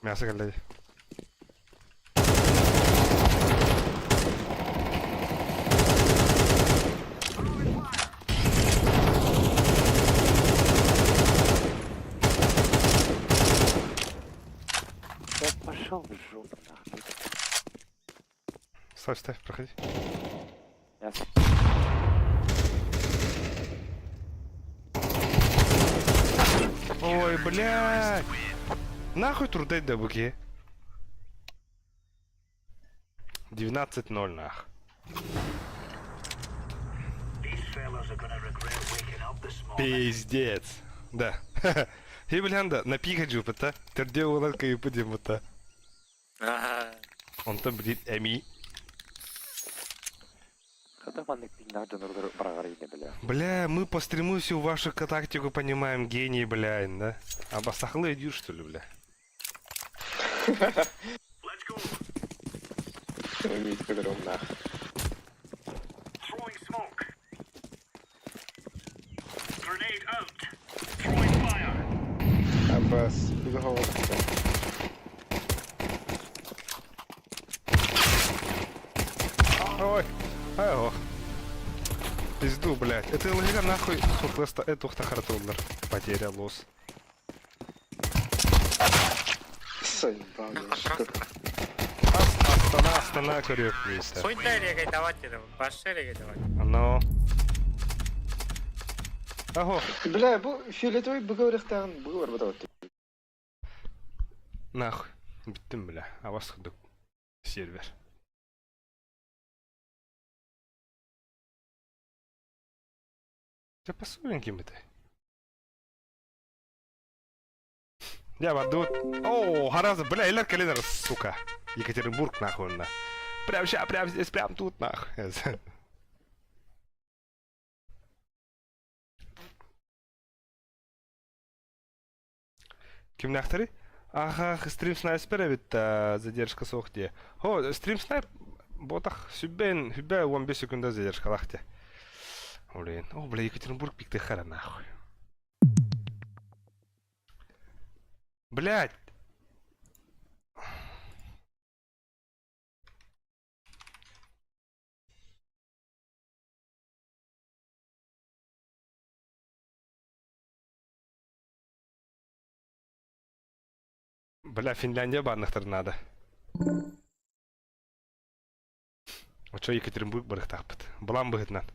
Мясо кэллэ. Да пошел в жопу, нахуй. Ставь, ставь, проходи. Мясо. Ой, блядь! Нахуй трудать да буки? 19-0 нах. Пиздец. Да. И блянда, на пикаджу пыта. Терде уларка и пыдим пыта. Онтон блин эми. Хата маннык пиҥнээх дьонноргор бараҕар иһинэ бля. Бля, мы по стриму всю вашу тактику понимаем, гений, бля, да? А басахлы идешь, что ли, бля? Видите, нах. Throwing smoke. Grenade out. Throwing fire. Аббас, голову. Ой, ай ох. Пизду, блядь. Это ЛГ нахуй суплеста, это ухтахартуллар. Потеря лос. Заебал, что Астана, Астана, көрүөх миэстэ. Хуйда регайдавать это, баши регайдавать. Ано. Аго, Бля, бу фиолетовый быгы быгы бар бата нахуй. Бүттүм, бля. Абас курдук сервер. Дьэ пасуйан ким этэй? Дьэ бардыбыт. О, хараза, бля, илэр кэлин сука. Екатеринбург нахуй на. Прям ща, прям здесь, прям тут нахуй. Кимнээхтэрий? Аха, стрим снайпер эбит задержка суох дии. Хо, стрим снайп ботах сүбэн, хүбэ 15 секунда задержкалаах дии. Блин, о, бля, Екатеринбург пиктыхара нахуй. Блядь! Бля, Финляндия барныхтар надо. Очо Екатеринбург барыхтаахпыт. Былаан быһытынан.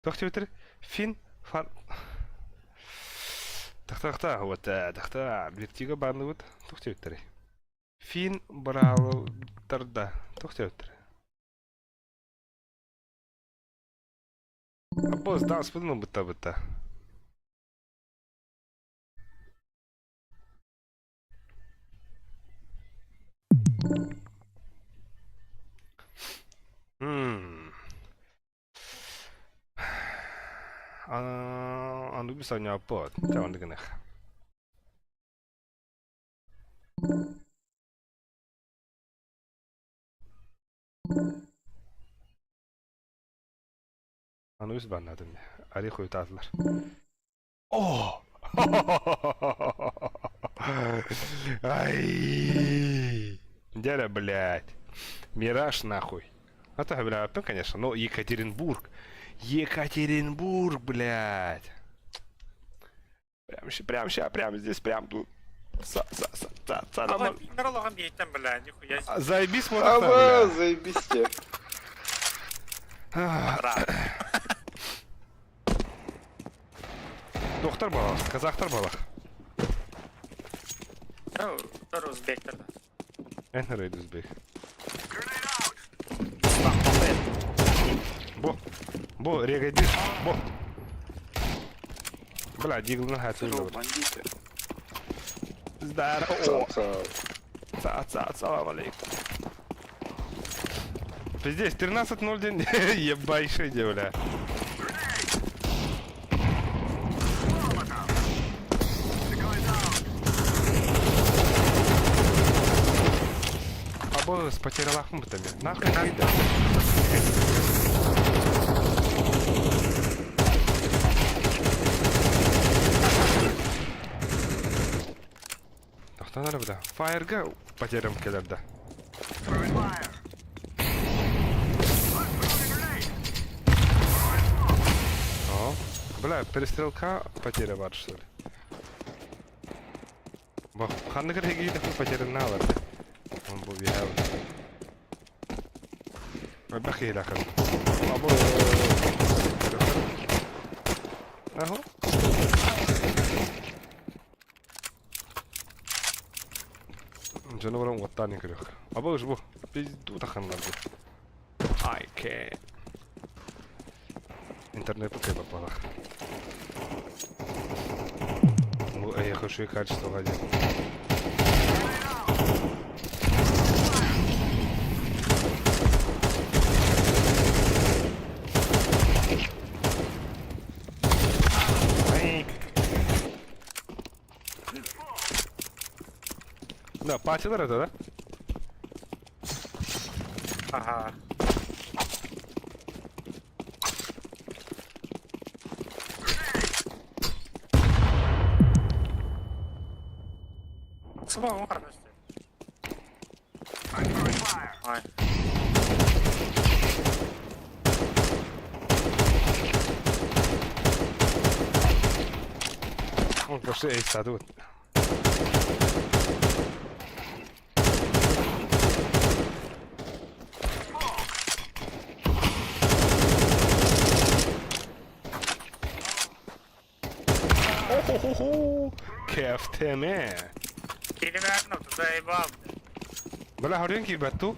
Туох диэбитэр? Фин фар... Тахта-тахта, вот, тахта, Вертиго баанныбыт. Туох диэбиттэрий? Фин быраалытарда. Туох диэбиттэрий? Аббос, даспытын ылбытта бытта. М. Анубис оонньооппут. Чэ оннук гыныах. Анубис бааннаатым дии. Арый хойутаатылар. О! Ай! Дядя, блядь. Мираж нахуй. А то, бля, ну, конечно, но Екатеринбург. Екатеринбург, блядь. Прям ща, прям ща, прям здесь, прям тут. Са, са, са, са, са, Ава, пиңнер биэйтэн, бля, нихуя себе. Заебись, вот Аба, заебись тебе. Доктор балах, казахтар балах. Тор узбектер. Эн рейд узбек. Бо, бо, регайдиш, бо. Бля, диглна хатыр. бандиты. Здорово. Ца, Ца, ца, салам алейкум. Пиздец, 13.01, ебайший, бля. Або потеряла хмытами. Нахуй ты Тохтон эрэ буда. Фаерга потерям кэлэр да. О, бля, перестрелка потеря бар, что ли? Бах, ханнык эрэ потерянна алар. Он бу биһэ. Бах киһилээх. Абы. Аһо. Дьону баран уоттаан көрүөх. Аба уж бу. Пизду таханнар бу. I can't. Интернет кэбэ балах. Бу эйиэхэ үчүгэй качествоҕа диэн. Да, патилар это, да? Ага. Субал, Ой. Он просто эй, саду. О-хо-хо-хо! КФТМ. Килимерно, ты заебал. Бля, хорин кибету.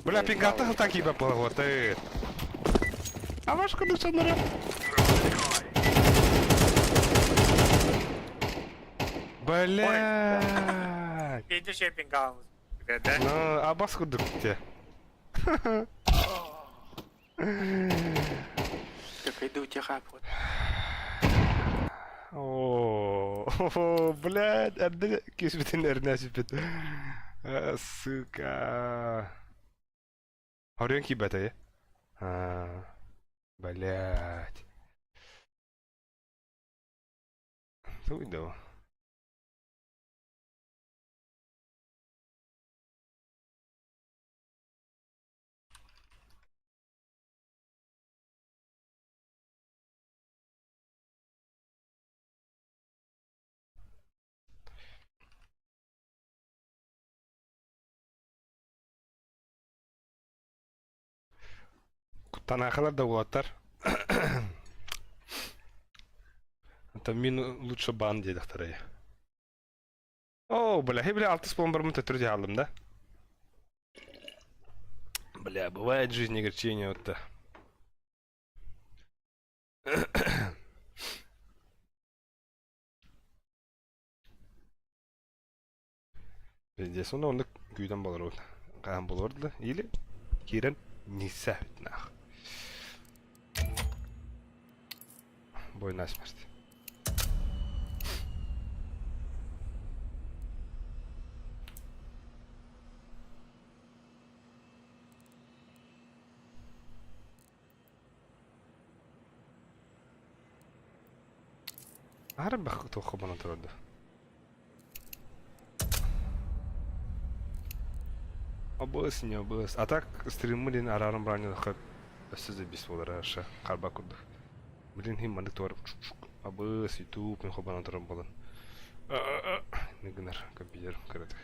Бля, пингата хылтан кибет буолуоты. А ваш кондиционер? Бля. Иди ще пингал. Да? Ну, а бас курдук те. Так иду тихо. Вот. О, блядь, эрдэ кисбитин эрнэ сүппүт. Сука. Хорин кибете. А, блядь. Туйду. Куттанаахалар да уолаттар. Это мин лучше бан диэтэхтэрэй. О, бля, бля, алтыс буолан бараммын төттөрү дьаһаллым да. Бля, бывает в жизни огорчение вот-то. Пиздец, онно оннук күүтэн болоробут. Хаһан буолуор да или киирэн нисэ нах. Бой насмерть. Аһара бах туохха баран турар да. Абыс не абыс. А так стриммы диэн арааран браанньалахха өссө да бис буолара аша харба курдук. Блин хим маннык туар абыс ютуб мин хобанан турар буолан. Не гынар компьютер кыратык.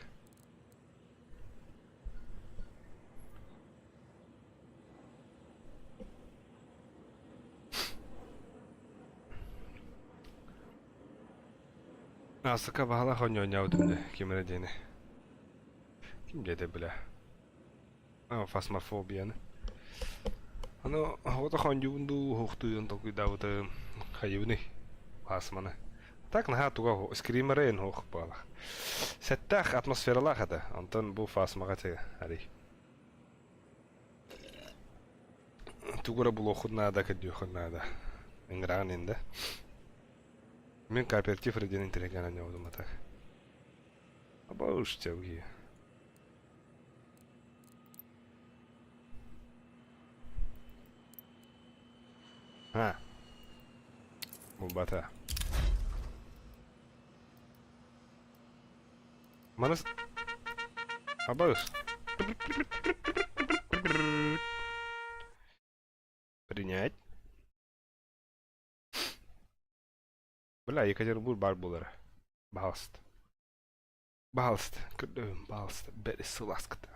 Аасыка баһалаах оонньоонньообутум дии ким эрэ диэни. Ким диэтэ бля. А, фасмофобияны. Аны оҕото хоонньуубун дуу, уһуктуйун толкуйдаабытым хайыбыный Фасманы. Так наһаа туга скримерэ ин суох буолла. Сэттээх атмосфералаах этэ. Онтон бу фасмаҕа те арый. Тугу эрэ булуоххун наада, көрдүөххүн наада. Ыҥыраҕын ин да. Мин кооператив эрэ диэн интэриэһиргээн оонньообутум а так. Абауш тяуги. А. Булбата. Маны Абыс. Принять. Бля, Екатеринбург баар буолара. Баҕаласт. Баҕаласт. Көрдөһүм, баҕаласт. Бэри сыласкыта.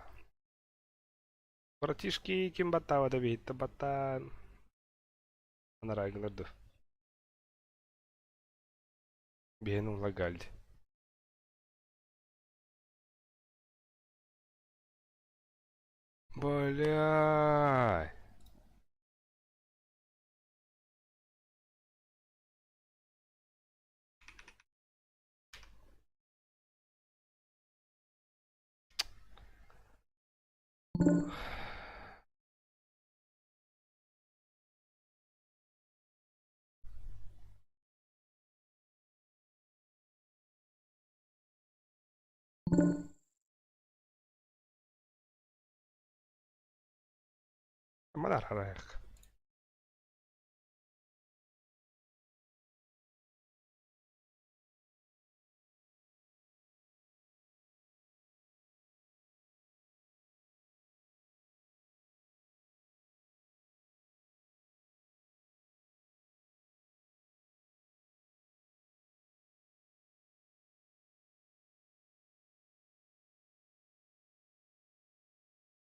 Братишки ким баттаабата биһиттэ баттаан. Анараагылар ду. Биһин улагальди. Бля. Манар харайык.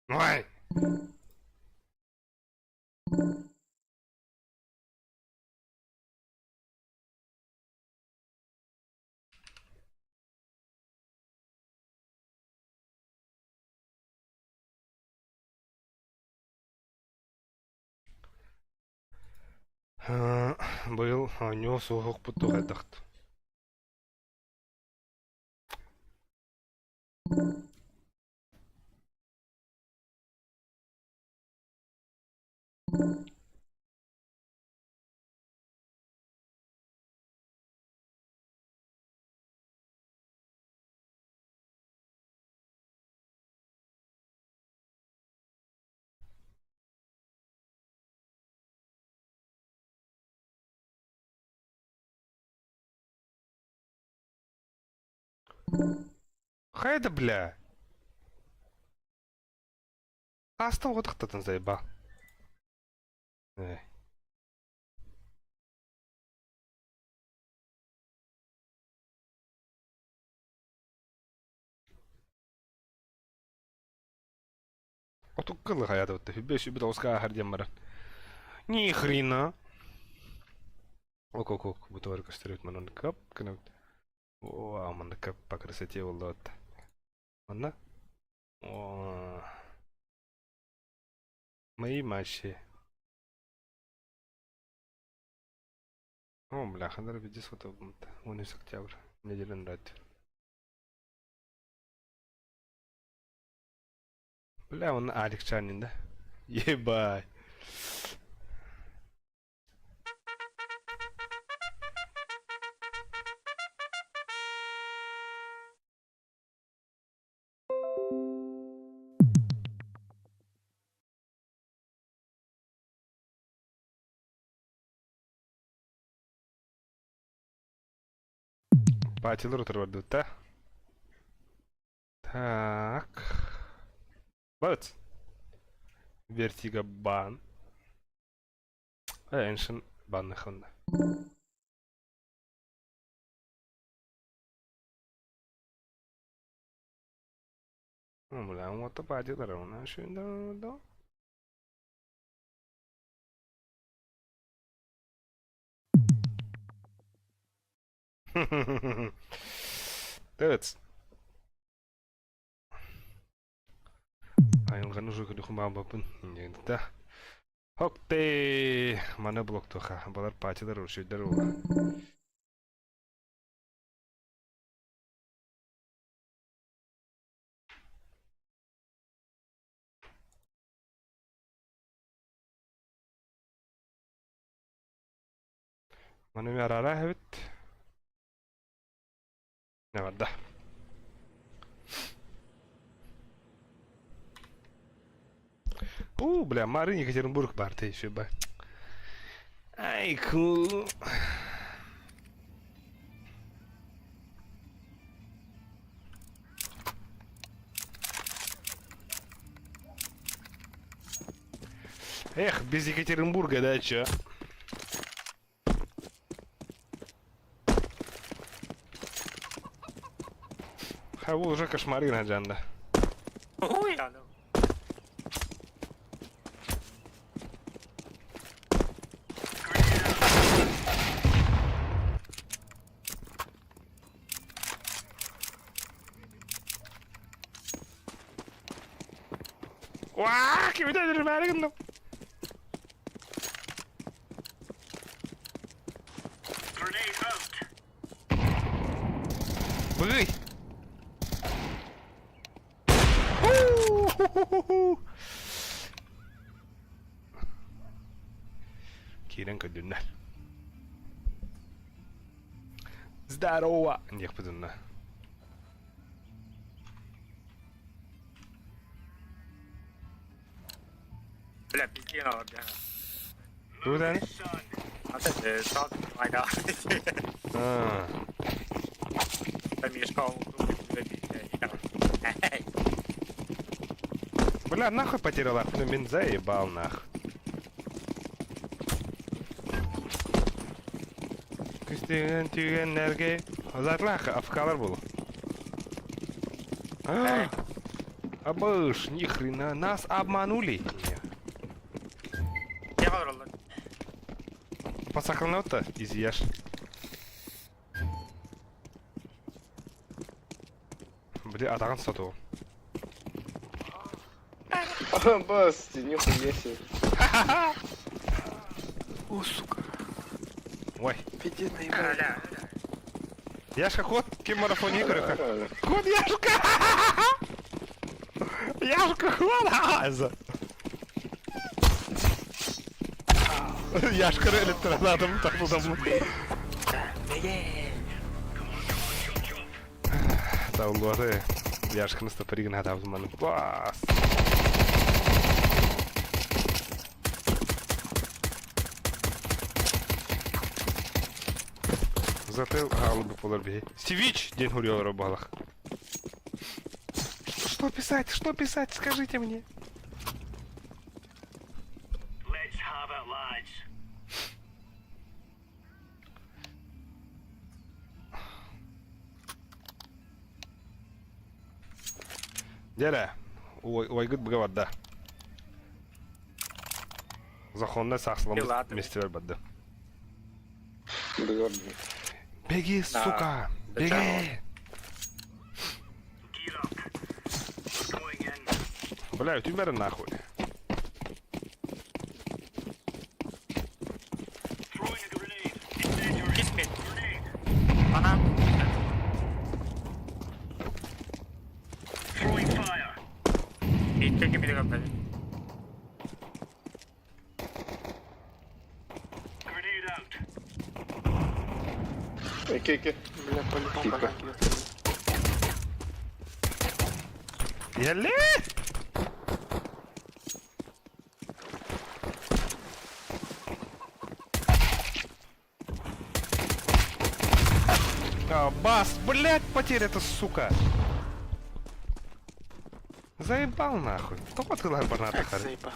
Ой! Быйыл оонньуо суоһукпут туһайдахт. Хайда, бля! Хаста уотахтатын заеба. Эй. Отуккылы хайата бытта. Хүббе сүбүт оска ахар диэн баран. Ни хрена. Ок ок ок бу товар көстөрүт манан кап кынабыт. О, манна кап по красоте боллот. Манна? О. Мои матчи. О, бля, хандар видис вот 13 октябрь. Неделю нрать. Бля, он Алик Чанин, да? Ебать. Патилар утарбардыта. Так. Бац. Вертиго бан. Эншин банныхында. Бля, вот патилар у нас да. Evet. Айылҕаны уже көрүхүм баабаппын да. Хокте маны блоктуха. Балар патилар уршүйдер ол. Маны арара эбит. Не бар да. У, бля, Марын Екатеринбург бар ты еще ба. Ай, ку. Эх, без Екатеринбурга, да, чё? Ха, ол уже кошмары гына Ой, аны. Уаа, кимитэ өлөрүмээри гынным. Grenade out. Быгый! Киирэн көрдүннэр. Здорово! Диэхпит онно. Бля, пиздец, бля. Тугутааны? Ата саат айда. Аа. Мешкал, бля, пиздец. Бля, нахуй потеряла. Ну, мин заебал нах. Күстеген түйгеннерге затлах афкалар был. А, Абыш, ни хрена, нас обманули. Я говорил. Пасахланаута изъешь. Бля, атаҕын соту. Бас, нихуя себе. О, сука. Ой. Пиздец наебали. Бля. Яшка, ход, ким марафоне көрөхө. Ход, Яшка! Яшка, ход! Аза. Яшка электронадом так удобно. Таулуары. Яшканы стопоригін хатабыз Бас. Зате галубы полар бей. Сивич! День гурьолар балах. Что писать? Что писать? Скажите мне. Let's have it, lads. Дядя, ой, бгават, да. Захонна сахсылам Пилаты. местелер бадды. Бегор, Беги, сука! Беги! Gear up. We're going in. Бля, у нахуй. Throwing a grenade. Incendiary. Кисмет. Grenade. Она. Throwing fire. Икки кими деген Grenade out. Эки, эки. Бля, по-любому Тихо. банан кидает. Еле! А, бас, блядь, потеря-то, сука. Заебал нахуй. Кто ты барната Как хары? заебал.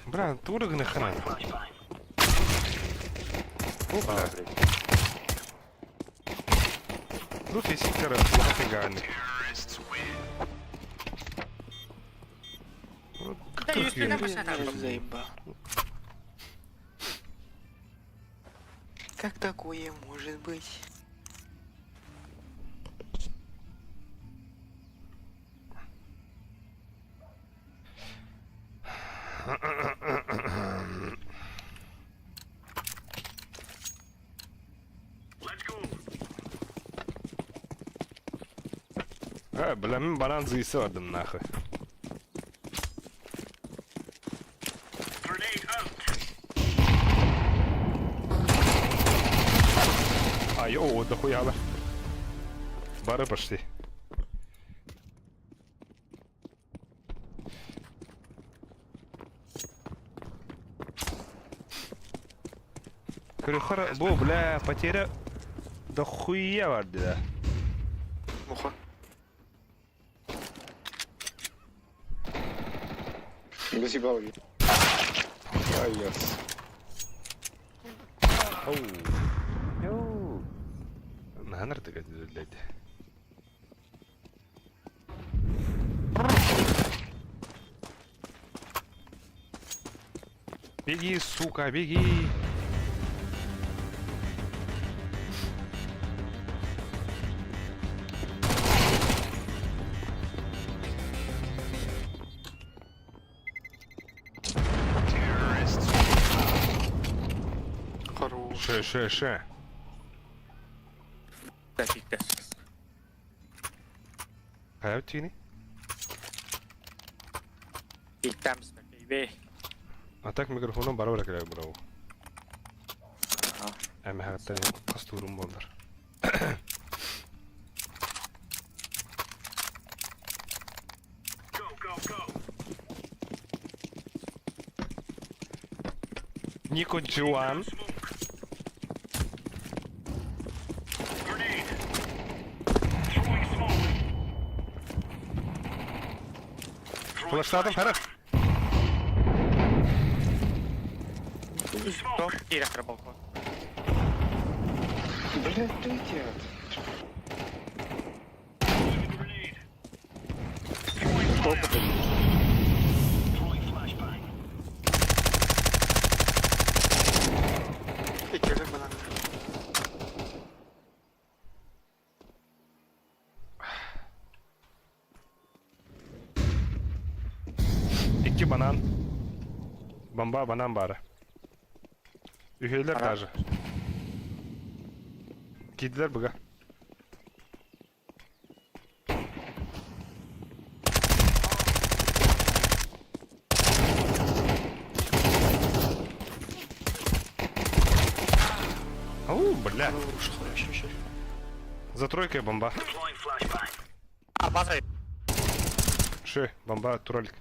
Бля, турыгны хана. О, бля. Ну, физикара, лафиганы. Да, юстина Бля, заебал. Как такое может быть? Let's go. А, бля, мен банан зыйсы бардым нахуй. Grenade out. Ай, о, дохуя Бары пошли. Крюхара, бу, бля, потеря да хуя барды да. Муха. Гуси бал. Ай, яс. Оу. Наһаа ырдык этилээди. Беги, сука, беги! Хорош. Ше, ше, ше. Да, пиздец. Хайа тини. Пиздамс, бэйби. А так микрофоном барабар кэлэр браво. Эми хаттан кастурум болдар. Go, go, go. Нико Джуан. Smoke. Grenade. Throwing smoke. Throwing Флаштадым flashbang. хара. Smoke. Топ директор балкон. Блядь, летят. Throwing a grenade. Throwing fire. Throwing flashbang. Иккилер банан. Икки банан. Бомба банан бары. Үһүөлэр даже. Киирдилэр быга. Ау, бля. Хорош, хорош, хорош. За тройкой бомба. Deploying flashbang. А, база. Ши, бомба, троллик.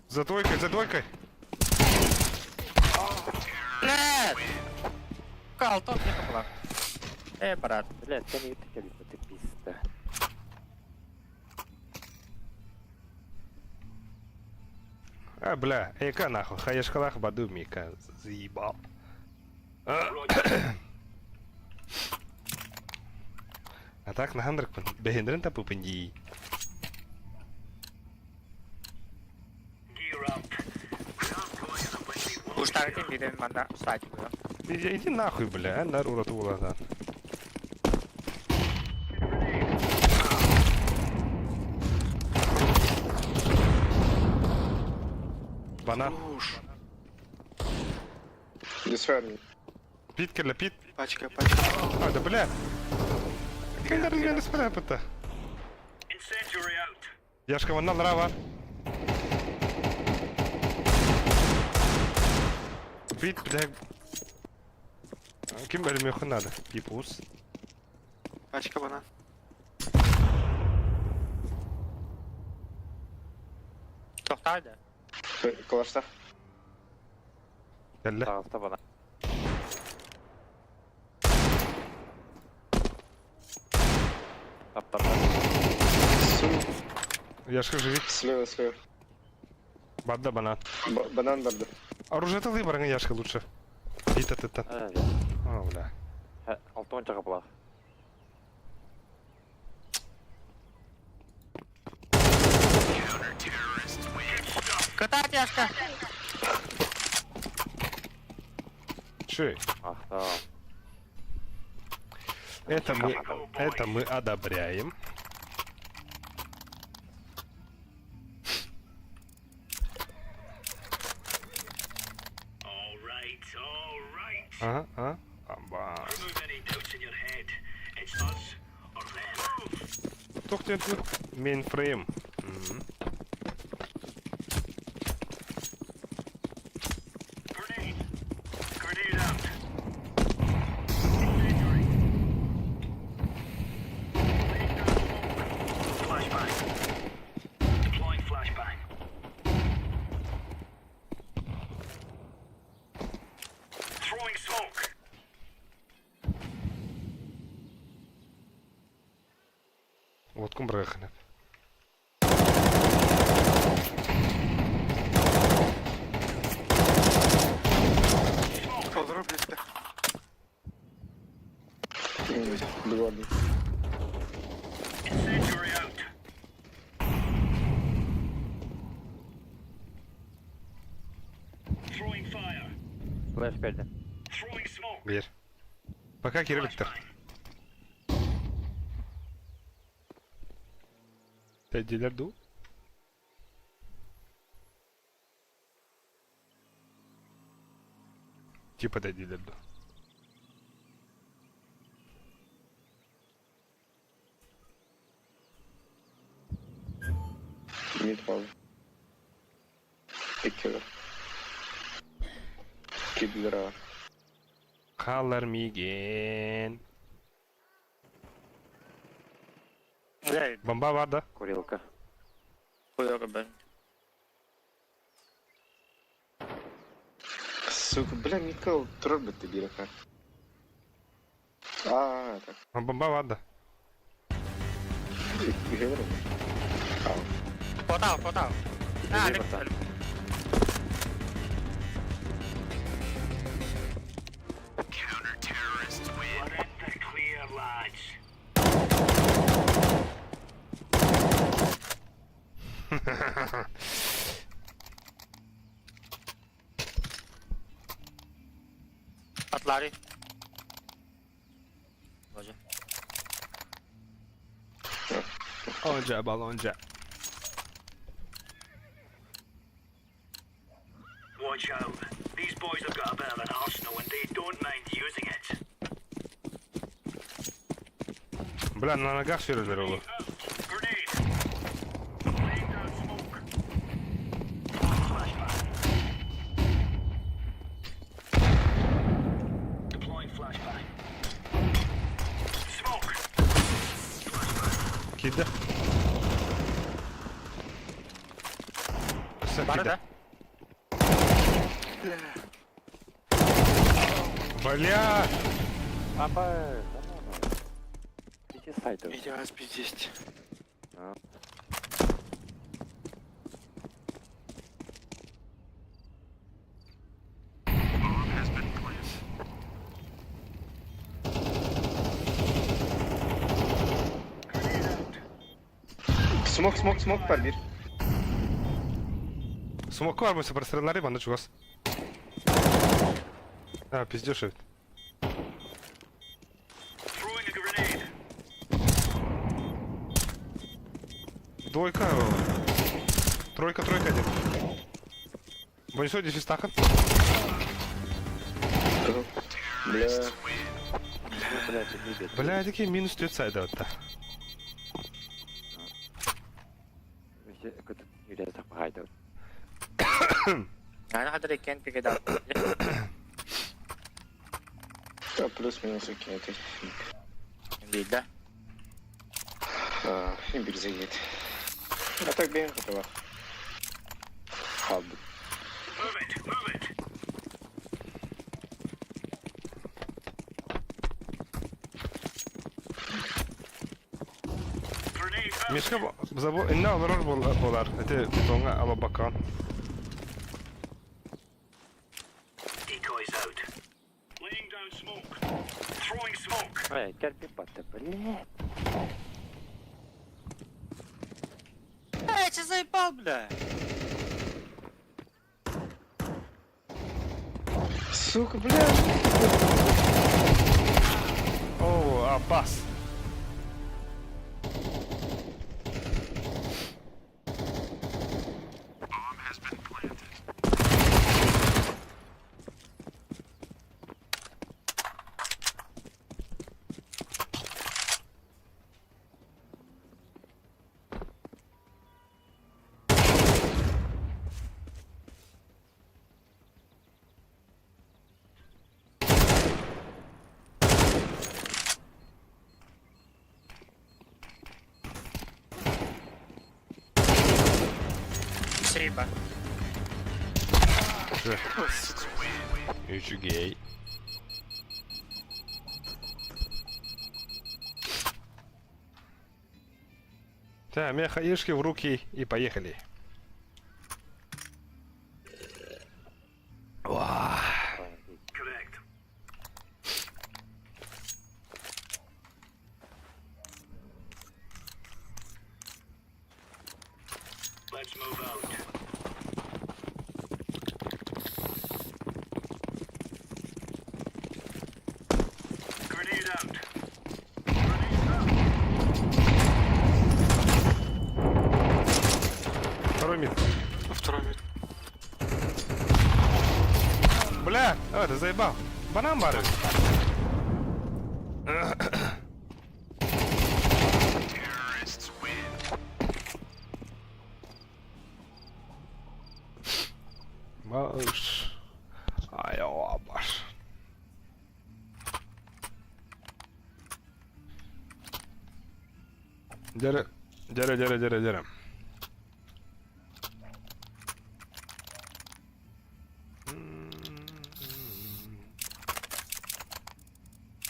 За двойкой, за двойкой. Блядь! Кал, топ не была. Э, брат. Блядь, ты не ты пизда. А, бля, эка нахуй, хаешкалах баду мика, заебал. А А так на хандрак бехендрен тапу пенди. Gear up. We aren't going in the windy water. Уштарытын биден манда стать было. Иди, иди нахуй, бля, а, нарура тула Банан. Хорош. Дисферни. Пит, кэлэ, пит. Пачка, пачка. А, да бля. Кэннер не спрятата. Incendiary out. Яшка вон нрава. Пит, бля. Ким бәрі надо? Пипус. Пачка банан. Тохтайды. Калаштах. Кэлэ. Таҕыста банан. Таптар. Яшка живи. Слева, слева. Бадда банан. Банан барды. Оружие это выбор, Яшка лучше. Пит это. Э, О, бля. Алтон чаҕа Кытаат, Яшка. Чей? Ах, да. Это мы одобряем. All right, all right. Ага, ага. Аба. Remove any doubts in your head. It's us or them. Тух ты мейнфрейм. Мгм. Grenade. Grenade out. Incendiary. Laying down smoke. Flashbang. Deploying flashbang. Уоткун быраххын. Толору билтэ. Дугордун. Incendiary out. Throwing fire. Flash берди. Throwing smoke. Бер. Пока кириликтер. Тәдилер ду. Типа тәдилер ду. Mid var. Икки Кидлер var. Халар миген. Бля, Бомба бар да? Курилка. хуёво, бля. Сука, бля, Микал, трор ты бираха. А, так. Бомба бар да. Говорю. Портал, портал. А, Иди, портал. We're in the clear, lads. Атлари. Боже. Онжа балонжа. Watch out. These boys have got a bit of an arsenal and they don't mind using it. Бля, на ногах сүйрелер олу. Out. Grenade. Laying down smoke. Flashbang. Deploying flashbang. Smoke. Киді. Все, Бар, киді. да? Бля! Апа, да ну, ну. Иди сайт уже. Иди раз пиздеть. Smoke, smoke, smoke var bir. Смок var mı süperstarları bana чугас. А, пиздешь это. Throwing a grenade. Двойка. Тройка, тройка один. Бонсо дефистахан. Бля. Ну, блядь, иди, Бля, такие минус 4 сайда вот. Ана хадыр екен пикеда. Да, плюс-минус окей, это. Бейда. А, имбирь заедет. А так бен готова. Хаб. Move it. Move it. Grenade out. Мишка забыл, инна олорор болар. Это бетонга ала бакан. Decoys out. Laying down smoke. Throwing smoke. Эй, терпи, пата, блядь. Эй, че заебал, бля? Сука, бля. О, Аббас. Сриба. Үчүгэй. Так, меха ишки в руки и поехали. Correct. Let's move out. Grenade out. Grenade out. Второй мид. Второй мид. Бля, а, ты заебал. Банан бары. Малыш. Ай, о, баш. Дяры, дяры, дяры, дяры, дяры.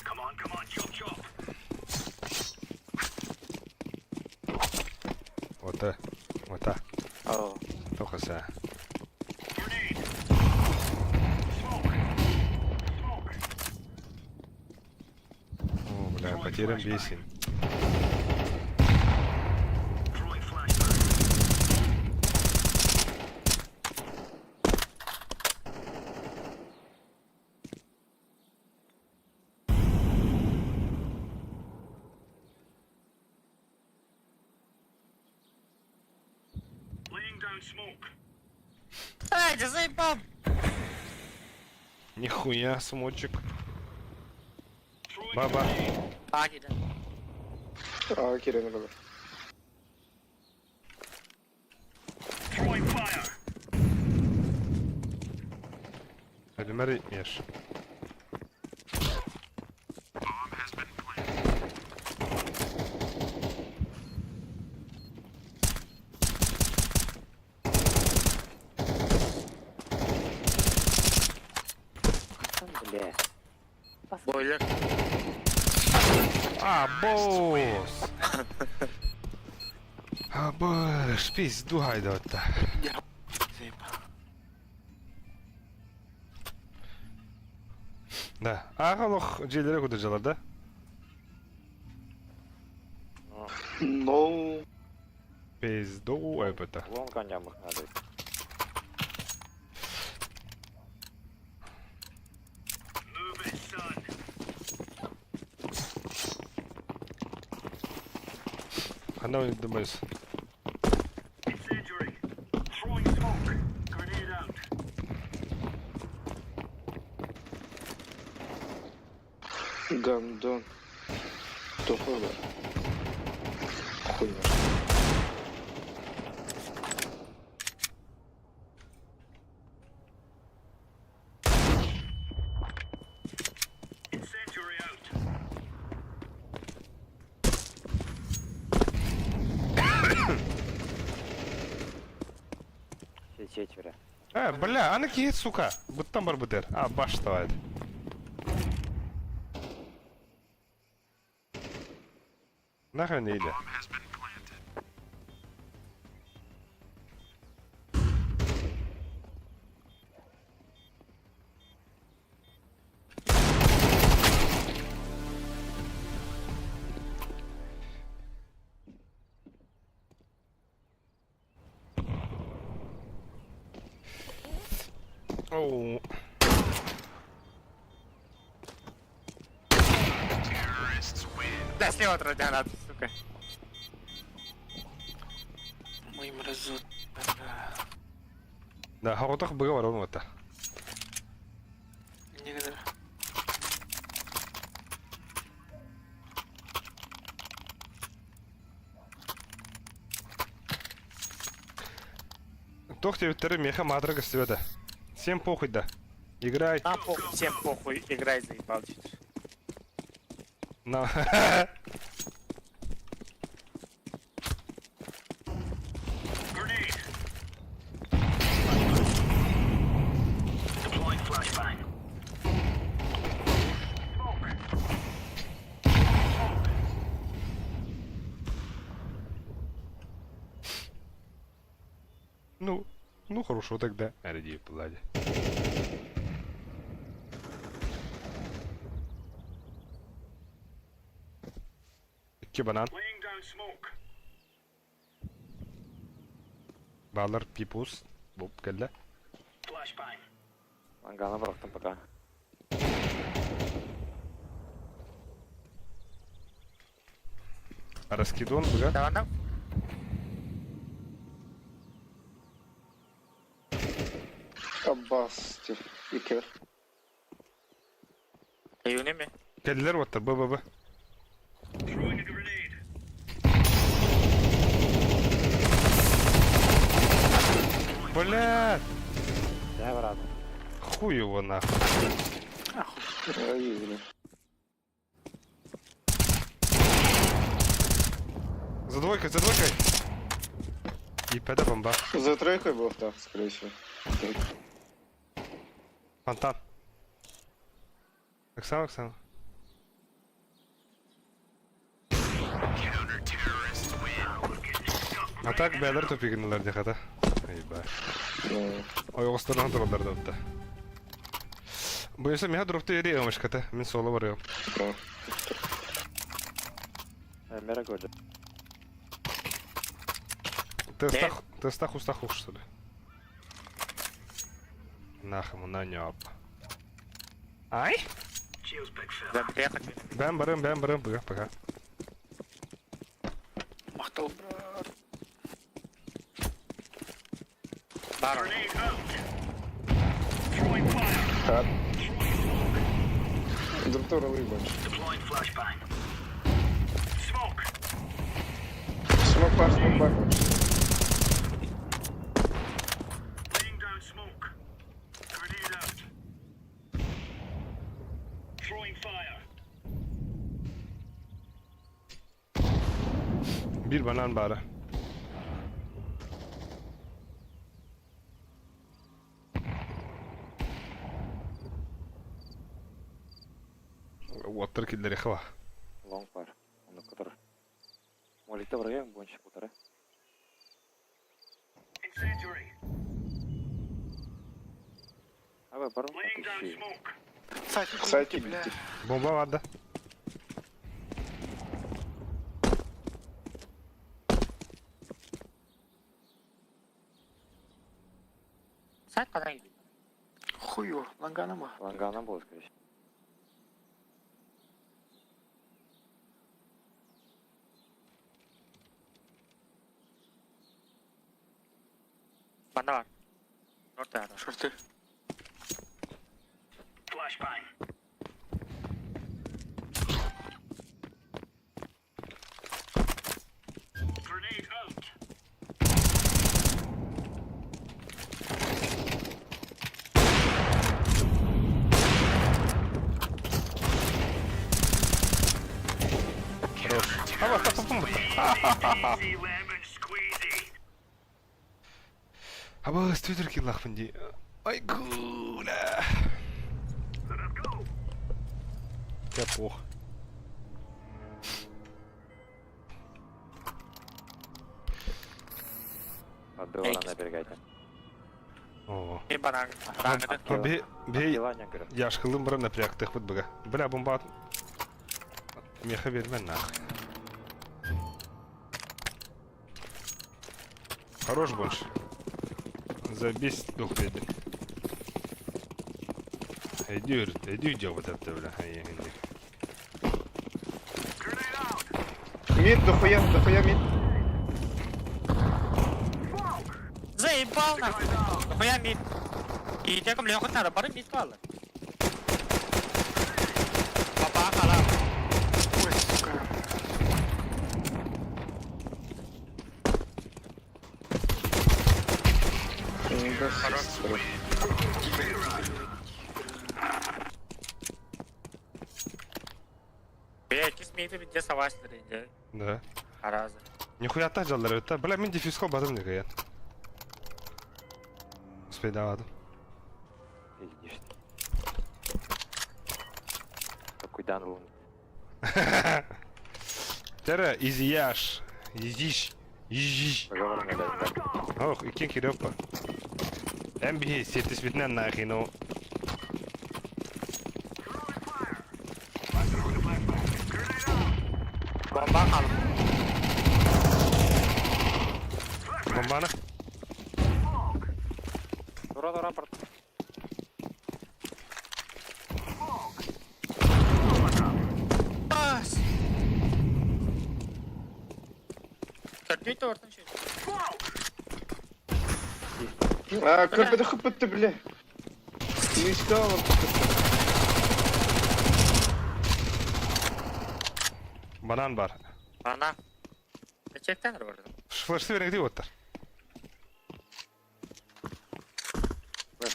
Come on, come on, chop chop. Вот та, вот та. О, Только са. Grenade. Smoke. Smoke. О, бля, потерян бесин. Throwing flashbang. Laying down smoke. Эй, ты заебал! Нихуя, смочек. Throwing Баба. grenade. А, кида. А, кирен олорор. Throwing fire. Элемер еш. Бля. Бойлер. А, босс! А, босс, пизду гайдота. Я заебал. Да. Ага, дьиэлэрэ кутажалар да? No. Пизду эбэта. Лонг коням их надо. Move it, son. Хана думаешь? Incendiary. Throwing smoke. Grenade out. Гандон. Тухо бар. Хуйня. Incendiary out. Все четверо. Э, бля, аны киһи, сука. Буттан бар бутер. А, баш давай. Нахрен не иди. Оу. Да, слева гранату, сука. Мои мразот. Да, хоротох быга бар он это. Некоторые. Тох тебе меха матрага света. Всем похуй да. Играй. Нам похуй, всем похуй, играй, заебал. чё-то. На. Grenade. Deploying flashbang. Smoke. Smoke. Ну, ну хорошо тогда, эрэ диэбит Владя. Икки банан. Баалар пипус. Буп кэллэ. Ангана бырахтым пока. Раскидон быга. Давай, Аббас, тип, икер. Юни ми. Кэллилэр уоттар б б б. Блядь! Да, брат. Хуй его нахуй. Ай, бля. За двойкой, за двойкой! И пэда бомба. За тройкой был, да, скорее всего. Так. Фонтан. Оксана, Оксана. А так бэдэр тупигиналар дихата. Айба. Ну, Ойоҕосторунан тураллар да утта. Буйса миха дропты ери ымышката. Мин соло барыам. да. Мера көрдө. Тестах, тестах устах ух, что ли? Нахам, на нёп. Ай? Бэм барым, бэм барым, пока, пока. Махтал, брат. Бар. Так. Дроптор больше. Смок бар, смок бар. Биир банан баара. Уоттар киллэриэхэ ба. Лонг бар. Оны котор. Моликта барган бойынша полтора. Аба барым. Сайт, Сайт бля. бля. Бомба бар да. Сайт кадан Хую, лангана ма. Лангана был, скорее всего. Манна бар. Орта. Шорты. Хорош. Аба, та Аба, стүтер киллахпын ди. Ай, гуля. Я плохо. Отдавала набергайте. О. Bir банан. Би би Дела не говорю. яшкылым бара напрягтых бит быга. Бля, бомба. Меха берме нах. Хорош больше. Забись дух беди. Иди, иди, иди вот это, бля. Ай, иди. Мид, дохуя, дохуя мид. Заебал нахуй. Нахуя мид? И те ком лехот надо, бары мид калла. Папа хала. Ой, сука. Хорош. Бля, кис миди где саваслер иде. Да. Араза. Нихуя та жаллар өттө. Бля, мин дефьюз бадым диге. Успейдавадым. Пиздишь. Какой дан лун. Тера, изияш. Изиш. Ижж. Ох, иккиэн кириэппэ. Эн биһи сиэттиспитинэн нахину. Бомба хаалбыт. Бомбаны. Тура, тура, порт. Бас! Көрдүй туортан шөй. А, как это хп-то, бля? Не искал. Банан бар. Ана. Чектен бар. Флешты берең оттар.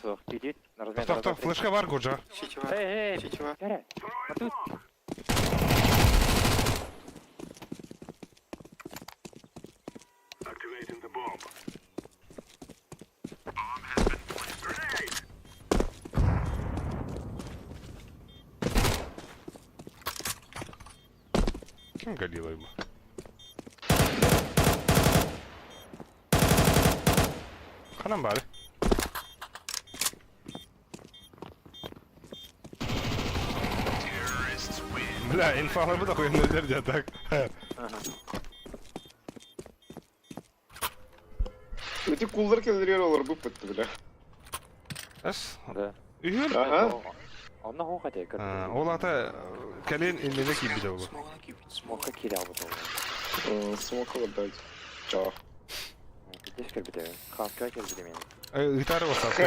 Тоқта, флешка бар гуджа. Сетевая. Эй, эй, Сетевая. Каре. А тут. Activating the bomb. Ким галила ему? Ханан бары. Бля, инфа бы такой не так. Эти кулдар келдер олар бу бітті, бля. Эс? Да. Үйір? Ага. Онна ху хотя Ол ата кэлин иннене киирбитэ буолуо. Смока киирэ албыт. Смок дать. Чао. Здесь кэлбитэ. Хаска кэлбитэ мен. Гитара басап.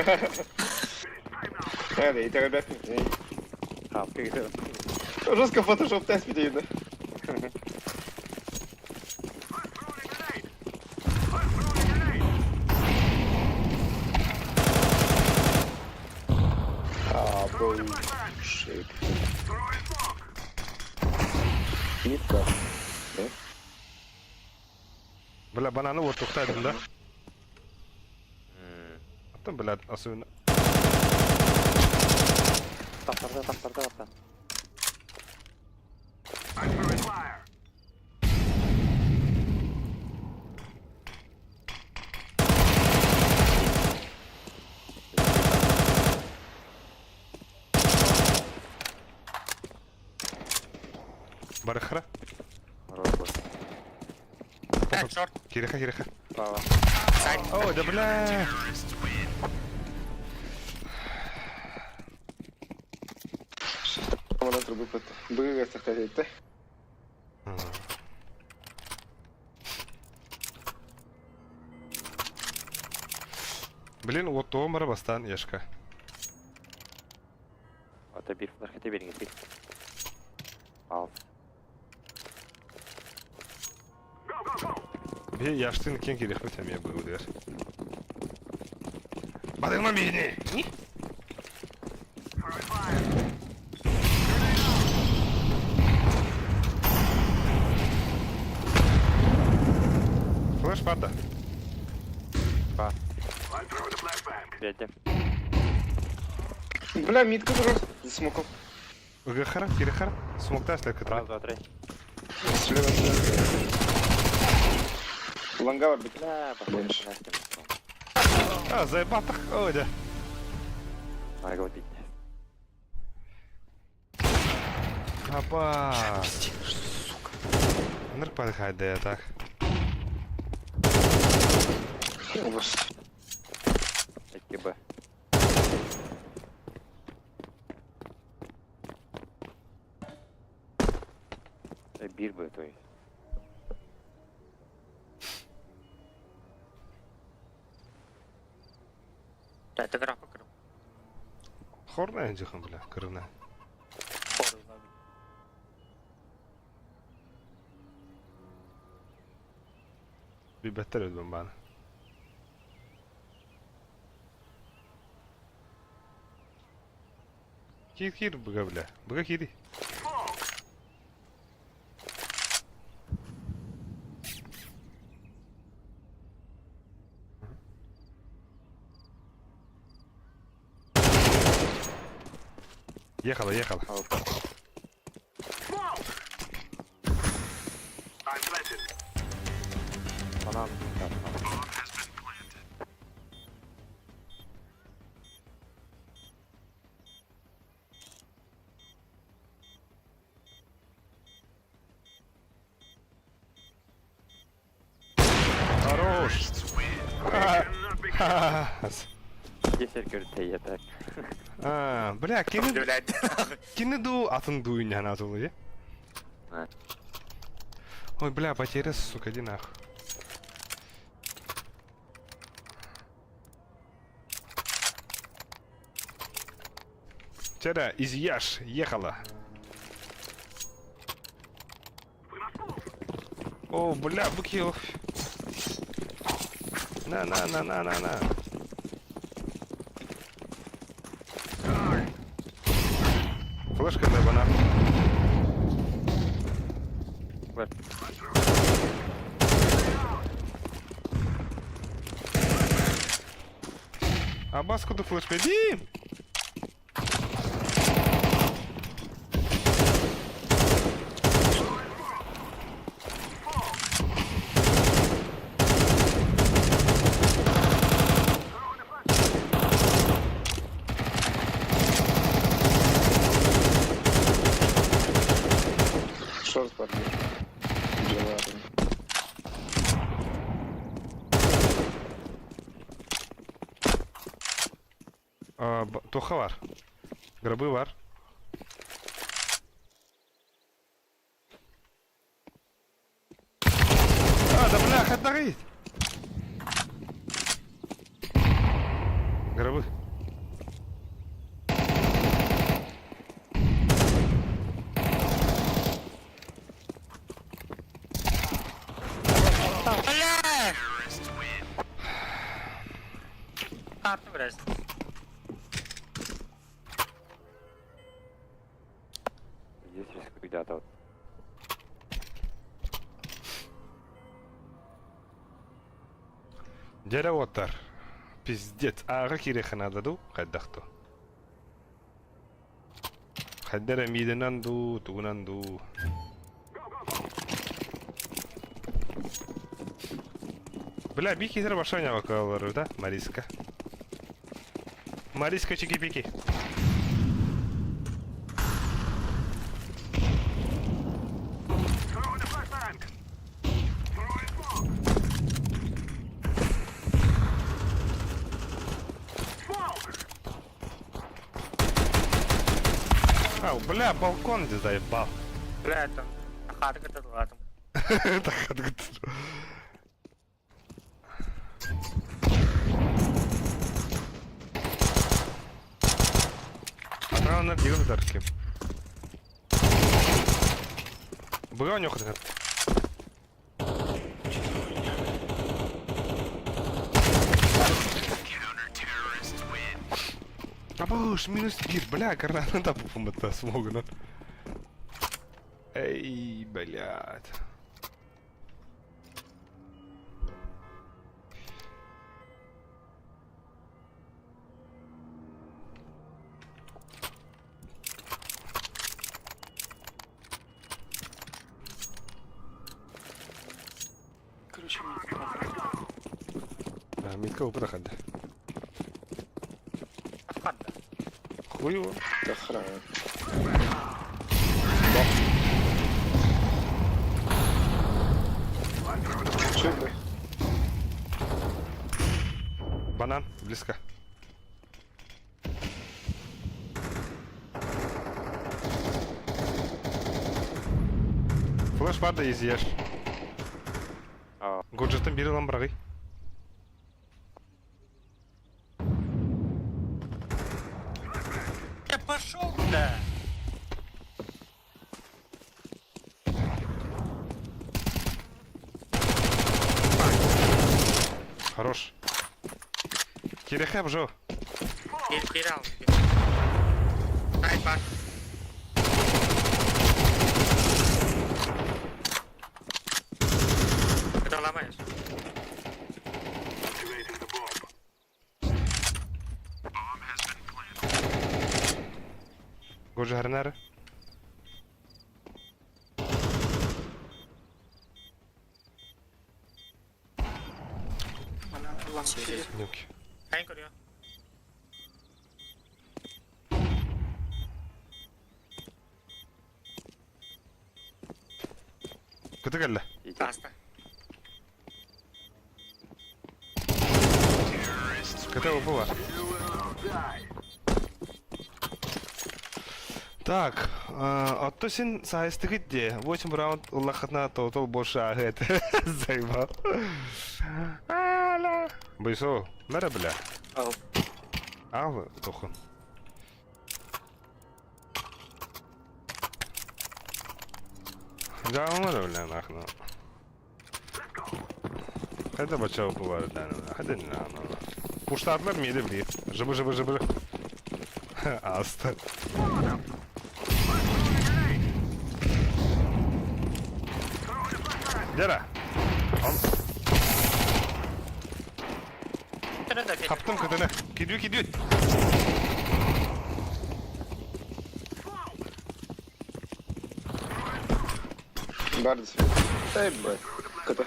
Эде, итеге бәк. Хаска кэлбитэ. Жестко фотошоп тест видео. А, bullshit. Нитка. Бля, бананы вот тухтайдым да? Аттым, бля, особенно. Таптарда, таптарда, таптар. Барыхара. Рот Шорт. Кириха, кириха. Право. Сайт. О, да бля. Манан трубы бітті. Бүгін сақтайды. Блин, вот то бастан ешка. Ата бир флешка бериңиз бир. Ал. Би яштын кен кирих бит я был дер. Бадыма мини. Флеш пада. Ба. Бедем. Бля, митка тоже за смоком. Гахара, кирихара. Смокташ так Раз, два, три. Слева, слева. Ланга бар бит. Бля, Меньше. А, заебатах. Ой, да. Арга бит. Апа. Сука. Нырпад хайда так. КБ. Бир бы, то есть. Да, это графа крым. Хорна энжихан бля, кырына. Бибеттер өдбен баны. Кир кир быга бля. Быга кири. Ехала, ехала. I'm planted. Банан. Хорош! Десер көрүтэ так. А, бля, кини Блядь. кини ду атын ду иньяна атылы. А. Ой, бля, потеря, сука, иди нахуй. Тера, изъяж, ехала. О, бля, букил. На, на, на, на, на, на. Флешка на банан. А баску до флешка. Иди! Шорт парни. Гранатами. А, Тоха var. Гробы var. А, да бля, хатарит! Гробы. Бля! А, ты, блядь. Здесь риск где-то. Деревотар. Пиздец. Ага киреха надо ду, хайдахту. Хайдара миденан ду, тугунан ду. Бля, бики башаня вакалары, да? Мариска. Мариска чики-пики. Throwing a flashbang. Throwing smoke. Smoke. Ау, бля, балкон где заебал. Бля, там. Хатка тут ладно. Так, так, Атравнар дигән дарки. Быга нюхать. Абыш, минус бир, бля, граната табуфум это смогу. Эй, блядь. Короче, мне А, Митка выпрохода. Хатка. Хуево. Охрана. Че, бля? Банан, близко. Флеш падай и съешь. А. Годжеттен бери ламбрагы. Я пошел, бля. Хорош. Кирехе бжо. Кирал. Ай, бар. Это ломаешь. Activating the bomb. Годжи гарнары. Балкон сидит. Нюки. Хайын көрүө. Кыты кэллэ. Таста. Кыты опы бар. Так, отто син саайыстыгыт дии. 8 раунд ыллаххытына тотал больше ааһы этэ. Заебал. Аля. Бойсо, мэрэ бля. Ау. Ал, тохун. Дьаамар бля нахну. Хайда бача баар Хайда Пуштаатылар миэдэ билигин. Жыбы жыбы жыбы. Ааста. Дера. Хаптым кытыны. Кидүү кидүү. Барды Эй, блядь. КТ.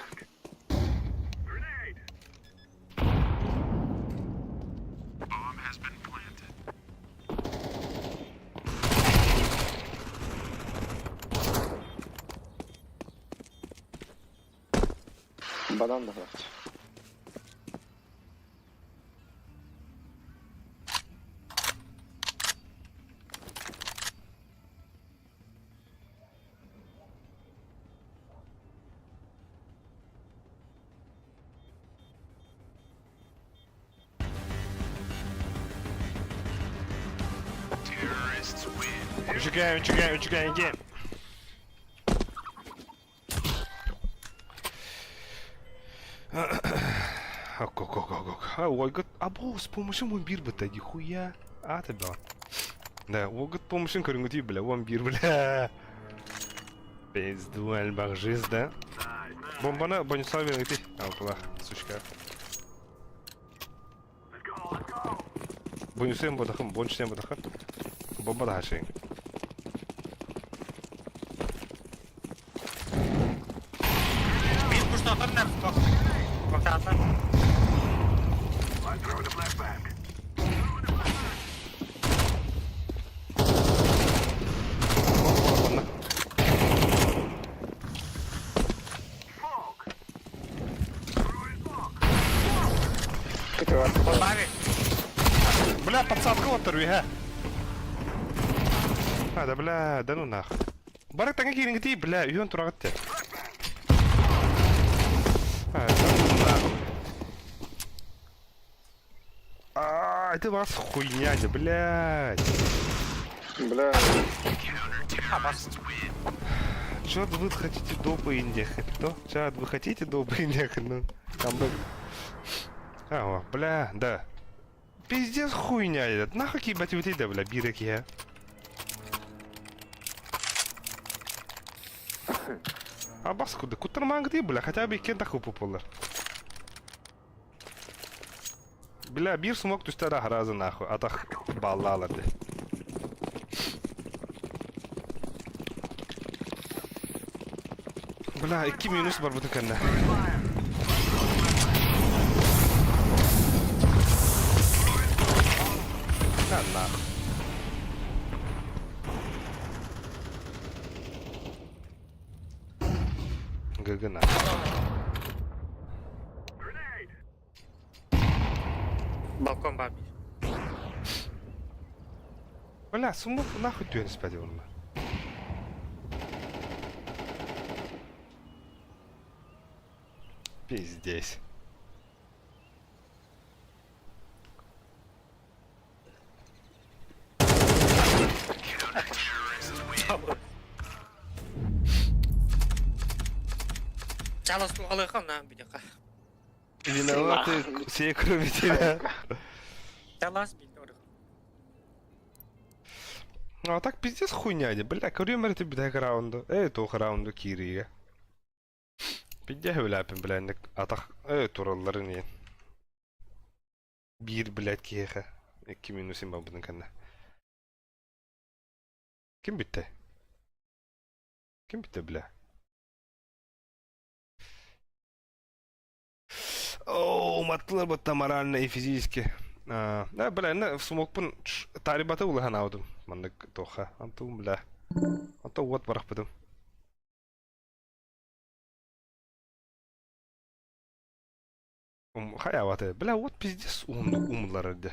Банан нахуй. Үчүгэй, үчүгэй, үчүгэй, game. Ок, ок, ок, ок, ок. А, уойгут, або, с помощью мой бир быта, нихуя. А, ты бля. Да, уойгут помощью көрүнгүтүй, бля, он бир, бля. Пизду, альбах жизнь, да? Бомбана, бонусами ты. Алтылах, сучка. Бонусем бодахым, бонусем бодахым. Бомба да хашин. Биир пуштаатар нэр Бактаатар. КТ бар. Баби. Бля, подсадка вот ха. А, да бля, да ну нах. Барак таңа кириңити, бля, үйөн турагат те. А, да ну нах. А, это вас хуйня, да, блядь. Бля. Чё вы хотите допы ехать? Кто? Чат, вы хотите допы ехать? Ну, камбэк. А, о, бля, да. Пиздец хуйня этот. Нахуй ебать вот это, бля, бирок я. А баскуда, кутарманг ты, бля, хотя бы кен такой популар. Бля, бир смог түстә раза нахуй, а так баллаларды. Бля, 2 минус бар бүтүн кэннэ. Да нахуй. ГГ нахуй. Балкон баби. Бля, сумок нахуй түһэн испэти онно. Пиздец. Чалас тугалыха на бидяка. Виноваты все, кроме тебя. Чалас бидорых. Ну а так пиздец хуйня, не, бля, көрүм эрэ бүтэһик раунду. Эй, туох раунду киириигэ. Пиздец үлээпин, бля, инник атах, эй, туралларын иэн. Биир, блядь, киһиэхэ. Икки минусин барбытын кэннэ. Ким бүттэ? Ким бүттэ, бля? Oh. Уматтылар бытта морально и физически. А, да, бля, на смокпун тарибата улахан аудым. Маннык тоха. Антум, бля. Анта уот барахпытым. Хайаваты. Бля, вот пиздец умлар эрде.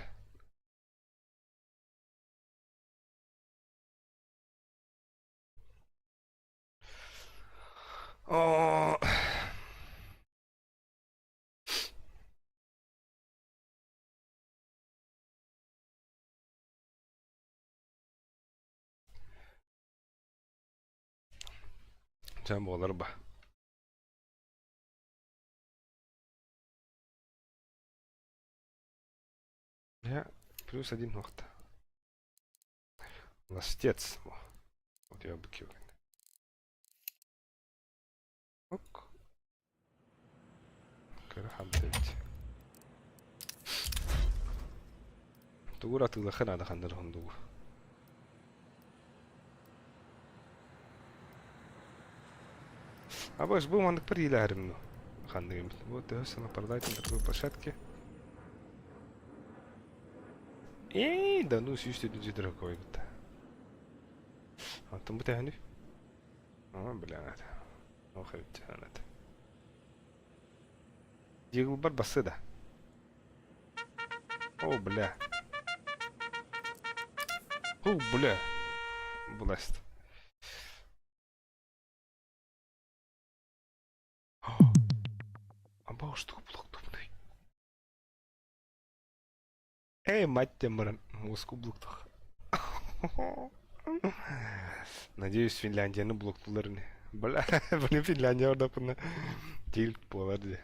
О, Дьэ буолар ба. Я плюс один ногта. Ластец. Вот я быки. Ок. Кыра хамтабит. Тугур атыылаха наада хандар хондугу. Абаш бу маннык бір иилээрим ну. Ханныгым. Вот төһө сана продать на такой площадке. Эй, да ну сүүс төрдүн дорогой бит. Антон бу тэһэни. А, блядь. Ох, эбит Дигл бар басы да. О, бля. О, бля. Бласт. Аба, что блок тупный. Эй, мать тебе, баран. Моску блоктах. Надеюсь, Финляндияны блоктулар ини. Бля, блин, Финляндия ордопуна. Тилт буолар дии.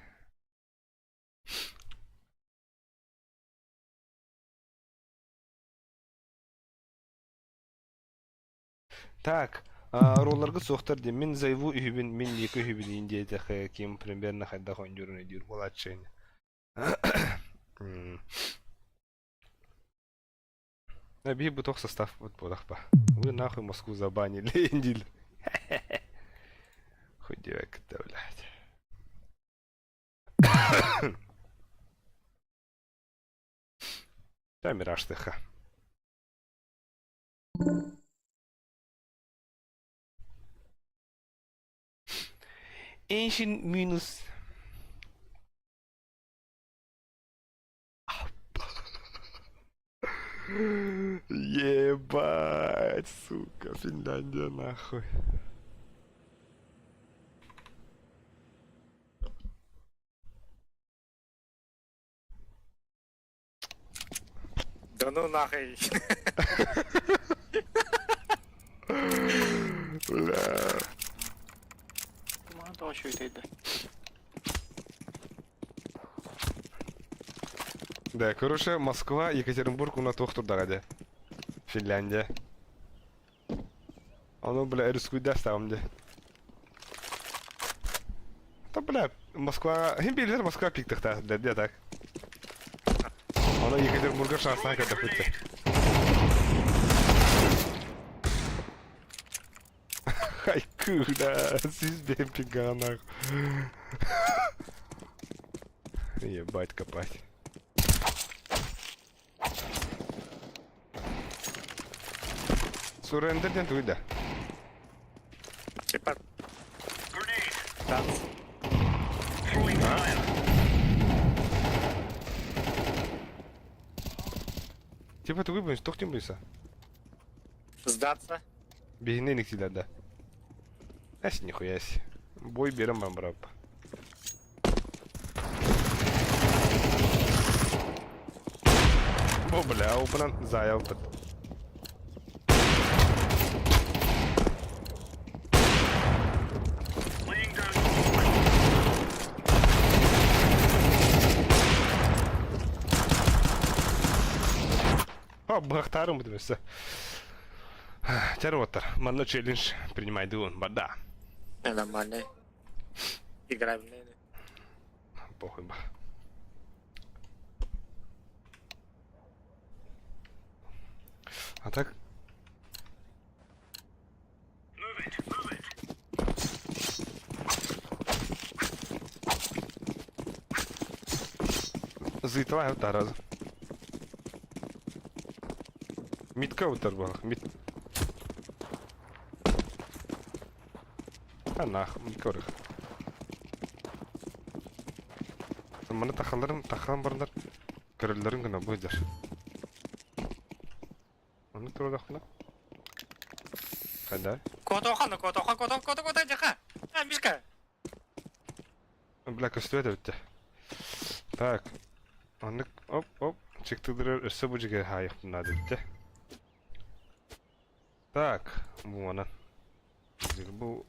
Так, ролларгыт суохтар диэн мин зайву үһүбүн, мин Ника үһүбүн иин диэтэхэ ким примерно хайдах оонньуурун өйдүүр буолааччы ини. Биһи бу туох состав вот буолах ба. Вы нахуй Москву забанили диил. Хуй диэбэккит да, блядь. Чэ, миражтыха. Ancient минус. Ебать, сука, Финляндия нахуй. Да ну нахуй. Бля. Тоҕо үчүгэй Да, короче, Москва, Екатеринбург уна туох турдаҕа дии. Финляндия. Ону, бля, рискуйда ставым дии. Да, бля, Москва... Хим билер Москва пиктахта, да, где так. Ону Екатеринбурга шансына көрдөхпүт. Хайку, да, сис бэмпинга нахуй. Ебать копать. Суррендер диэн тугуй да? Типа Grenade. танц. Throwing fire. Типа тугуй буйс, тохтим буйса. Сдаться. Биһини никсилэр да. Эс нихуя си. Бой берем вам брап. О, бля, опынан заявпыт. Laying down smoke. О, бахтарым бутымысы. Чар Манна челлендж принимай дуун, бада. Нормально. Играем. Похуй ба. А так Move it. Move it. Зыйталаах таразы. Митка утар буолах. Мит. А нах, митка орых. Маны тахаларым, тахалан барандар көрөллөрүн гына бу дьар. Оны турдахпына. Хайда? Котохан, котохан, котохан, котохан, котохан, жаха. А, Мишка. Бля, көстүбэт эбит Так. Оннук оп оп чыктыдырар өссө бу дьигэ хаайыхпын наада эбит Так, бу манан. Бу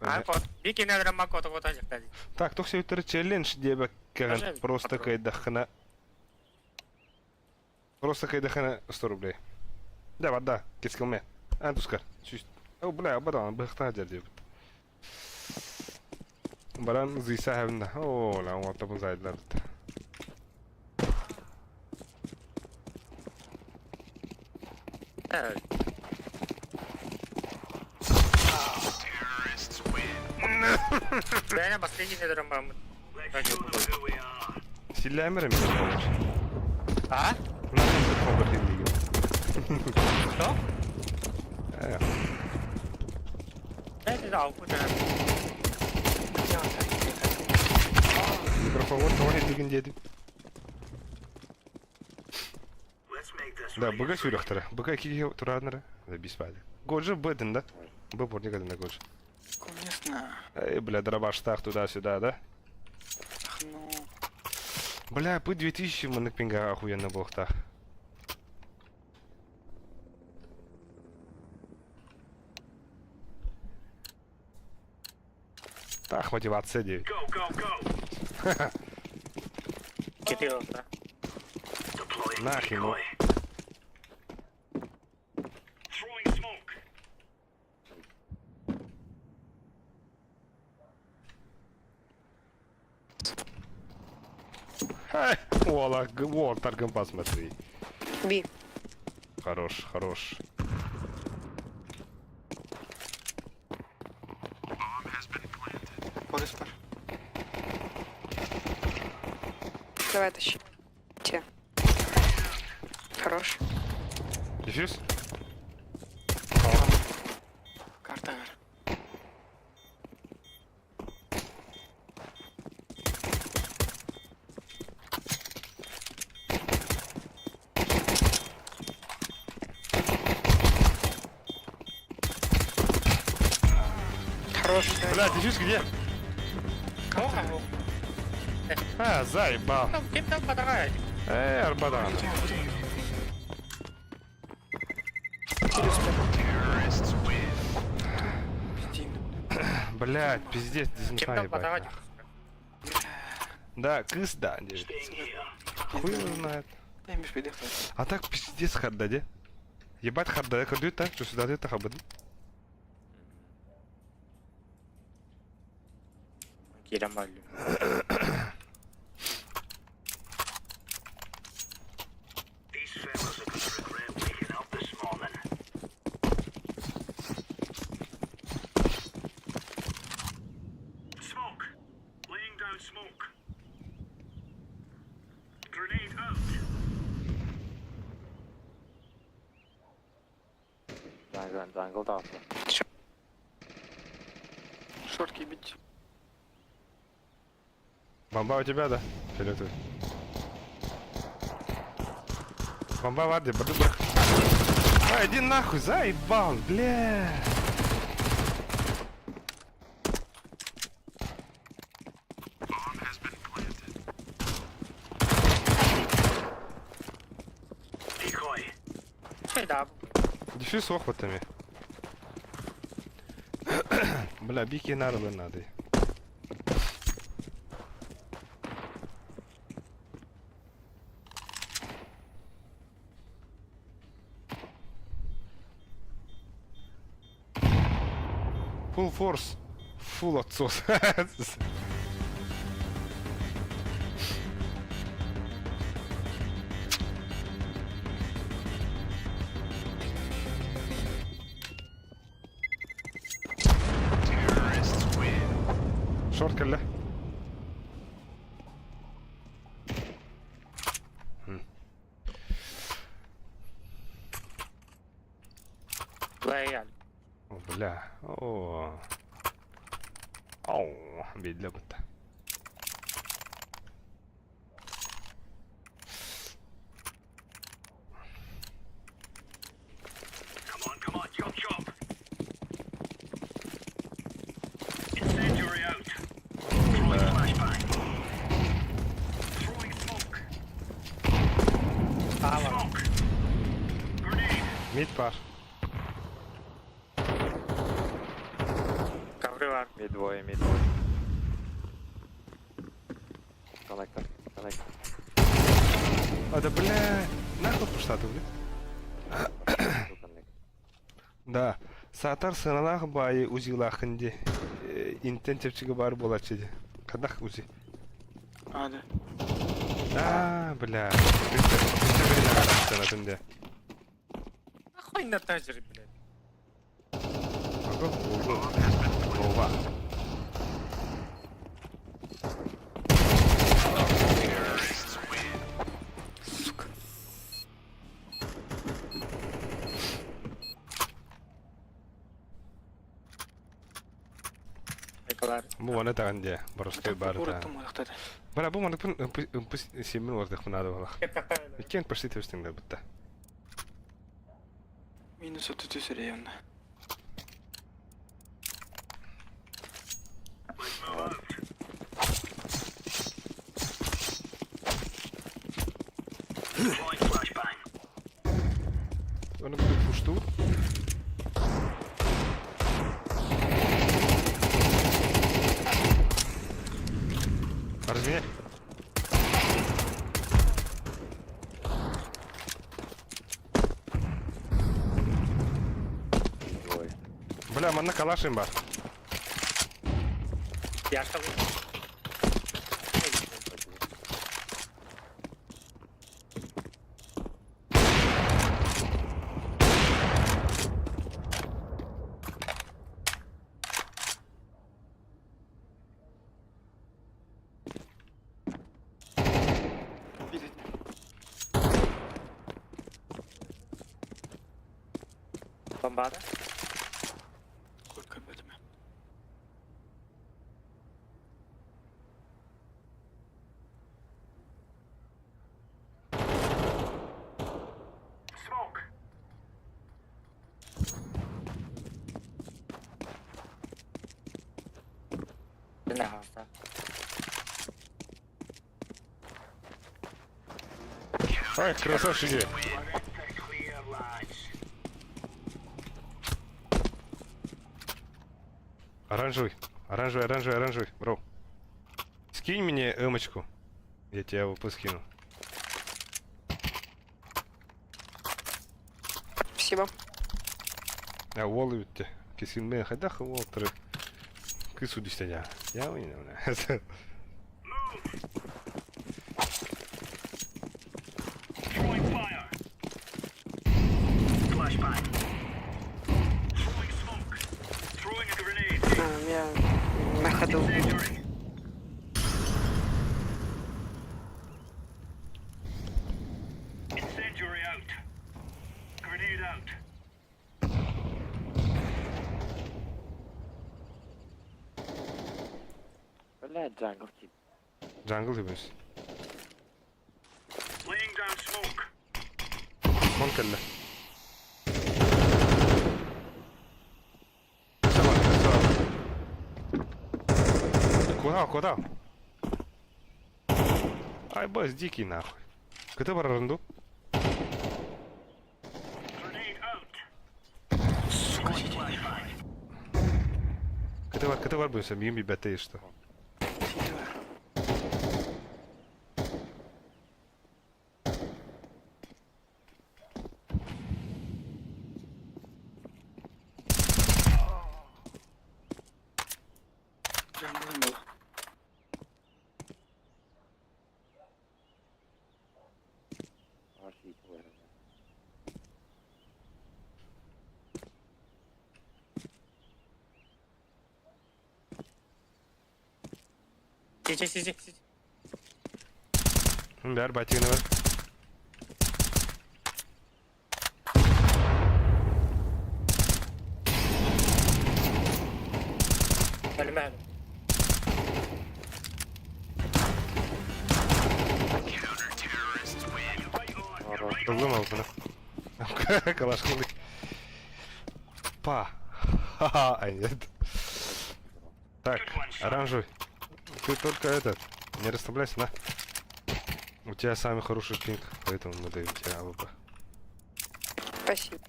Так, туох себептері челлендж диэбэккэҕин просто кыайдаххына просто кыайдаххына 100 рублей. Да, да, кескилме. Ан тускар. Сүүс. О, бля, бадан быхтаа дьэр диэбит. Баран зыйса хэбинна. Оо, ла оттопун зайдылар. Бэйэ последний недерем баммыт. Силлээмэр эмиэ буолар. А? Что? Микрофон тоҕо иһиллигин диэтим. Да, быга сүүрөхтөрө. Быга киһи турааннара. Да, бис баады. Годжи б да? Б порник да Годжи. Конечно. Эй, бля, дробаштах туда-сюда, да? Ах, ну. Бля, П-2000 маннык пинга охуенно буолуохтаах. Так, мотивация 9. Go, go, go. Кирилл, да. Deploying Нахер ему. decoy. Throwing smoke. Эй, Уола, вот, тарган посмотри. Би. Хорош, хорош. Борис пар. Давай тащи. Те. Хорош. Дефьюз? Карта гар. Хорош. Бля, дефьюз где? Ох, А, заебал. Там кем там подавай. Эй, Арбадан. Пиздин. Блядь, пиздец, Кем дизмха там ебать. подавать? нахуй. Да, кыс, да, девять. Хуй его знает. Дай Миш пидехта. А так пиздец хардаде. Ебать хардаде, кырдыт так, что сюда ты хабыды. Кирам балю. These fellas are gonna regret waking up this morning. Smoke. Laying down smoke. Grenade out. Jungle, jungle da. Шортки бить. Бомба у тебя, да? Фиолетовый. Бомба в аде, барды бах. А, иди нахуй, заебал, бля. Decoy. Че да. Дефьюз охватами. Бля, бики нарылы надо. Full force. Full отсос. Шорт кэллэ. Play, О, бля. О. Ау, биллэ бытта. Come on, come on, chop chop. Incendiary out. Throwing flashbang. Throwing smoke. Smoke. Grenade. Mid бар. Ковры var. Mid двое, mid двое. Connector, connector. А да бля, нахуй пошла ты, бля. Да, саатар сыаналаах баайы УЗИлаахын дии, интэн чэпчэки баар буолааччы дии. Хадах УЗИ. А, да. Аа, бля. Сыанатын дии. Нахуй на тазере, блядь. Ого, ого. Ова. Сука. Бу оны тагын дии, боростуой баар Город та. там охтады. Бара бу маны пын ымпы семин ордых мынады балах. Иккен почти төстеңдер бітті. Минус 33 районна. Deploying flashbang. Оны күтіп пушту. Разменяй. Двое. Бля, манна калашым бар. Я что Видит. Бомбада? Сколько об этом? Smoke. In the house, да. Ай, красавчики. We're in the clear, lads. Оранжевый. Оранжевый, оранжевый, оранжевый. Бро. Скинь мне эмочку. Я тебе его скину. Спасибо. А, уол үтте. Кесин мен хайдах уол тры. Кысу дистеня. Я уйна. Throwing fire. Flashbang. Throwing smoke. Throwing a grenade. А, я на ходу. Incendiary. Incendiary out. Grenade out. Блядь, jungle тип. Jungle дебес. Laying down smoke. Кон кэллэ. Сама, сама. Куда, куда? Ай, бас, дикий нахуй. Кыты бар рынду? Grenade out. Сука, сидит. Кыты бар, кыты бар буйса, миим бибәтей что. Сидит. Jungle был. Сиди, сиди, сиди. Бәр батигini бар. Понимаю. Ыллым албына. Калашкалык. Па. Ха-ха, а нет. Так, оранжевый. Ты только этот, не расслабляйся, на. У тебя самый хороший пинг, поэтому мы даем тебе АВП. Спасибо.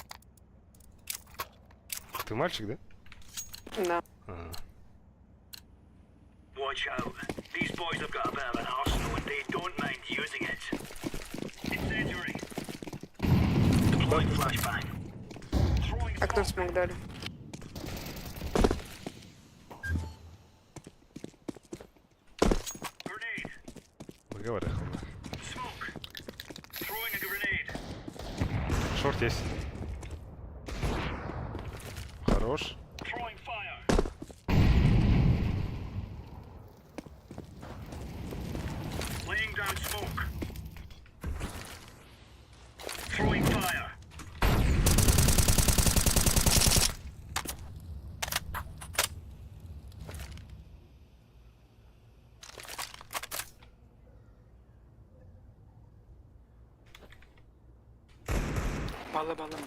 Ты мальчик, да? Да. А. Watch out. These boys have got a bit of an arsenal and they don't mind using it. Incendiary. Deploying flashbang. Throwing Окно смог дали. grenade. Выговаривай, хуйня. Smoke. Throwing a grenade. Шорт есть. Хорош. Throwing fire. Laying down smoke. Throwing fire. Балла балла манна.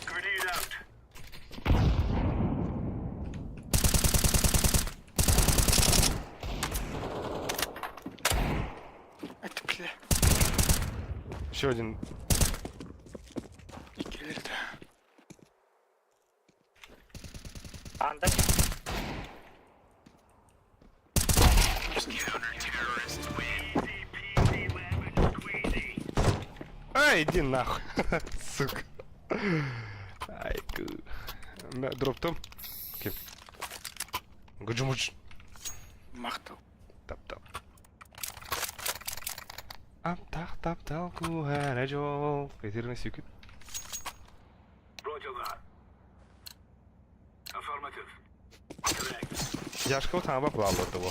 Grenade out. Это бля. Еще один. Иккилэр да. Анда. Easy peasy lemon squeezy. Ай, иди нахуй. Сука. Ай, Дроп том. Окей. Гуджумуч. Махтал. Тап-тап. Ап-тах тап-тал куһара Этерин сүүкүт. Roger that. Affirmative. Correct. Яшка таба плавала.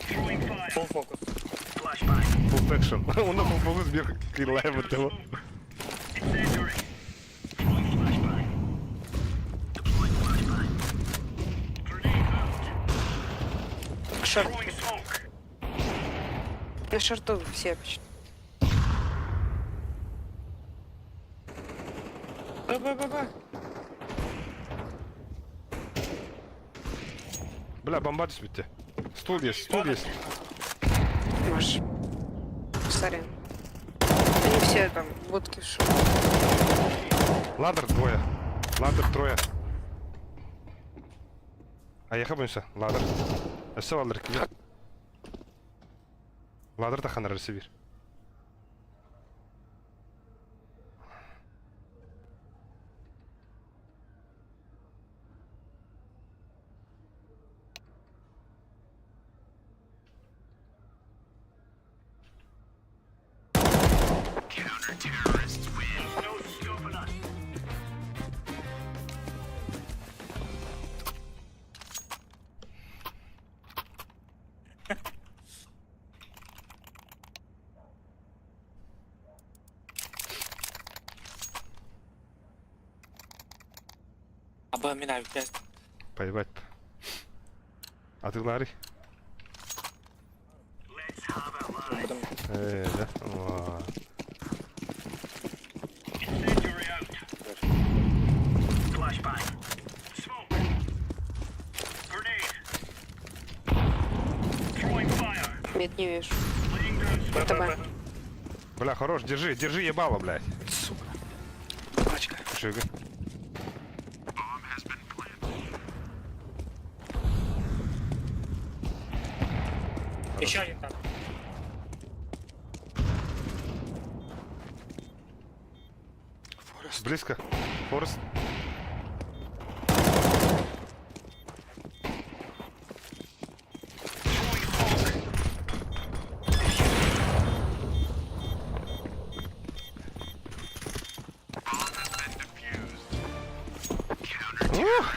Throwing fire. Full focus. Flashbang. Full action. Онно full focus бир килайбы того. Incendiary. Throwing flashbang. Deploying flashbang. Grenade out. Шорт. Throwing smoke. На шорту все почти. Б, Б, Б, Б. Бля, бомба түспүттэ. Стул есть, стул есть. Маш. Сорян. Они все там будки в шоу. Ladder двое. Ladder трое. А я хабымся. Ladder. Өссө ladder киһи. Ladder таханар сибир. No stopping us. Аба мин авик Поебать. А ты Ларри? Let's have it, lads. Да? О. Incendiary out. Flashbang. Smoke. Grenade. Throwing fire. Нет, не вижу. Laying down smoke. Это Б. Бля, хорош, держи, держи ебало, блядь. Сука. Пачка. Шига. Еще один там. Forest. Близко. Forest. Throwing smoke. Ух!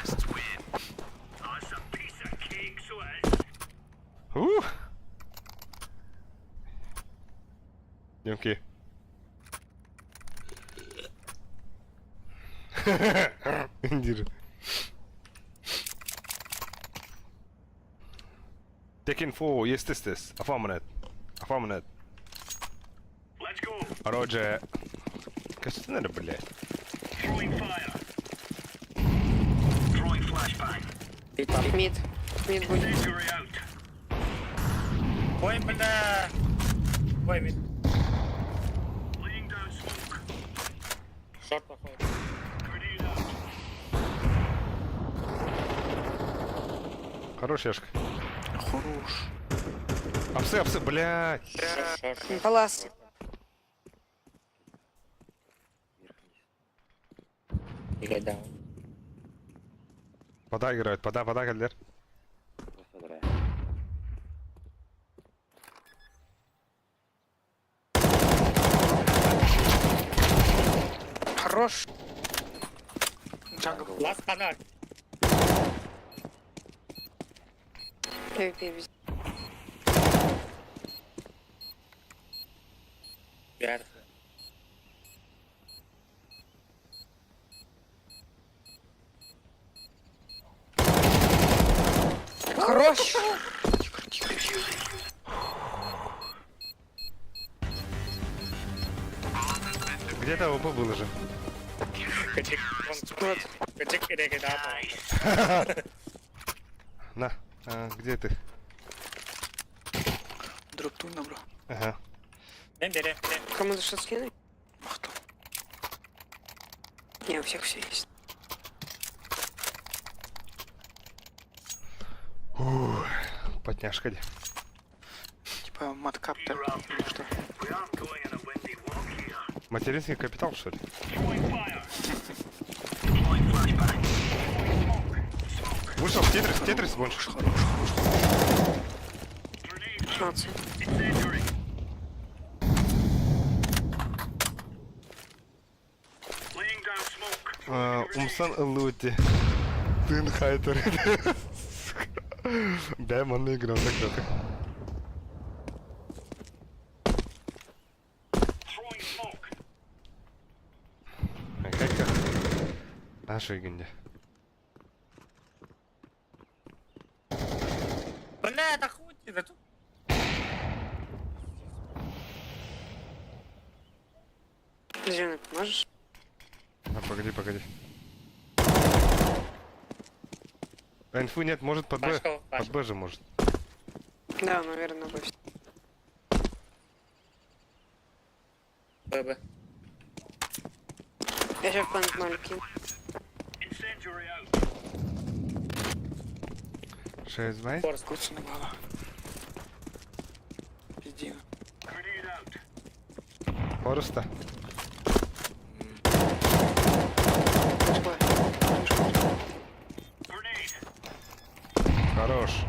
That's a piece of cake, so it is. Ух! Демки. Держи. Tekken 4, есть this. Оформлет. Оформлет. Let's go. Роджер. Костюмер, блядь. Throwing fire. Throwing flashbang. Мид. Мид будет. Incendiary out. Ой, бля. Ой, мид. Laying down smoke. Шорт походу. Grenade out. Хорош, Яшка. Хорош. Апсы, апсы, блядь. Шорт, шорт. Палас. Или даун. Вода играет, вода, вода, Галлер. Хорош. Jungle. Last канал. PvP везде. Вверх. Хорош. Где-то АВП было же. Кычык. Вот. Кычык керек edi На, а, где ты? Дроптуй на бро. Ага. Мен берем, берем. Кому-то что скинуть? Махтал. Не, у всех все есть. Ух, потняшка где. Типа маткап-то. Или что? We aren't going on a windy walk here. Материнский капитал, что ли? Throwing fire. Deploying flashbang. Throwing smoke. Smoke. Вышел в Тетрис, Тетрис больше. Хорош, хорош, хорош. Grenade out. 15. Incendiary. Laying down smoke. А, Умсан Лути. Тын хайтер. Дай манны играл так так. Throwing smoke. Как Наша игнде. Бля, да хуй ты, да тут. Зеленый, поможешь? А, погоди, погоди. А, инфу нет, может под Б. Пошел, Под пошел. Б же может. Да, наверное, будет. ББ. Я сейчас планет маленький. Incendiary out. Шесть два. Форст. Коцана голова. Пизди. Grenade out. Фореста. Пошла. Grenade. Хорош.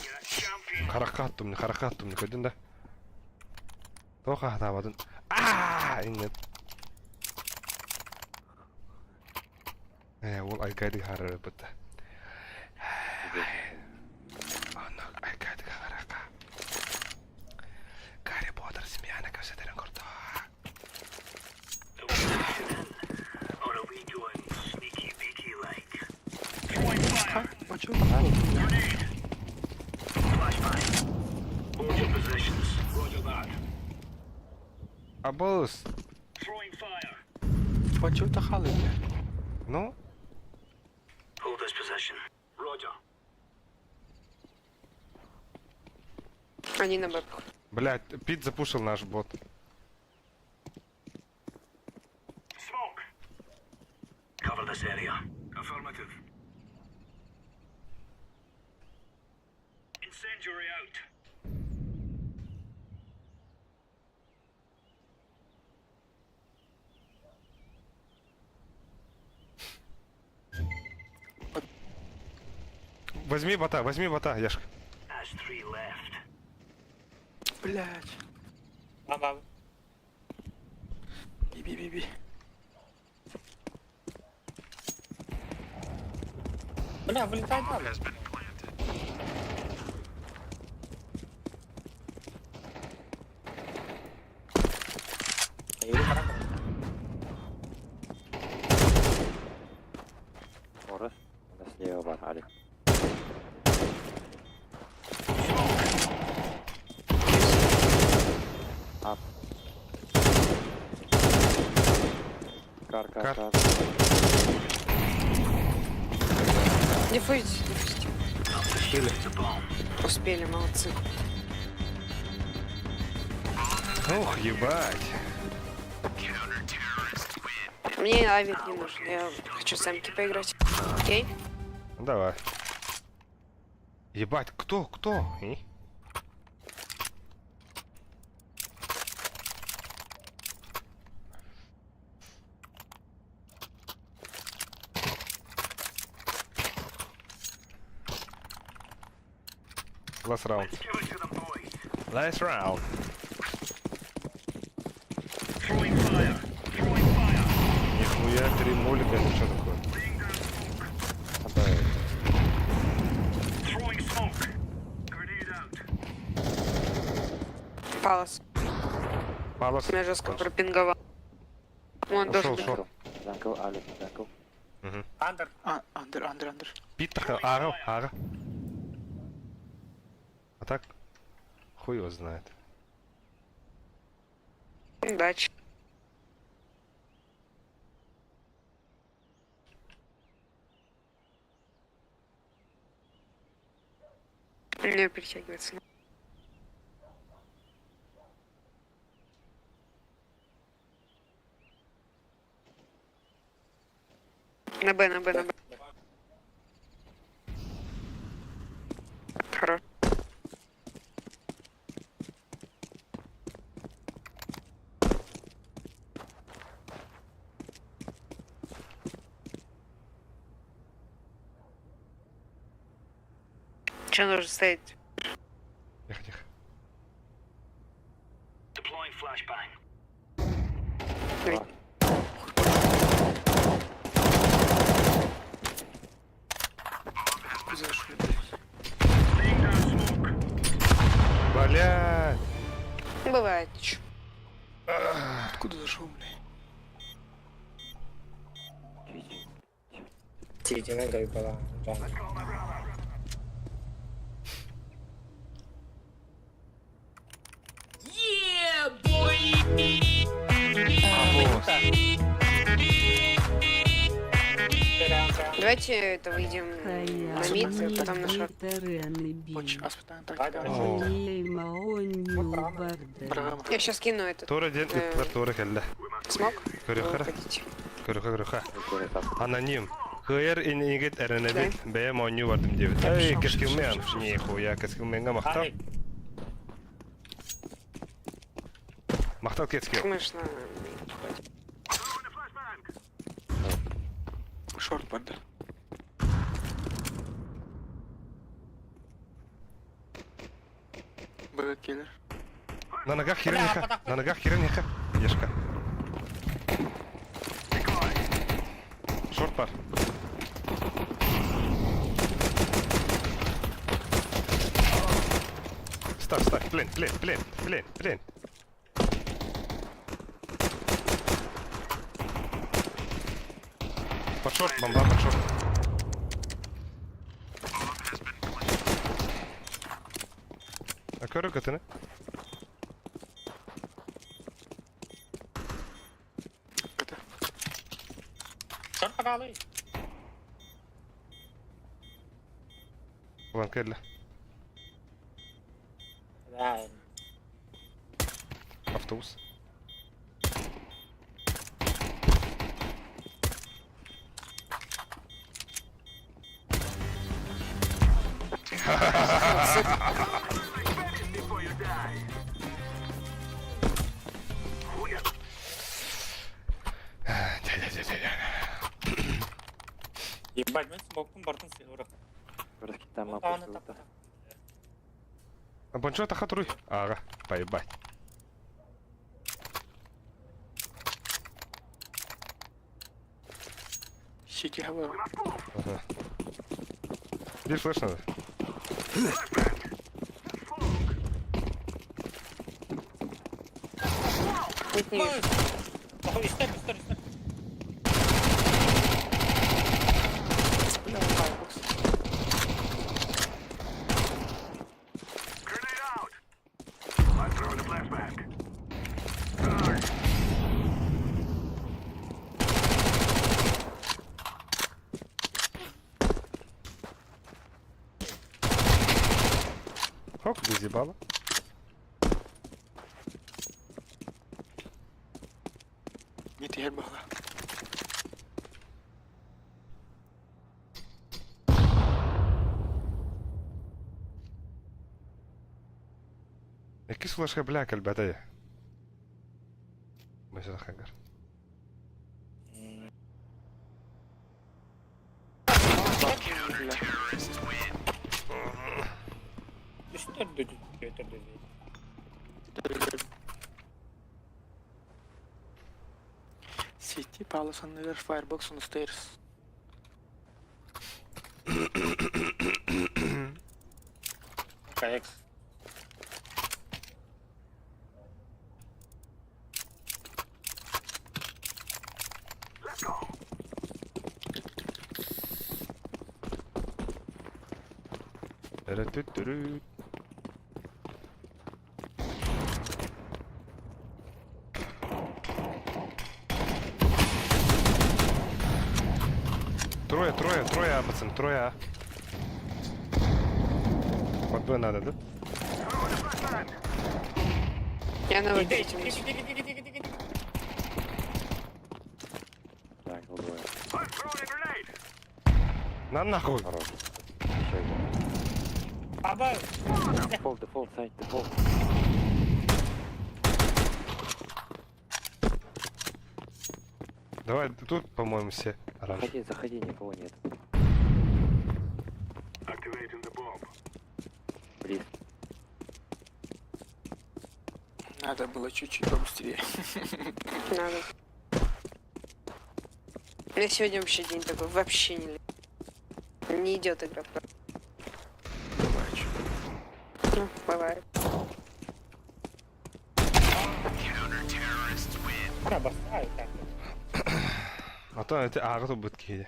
You're a champion. Харакат мне, харакат мне, көдүн да. Тоха хатабадын. Аа, иннет. Э, ол айгайды харары бытты. Аны айгайды харака. Гарри Поттер семьяны көсөтөрүн көрдө. Are we pushing in? Or are we going sneaky beaky like? Throwing fire. Почему? Grenade. Flashbang. Hold your positions. Roger that. Абылыс. Throwing fire. Почему-то халы, бля. Ну, Hold this position. Roger. Они на бэпах. блядь, Пит запушил наш бот. Smoke. Cover this area. Affirmative. Incendiary out. Возьми бота, возьми бота, Яшка. That's three left. Блять. Бам, бам. Би-би-би-би. Бля, вылетай да, бля. Кар, кар, Кар. кар. Дефузите, дефузите. Успели. Успели, молодцы. Ух, ебать. Мне авик не нужен, я хочу самки поиграть. Окей? Ну, давай. Ебать, кто, кто? И? Last round. Give it to them, boys. Last round. Throwing fire. Throwing fire. Нихуя, три молика, это что такое? Laying down smoke. Отдай. Throwing smoke. Grenade out. Палас. Палас. Меня жестко пропинговал. Он Ушел, должен быть. ушел. Занкл, Алик, занкл. Андер. А, андер, андер, андер. Питер, ага, ага. А так, хуй его знает. Удачи. Не перетягивается. На Б, на Б, на Б. Хорош. Че нужно стоять? Тихо, тихо. Deploying flashbang. Давай. Откуда зашел, блядь? Laying down smoke. Блядь. Бывает. чё. Откуда зашел, блядь? Давайте это выйдем на мид, и потом на шорт. Очень аспитан тактика. О. Программа. Я сейчас кину этот Тура ден, иттер тура келле. смог. Көрүөхэ, Выходите. көрүөхэ, көрүөхэ. Окей, там. Аноним. Кыйыр инигит эренебит, бэйэм оонньуу бардым диэбит. Эй, кэскилмен. Нихуя, кэскилменге махтал. Алик. Махтал кэскил. Думаешь, на мид хватит. Throwing a flashbang. Шорт бардер. Б киллер. На ногах херенеха, на ногах херенеха. Ешка. Шорт пар. Ставь, ставь, плен, плен, плен, плен, плен. Под шорт, бомба, под шорт. А көрүк өтүнэ? КТ. Шорт пожалуй. Улан кэллэ. Да. Автобус. Before you die. Ебать, мен смоктун бартын сыйгырык. Там опустил. Бончо тахатруй. Ага, поебать. Сити говорю. Ага. Где флеш надо? Мид не вижу. Ой, степ, степ, степ. Бля, лайкбокс. Grenade out. I'm throwing a flashbang. Ок, без ебала. Мид иһэр баҕа. Иккис флешка бля кэлбэтэ. Бэсэхэгэр. Сити Palace анныгар Firebox on the stairs. Проект. Эрэ-түт-түрүт. Трое, трое, трое, а, пацаны, трое, а. Под Б надо, да? Я на выпрямлюсь. Так, двое. На нахуй. Хорош. Еще один. Аба! Дефолт, дефолт, сайт, дефолт. Давай, тут, по-моему, все. Оранж. Заходи, заходи, никого нет. Близ. Надо было чуть-чуть побыстрее. Надо. У меня сегодня вообще день такой, вообще не Не идет игра. Давай, чё. Ну, бывает. Обоссаю так. А то это ааҕа турбут киһи.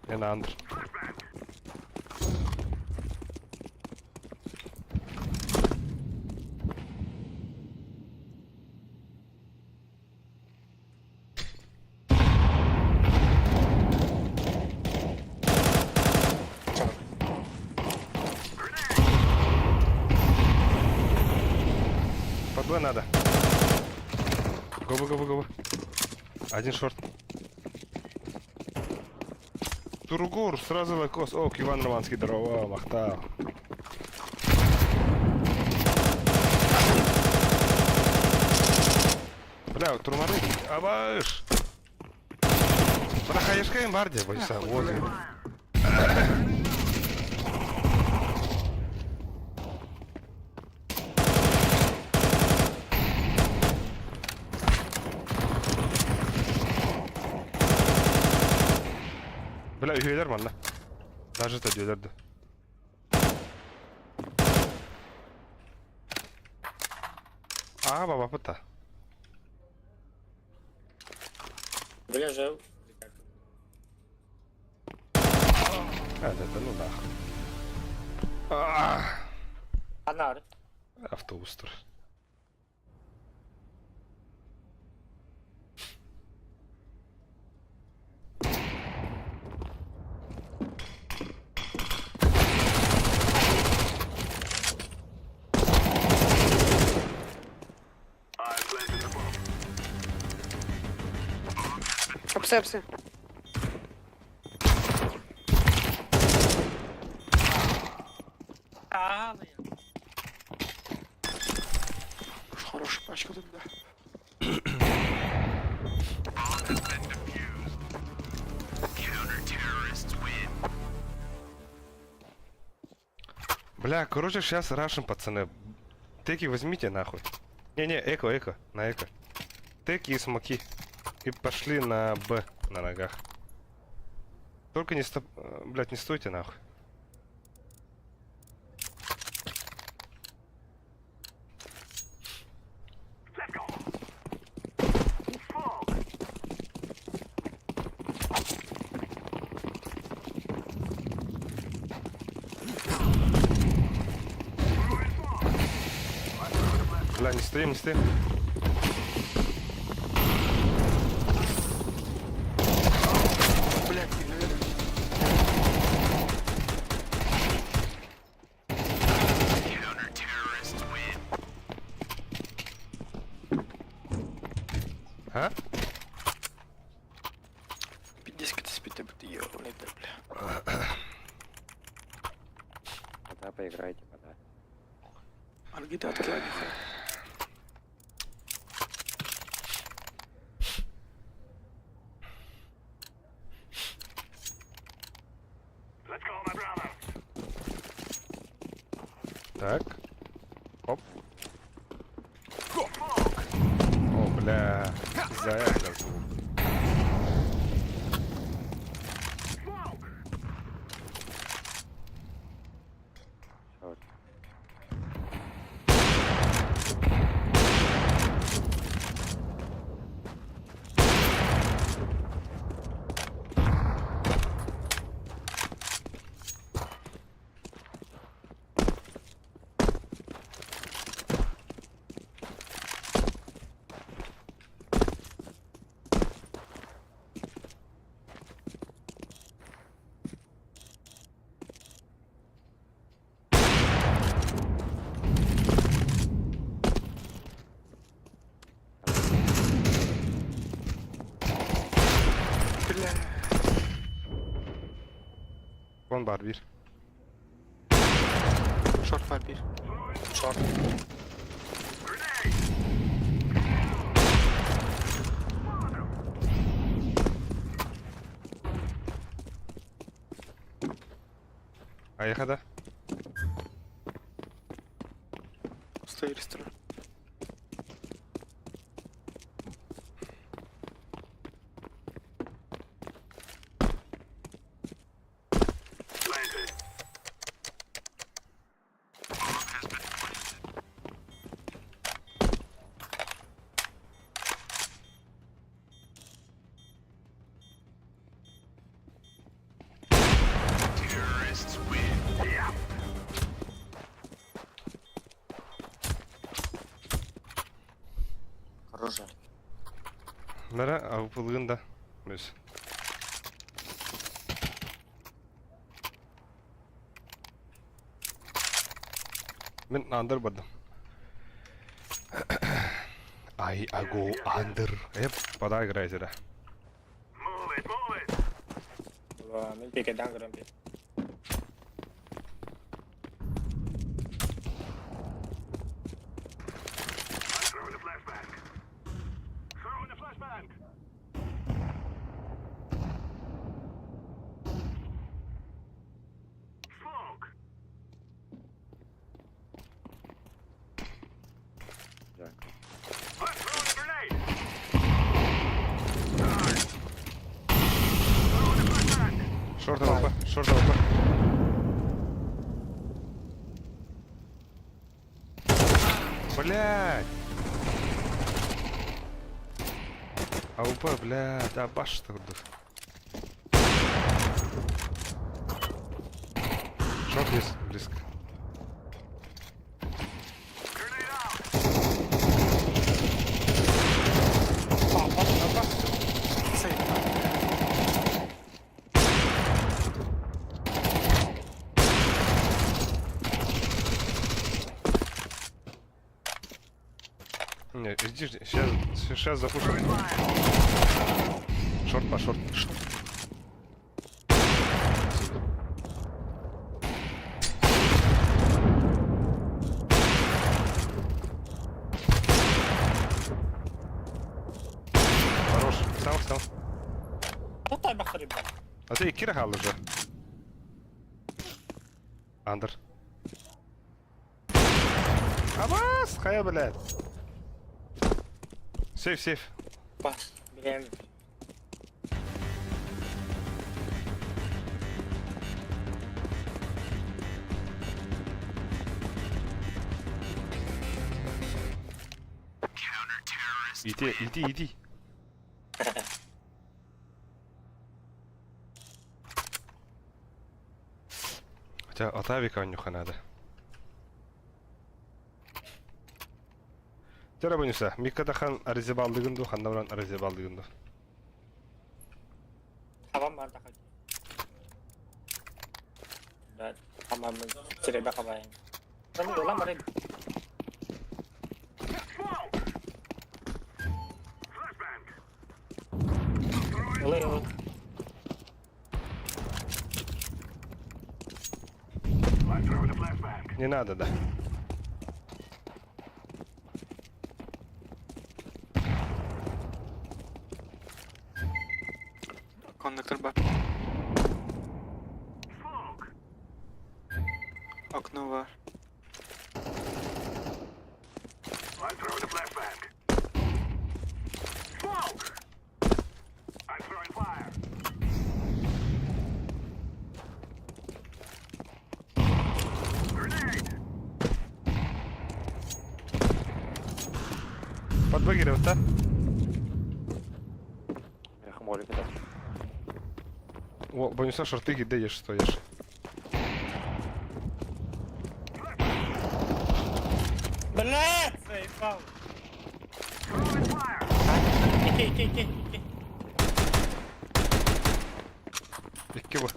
Эн андр. Под Б надо. Гобы, гобы, гобы. Один шорт. Тургур, сразу лайкос. О, Иван Романский, здорово, махта. Бля, турмары, абаш. Бля, хаешка им барде, бойся, вот. Бля, үһүөлэр манна. Даже это дүөлэрді. Аа, баба пыта. Бля, жив. А, это ну нахуй. Аа, Анар. автобус тур. Апсы, апсы. А, ну я. Уж хорошая пачка тут, да. Бля, короче, сейчас рашим, пацаны. Теки возьмите нахуй. Не-не, эко, эко, на эко. Теки и смоки. И пошли на Б на ногах. Только не стоп... Блядь, не стойте нахуй. Бля, не стоим, не стоим. Блядь, не наверх. А? Пиздец, ты спит, ёбаный, да, бля. Пока поиграйте, пока. Аргита открыла нихуя. Let's go, my brother. Так. Оп. О, бля. За это звук. Smoke. Short. Бля. Вон бар бир. Short фар бир. Short. Grenade. Айха да. Stairs тұр. Planted. Yeah. Хорош. Нара, авылыгын да. Мөс. Мин under бардым. I, I go under. Эп, пода играйте, да. Move it, move it. Бля, мин пикедан көрөн бит. I'm throwing a flashbang. Throwing a flashbang. Smoke. Jack. I'm throwing a grenade. Throwing a flashbang. Short AWP, short AWP. Блядь! АВП, бля, да баш курдук. Short есть, близко. Grenade out. Апа. Сейв. Не, жди, жди, сейчас, сейчас запушу. Short по short. Short. Хорош. Встал, встал. Тутай бахтар А ты Кира хал уже. Under. Абас, хая, блядь. Сейф, сейф. Бас. Блин. Иди, иди, иди. Хотя Отавика у них надо. Чара Бонюса, Мика Тахан аризебалдыгын ду, ханна баран аризебалдыгын ду. Хабам бар да Да, хамам сиребе хабайын. Улам бар. Ылый, ылый. Не надо, да. Коннектор бар. Окно бар. Подбагировать, да? Эх, молик, да. О, Бонюса шорты где ешь, что ешь. Блядь, заебал. Ики, ики, ики, ики. Икки бу.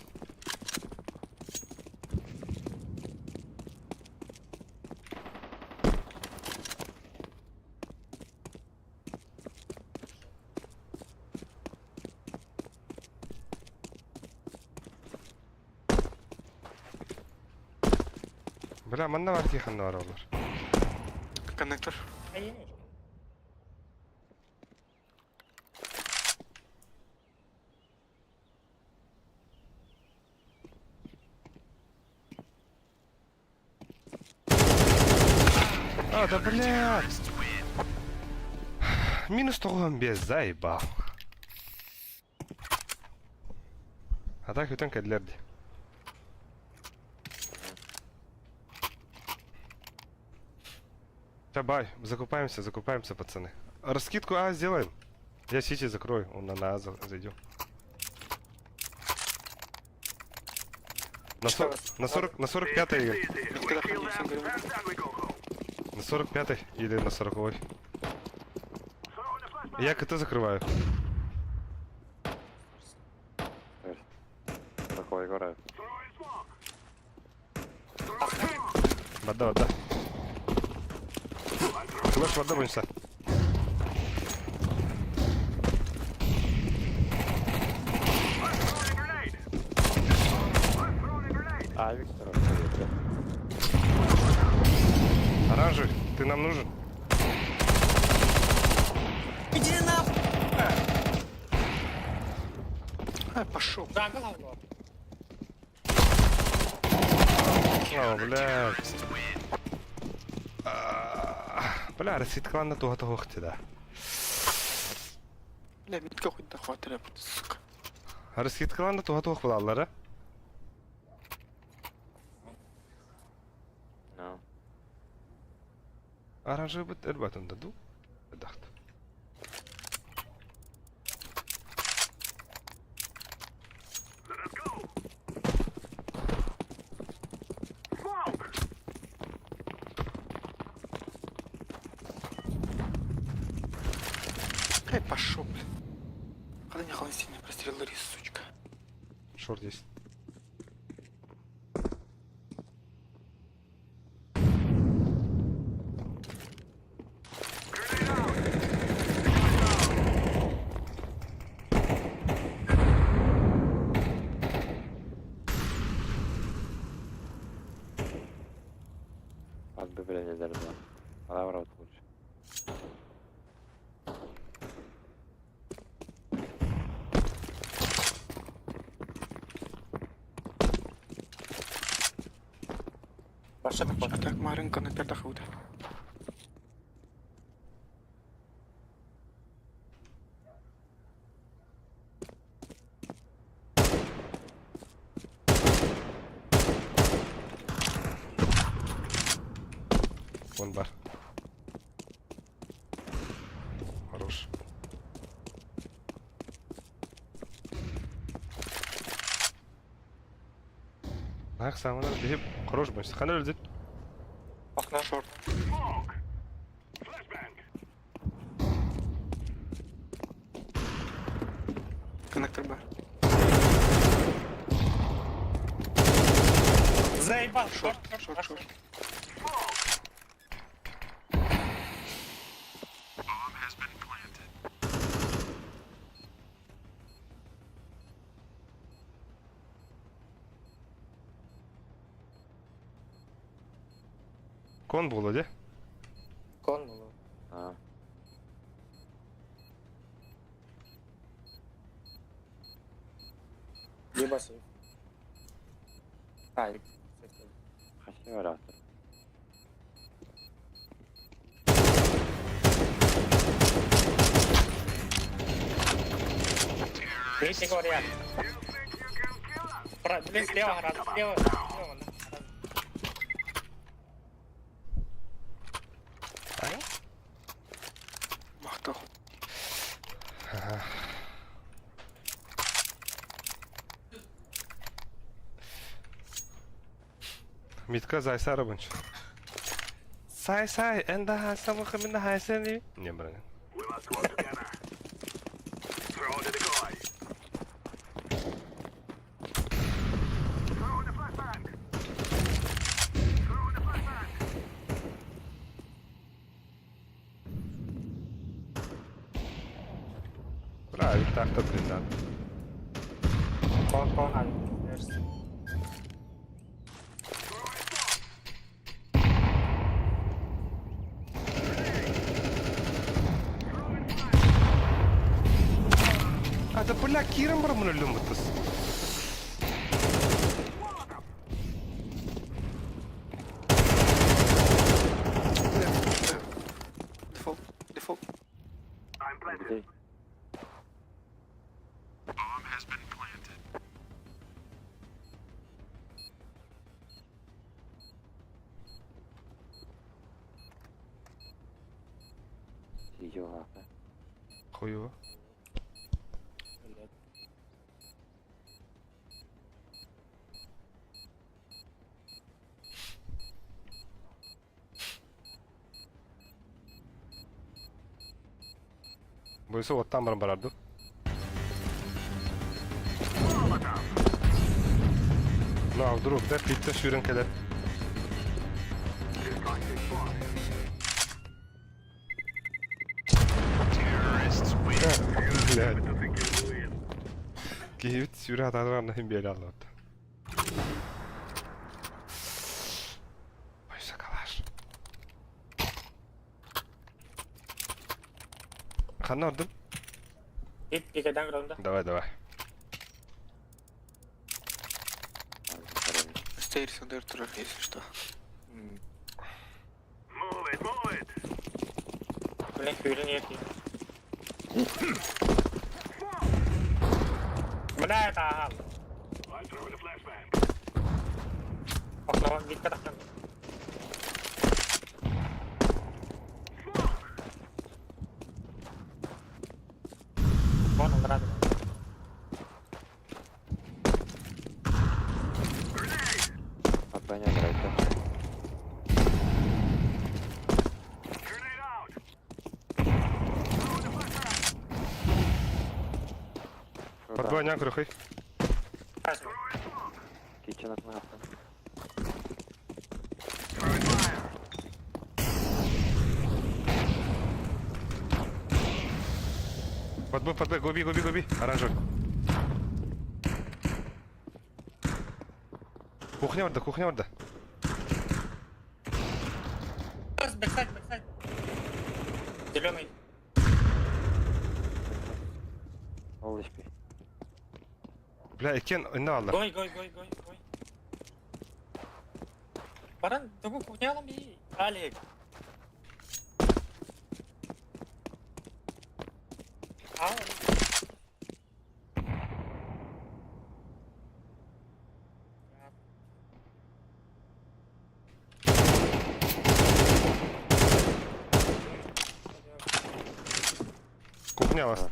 Бля, манна бар ханна бар олар. Коннектор. А, да блядь. Минус 95 заебал. А так өтөн кәдлерді. Давай, закупаемся, закупаемся, пацаны. Раскидку А сделаем. Я Сити закрою, он на А зайдем. На 40, на 40, на 45 игры. На 45 или на 40 Я КТ закрываю. Такой играет. Вода, вода. Флеш, вода, Бонюса. А, Виктор, привет. Оранжевый, ты нам нужен? Иди на... Ай, пошел. Jungle О, блядь. Бля, раскидкаланна туха туха да. Бля, митка хоть дохватили, сука. Раскидкаланна туха туха булаллара. Ну. Оранжевый бит эрбатында ду. Дахт. Ай, пошел, бля. Когда не холостильный прострел рис, сучка. Шорт есть. От бы, блядь, даже два. Наоборот лучше. А так, Маринка на пятах выйдет. Вон бар. Хорош. Нах самына бихип хорош больше. Хана өлдүт. Окно шорт. Заебал. Шорт, шорт, шорт. Кон буолла дьэ. Кон было. А. Либо сейф. А, или сейф. Красиво раз. Третий говорят. Блин, слева гораздо, слева. Слева, да, гораздо. Махтал. Митка зайса арабынч. Сай сай, энда хасан хамина хайсени. Не, брат. We must work together. Throw the decoy. Throw the flashbang. Throw the flashbang. Бра, так-то блин, Кон, кон, а, верс. А да бля, кирам бар мұны лүм бұттыс. Дефолт, дефолт. I'm planted. Где? Её, Хуево. Блядь. Бойсы оттан баран барарды. Ну, а вдруг, да, питте шүрін келер. Блядь. Киевит сүрі атарарына хим бері алды. Бойсы калаш. Ханна ордым? Пик, пик, граунда. Давай, давай. Стейрс андер если что. Move it, move it. Блин, хюрин який. Бля, это ага. I'm throwing a flashbang. Окно, Витка тахтан. Вон он рядом. Отбоня нравится. Grenade out. Throwing a flashbang. Подбой крухай. Красный. Кичен от нахуй. Throwing fire. Подбой, подбой, губи, губи, губи. Оранжевый. Кухня орда, кухня орда. Бэксайд, бэксайд. Зеленый. All HP. Бля, икен, инна алла. Гой, гой, гой, гой, гой. Баран, тугу кухнялам и Алик. Ау. Кухня вас.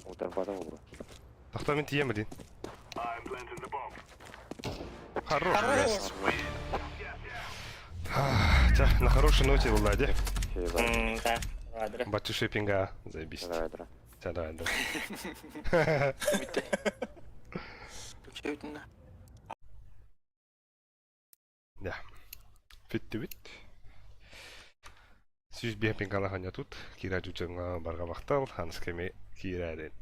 Удар было. Тахта мен тием один. I'm planting the bomb. Хорош, Хорош. блядь. Тя, на хорошей ноте, Влади. Все, ебать. М, Да, ладно. Батю шиппинга, заебись. Давай, дра. Тя, давай, давай. Включай, Дьэ, бүттүбүт. 105 пингалаах тут. Киирээччи дьоҥҥо барҕа махтал. Аныгы кэми киирээрин.